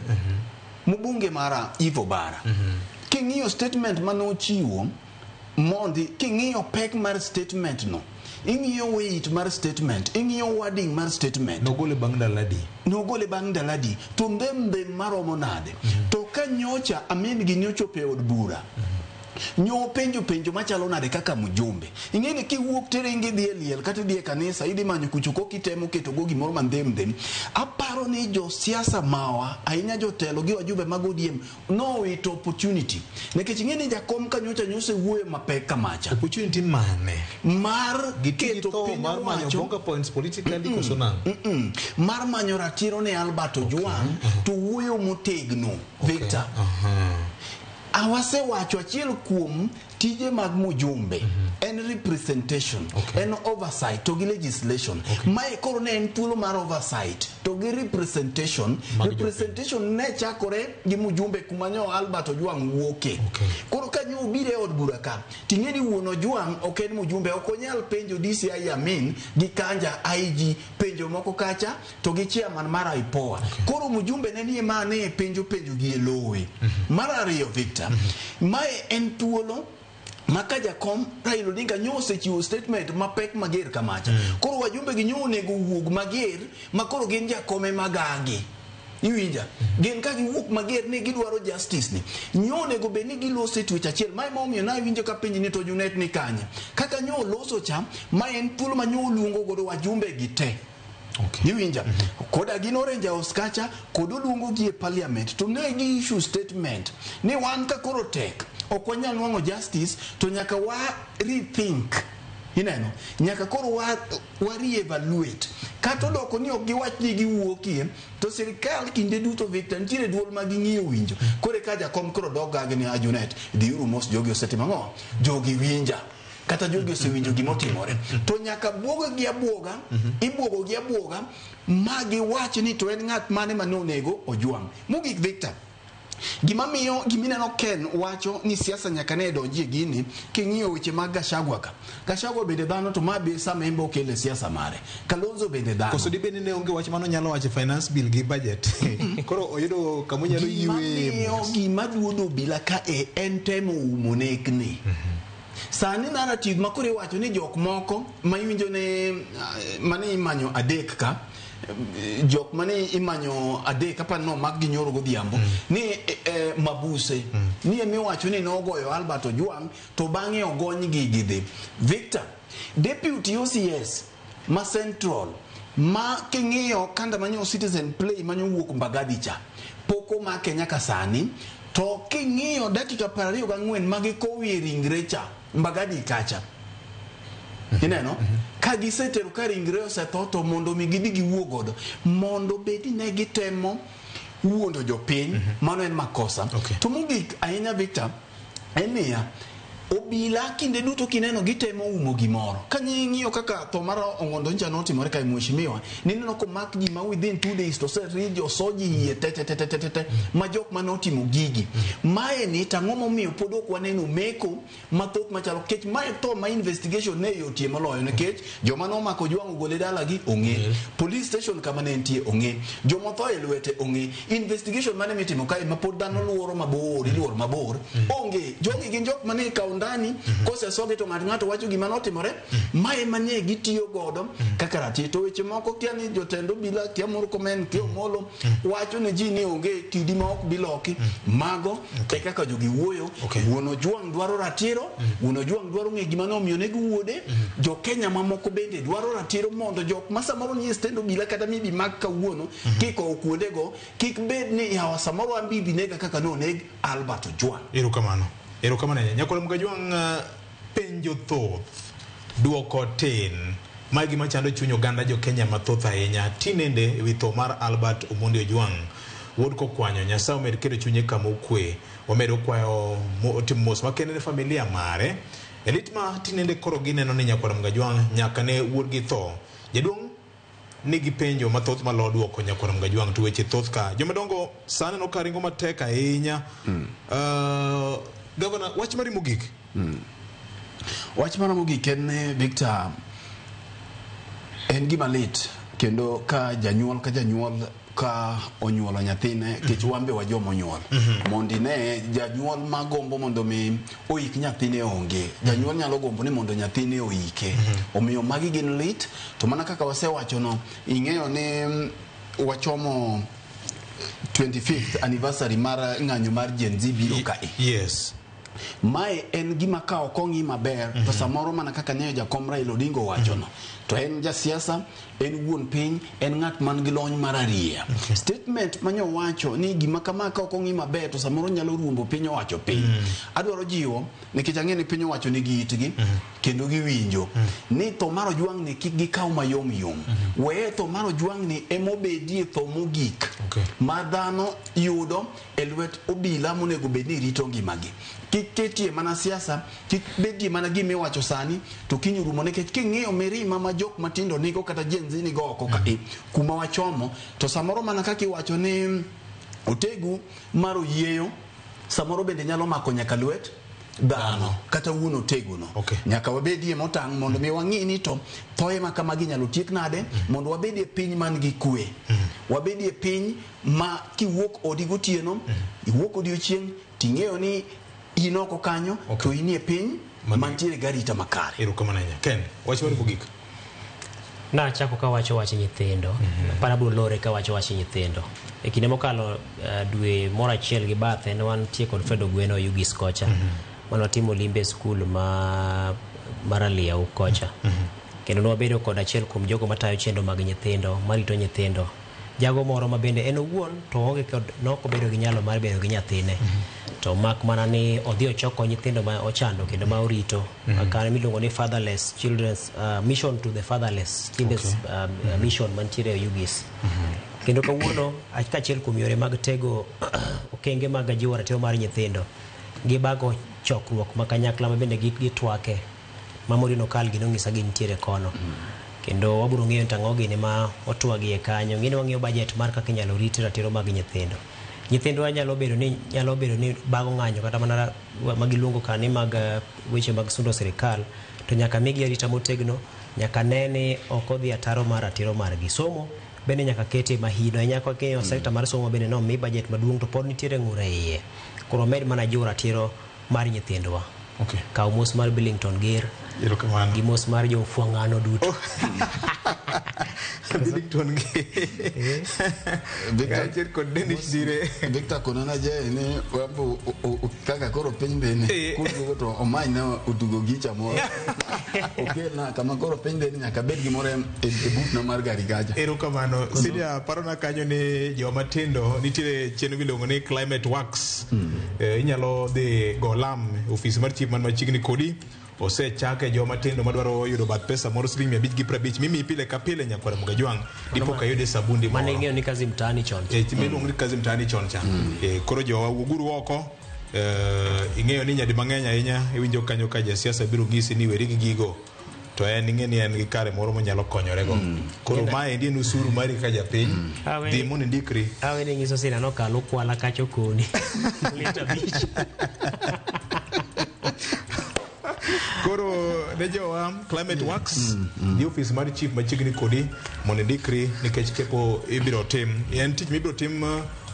Mbunge mara Eve Obara. King'iyo statement mane ochiwo mondi king'iyo pek mar statement no ing'iyo weight mar statement ing'iyo wording mar statement nogole bang' ndalo adi nogole bang' ndalo adi to ndhem ndhem maromo nade to ka nyocha amin gi nyochopo e od bura nyo penjo penjo machalo nade kaka mjumbe ing'e ni kiwuok tiringi idhi e liel kata idhi e kanisa idhi manyo kucho koka itemo ketogo gimoro mandhem ndhem aparo ni josiasa mawa ahinya jotelo gi wajumbe mag ODM nowito opportunity nikech ing'e ni jakom ka nyocha nyosewuoyo mapek kamacha opportunity mane mar keto piny mar manyo owacho bonga points politically koso nang'o? Mar manyo ratiro ne Albert Ojwang to wuoyo motegno Victor awasewacho achiel kuom tije mag mujumbe en representation en oversight to gi legislation mae koro ne en thuolo mar oversight to gi representation Mag jopiny. representation ne chakore gi mujumbe kuma nyo Albert Ojwang wuoke koro ka nyo obiro e od bura ka ting'e ni wuon Ojwang ok en mujumbe ok onyal penjo DCI Amin gi Kanja IG penjo moko kacha to gi chairman mar IPOA koro mujumbe ne nie ma ne penjo penjo gi e lowe mar ariyo Victor mae en thuolo ma ka jakom Raila Odinga nyo osechiwo statement mapek mager kamacha koro wajumbe gi nyo onego wuog mager ma koro gin jakome magagi iwinja gin ka giwuok mager ni gidwaro justice ni nyo onego bed ni giloso e twech achiel mae momiyo nawinjo ka penji ni to Junet ni kanye kaka nyo oloso cha ma en thuolo ma nyo oluongo godo wajumbe gi te iwinja koda gin Orange House kacha kod oluongo gi e parliament to ne gi issue statement ni wan ka koro tek ok wanyal nwang'o justice to nyaka wa rethink ineno nyaka koro wa, wa re-evaluate kata odoko ni ok giwach ni giwuokie to sirikal kinde duto Victor nitiere duol ma ging'iyo winjo koro ka jakom koro dok gagi ni Ajunet dhiuru mos jogi osetimo ang'o jogi winja kata jogi osewinjo gimotimore to nyaka buog gi abuoga ibuogo gi abuoga ma giwach ni to en ng'at mane mane onego Ojwang mogik Victor gima miyo gimineno Ken wacho ni siasa nyaka ne donjie gini king'iyo weche mag Gachagua ka Gachagua bende dhano to ma be sama en be okele siasa mare Kalonzo bende dhano Koso dibed ni ne onge wach mano nyalo wacho finance bill gi budget. Koro oyudo kama onyalo Gima yweyo. miyo gima duodo obila ka e en temo umo nekni sani narrative ma koro iwacho ni jok moko ma iwinjo ne mane imanyo adek ka jok mane imanyo adek apa no mak gi nyoro godhiambo ni mabuse ni emiwacho ni nogoyo Albert Ojwang to bang'e ogony gi gidhi Victor deputy OCS ma Central ma king'iyo kanda manyo Citizen Play manyo wuok Mbagadi cha pok omake nyaka sani to king'iyo dakika 24 magikowie ringre cha Mbagadi kacha ineno ka gisetero ka ringre osetho to mondo mi gidhi giwuo godo mondo bedi ne gitemo wuondo jopiny mano en makosa to mogik ahinya Victor en niya obila kinde duto kineno gitemo umo gimoro ka ng'iyo kaka tho mar Ong'ondo ncha notimore kae mheshimiwa nineno komak ji ma within 2 days to oseriji osoji iye te te te te te te ma jok mane otimo gigi mae ni tang'o momiyo pod ok waneno meko mathoth machalo nikech mae tho ma investigation ne yotie moloyo nikech joma nomako Ojwang ogole dalagi ong'e police station kama ne entie ong'e joma otho e lwete ong'e investigation mane mitimo kae ma pod dhano luoro mabor iluoro mabor onge jogi gin jok mane ikawo ndani kosesogi to ng'ato ng'ato wacho gima notimore mae mane gitiyo godo kaka ratiro to weche moko kia ni jotend obila kia Murkomen kia Omolo wacho ne ji ni onge kidi ma ok biloki mago e kaka jogi wuoyo wuon Ojwang dwaro ratiro wuon Ojwang dwaro ng'e gima nomiyo neg wuode jo Kenya mamoko bende dwaro ratiro mondo jok ma samoro nie stend obila kata mibi mak kawuono kikowo kuondego kik bed ni yawa samoro an bi nega kaka noneg Albert Ojwang. Erokamano. Erokamano ahinya. Nyakwar Mgajwang' penjo thoth, duoko tin. Mae gima chando chuny oganda jo Kenya mathoth ahinya. Tinende ewi tho mar Albert Omondi Ojwang' wuod Kokwanyo. Nyasaye omed keto chunye kama okwe. Wamedo kwayo timo mos makende ne familia mare. E lit ma tinende koro gineno ni Nyakwar Mgajwang' nyaka ne wuodgi tho. Jaduong' Nigi penjo mathoth malo duoko nyakwar Mgajwang' to weche thoth ka. Jomadongo sani no karingo matek ahinya. Gavana, wach mari mogik. Wach mara mogik en ni Victor, en gima lit kendo ka janyuol ka onyuolo nyathine kech wan be wajoma onyuol mondo ine janyuol magombo mondo mi oik nyathine onge. Janyuol nyalo gombo ni mondo nyathine oike. Omiyo magi gin lit to mana kaka wasewachono ing'eyo ni wachomo 25th anniversary mar ng'anyo mar Gen Z biro kae. Yes. Mae en gima ka ok ong'i maber to samoro mana kaka nyayo jakom Raila Odinga owachono to en jasiasa, en wuon piny, en ng'at man gi lony mar ariya. Statement manyo wacho ni gima kama ka ok ong'i maber to samoro nyalo ruombo piny owacho piny. Adwaro jiwo nikech ang'e ni piny owacho nigi itgi kendo giwinjo ni tho mar Ojwang' ni kik gikaw mayom yom. Weye tho mar Ojwang' ni emobedie tho mogik ma dhano yudo e lwet obila monego bed ni rito ngimagi. Kik ketie mana siasa, kik bedie mana gima iwacho sani to kiny orumo nikech king'iyo mirima ma jok matindo nigo kata Gen Z nigo oko kae kuma wachomo to samoro mana kaka iwacho ni otegu mar oyieyo samoro bende nyalo mako nyaka lwet dhano kata wuon oteguno. Nyaka wabedie motang' mondo mi wang'i ni to thoye ma kamagi inyalo tiek nade mondo wabedie piny man gi kwe. Wabedie piny ma kiwuok odi gotieno, iwuok odiochieng' ting'eyo ni in oko kanyo to inie piny mantiere gi arita makare. Erokamano ahinya. Ken, wach mari mogik. Nachako kawacho wach nyithindo. Aparo abiro lore kawacho wach nyithindo. E kinde mokalo dwe moro achiel gi bathe ne wantie kod Fred Ogweno Ugis kocha. Mane watimo limbe e skul ma Raliau kocha. Kendo ne wabedo kod achiel kuom jogo matayo chenro mag nyithindo, marito nyithindo. Jago moro ma bende en owuon to oonge kod nok obedo gi nyalo mar bedo gi nyathine. To mak mana ni odhi ochoko nyithindo ma ochando kendo ma orito. Kar miluongo ni Fatherless Children's Mission to the Fatherless Children's Mission mantiere e Ugis. Kendo kawuono kaachiel kuom yore mag tego okenge mag jiwo ratiro mar nyithindo, gibago chokruok ma kanyakla ma bende gitwake ma Maureen Okal gi nonyisa gintiere kono. Kendo wabiro ng'iyo to ang'o gini ma otwagie kanyo. Ng'ini wang'iyo budget mar kaka inyalo rit ratiro mag nyithindo. Nyithindwa nyalo bedo ni bago ng'anyo kata mana magiluongo ka ni mag weche mag sundo sirikal to nyaka migi arita motegno, nyaka ne ni ok odhi ataro mar ratiro margi. Somo bende nyaka kete mahino ahinya kwa king'iyo sekta mar somo bende nomi budget maduong' to pod nitiere ng'ur e iye. Koro med mana jiwo ratiro mar nyithindwa. Kaw mos mar Billington Ger gi mos mar jofwang'ano duto. Billington Ger. Victor kod Dennis Dire. Victor konana je ni wambo kaka koro piny bende kuduogo to omanyna otugo gicha moro. Okelna kama koro piny bende nyaka bed gimoro e butna mar gari kacha. Erokamano. Sidia parona kanyo ni joma tindo nitiere chenro miluongo ni Climate Works. Inyalo dhi go lam ofis mar chief man machiegni kodi. Osechake joma tindo madwaro yudo bath pesa moro siling 550 mimi pile ka pile nyakwar Mgajwang' dipo ka yude sabundi moro. Mane ing'eyo ni kazi mtaani chon. Miluongo ni kazi mtaani chon cha. Koro jowa wuoguru oko. Ing'eyo ni nyadi mang'eny ahinya iwinjo kanyo ka jasiasa biro ng'isi ni weri gi gigo to en ing'e ni en gi kare moro monyalo konyorego. Koro maendi en usuru mari kaka japiny. Dhi mondo indikri. Awene ng'iso sina nokalo kwala kacho koni. Lita 5. Koro ne jowa Climate Works di ofis mar chief machiegni kodi mondo indikri nikech kepo ibiro tim. En tich mibiro tim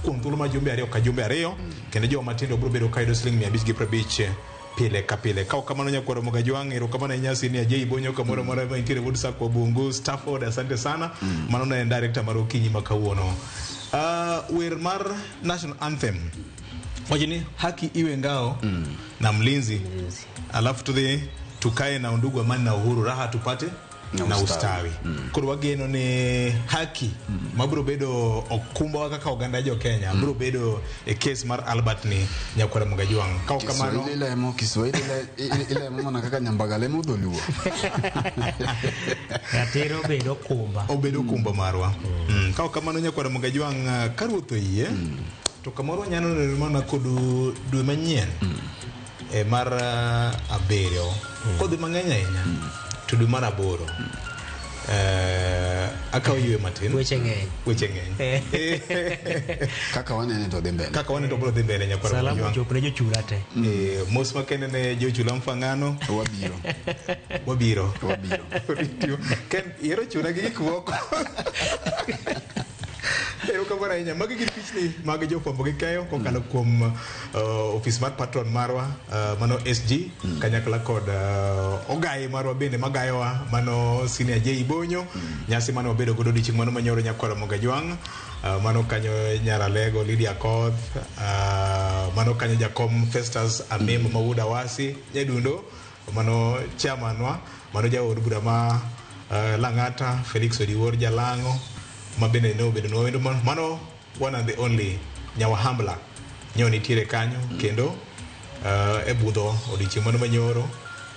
kuom thuolo mar jumbe 2 ka jumbe 2 kendo joma matindo biro bedo ka yudo siling 550 pile ka pile. Ka ok kamano nyakwar Mgajwang', erokamano ahinya Senior J Bonyo kamoro amora ma intiere Wuod Sakwa Bungu, Stafford, asante sana. Mano ne en director mar okinyi ma kawuono. Wer mar National Anthem wacho ni haki iwe ngao na mlinzi, alafu tudhi tukae na undugu, amani na uhuru, raha tupate na ustawi. Koro wageno ni haki mabiro bedo okumba kaka oganda jo Kenya biro bedo e case mar Albert ni nyakwar Mgajwang'. Ka ok kamano Kiswahili lemo, Kiswahili ilemo mana kaka Nyambaga lemo dholuo. Ratiro bedo okumba. Obedo okumba marwa. Ka ok kamano nyakwar Mgajwang' ka ruoth oyie to kamoro wanyalo neno mana kod dwe manyien mar 7 kodhi mang'eny ahinya to dwe mar 8. Akawo ywe matin. Weche ng'eny. Weche ng'eny. Kaka wanene to dhi mbele. Kaka wanene to biro dhi mbele nyakwar Salamu Mojwang'. ochop ne jochula te. Mos makende ne jochula Mfang'ano. Wabiro. Wabiro. Wabiro. Ken ihero chuna gi gik moko. Erokamano ahinya. Magi gin pichni mag jofwambo gi keyo kokalo kuom ofis mar patron marwa mano SG kanyakla kod ogaye marwa bende magayowa mano senior J Bonyo. Nyasi mane wabedo godo odiochieng' mano manyoro nyakwar Ramogi Ajwang'. Mano kanyo Nyaralego Lydia Koth, mano kanyo jakom Festus Amem Mawuod Awasi Nyadundo, mano chairman wa, mano jaod bura ma Lang'ata Felix Odiwuor Jalang'o ma bende ne obedo nwa wendo mano one and the only Nyawahambla nyo nitiere kanyo kendo e budho odiochieng' mano manyoro.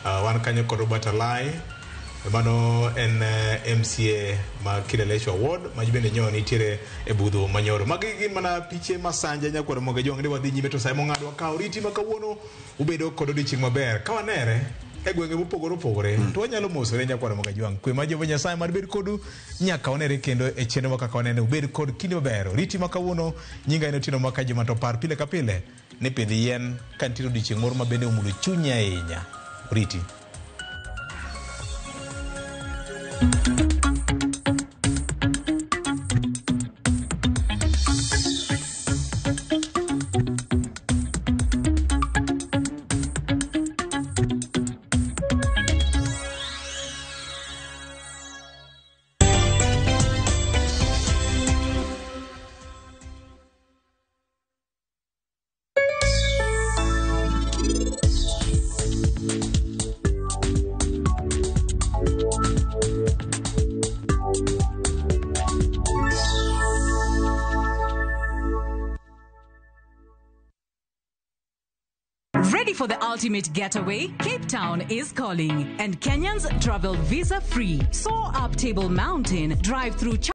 Wan kanyo kod Robert Alai, mano en MCA ma Kileleshwa Ward ma bende nyo nitiere e budho manyoro. Magi gin mana piche masanja nyakwar Ramogi Ajwang' ni wadhi nyime to sa mong'ado wakawo riti ma kawuono ubedo kod odiochieng' maber. Ka wanere e gwenge mopogore opogore to wanyalo mosore nyakwar Ramogi Ajwang'. Kwe mar Jehova Nyasaye mar bed kodu nyaka wanere kendo e chenro ma kaka wanene ubed kod kinde maber. Riti ma kawuono nyinga en Otieno Maka Juma to par pile ka pile ni pidh yien ka nitiere odiochieng' moro ma bende omulo chunyi ahinya. Riti. Ready for the ultimate getaway? Cape Town is calling, and Kenyans travel visa free. Soar up Table Mountain, drive through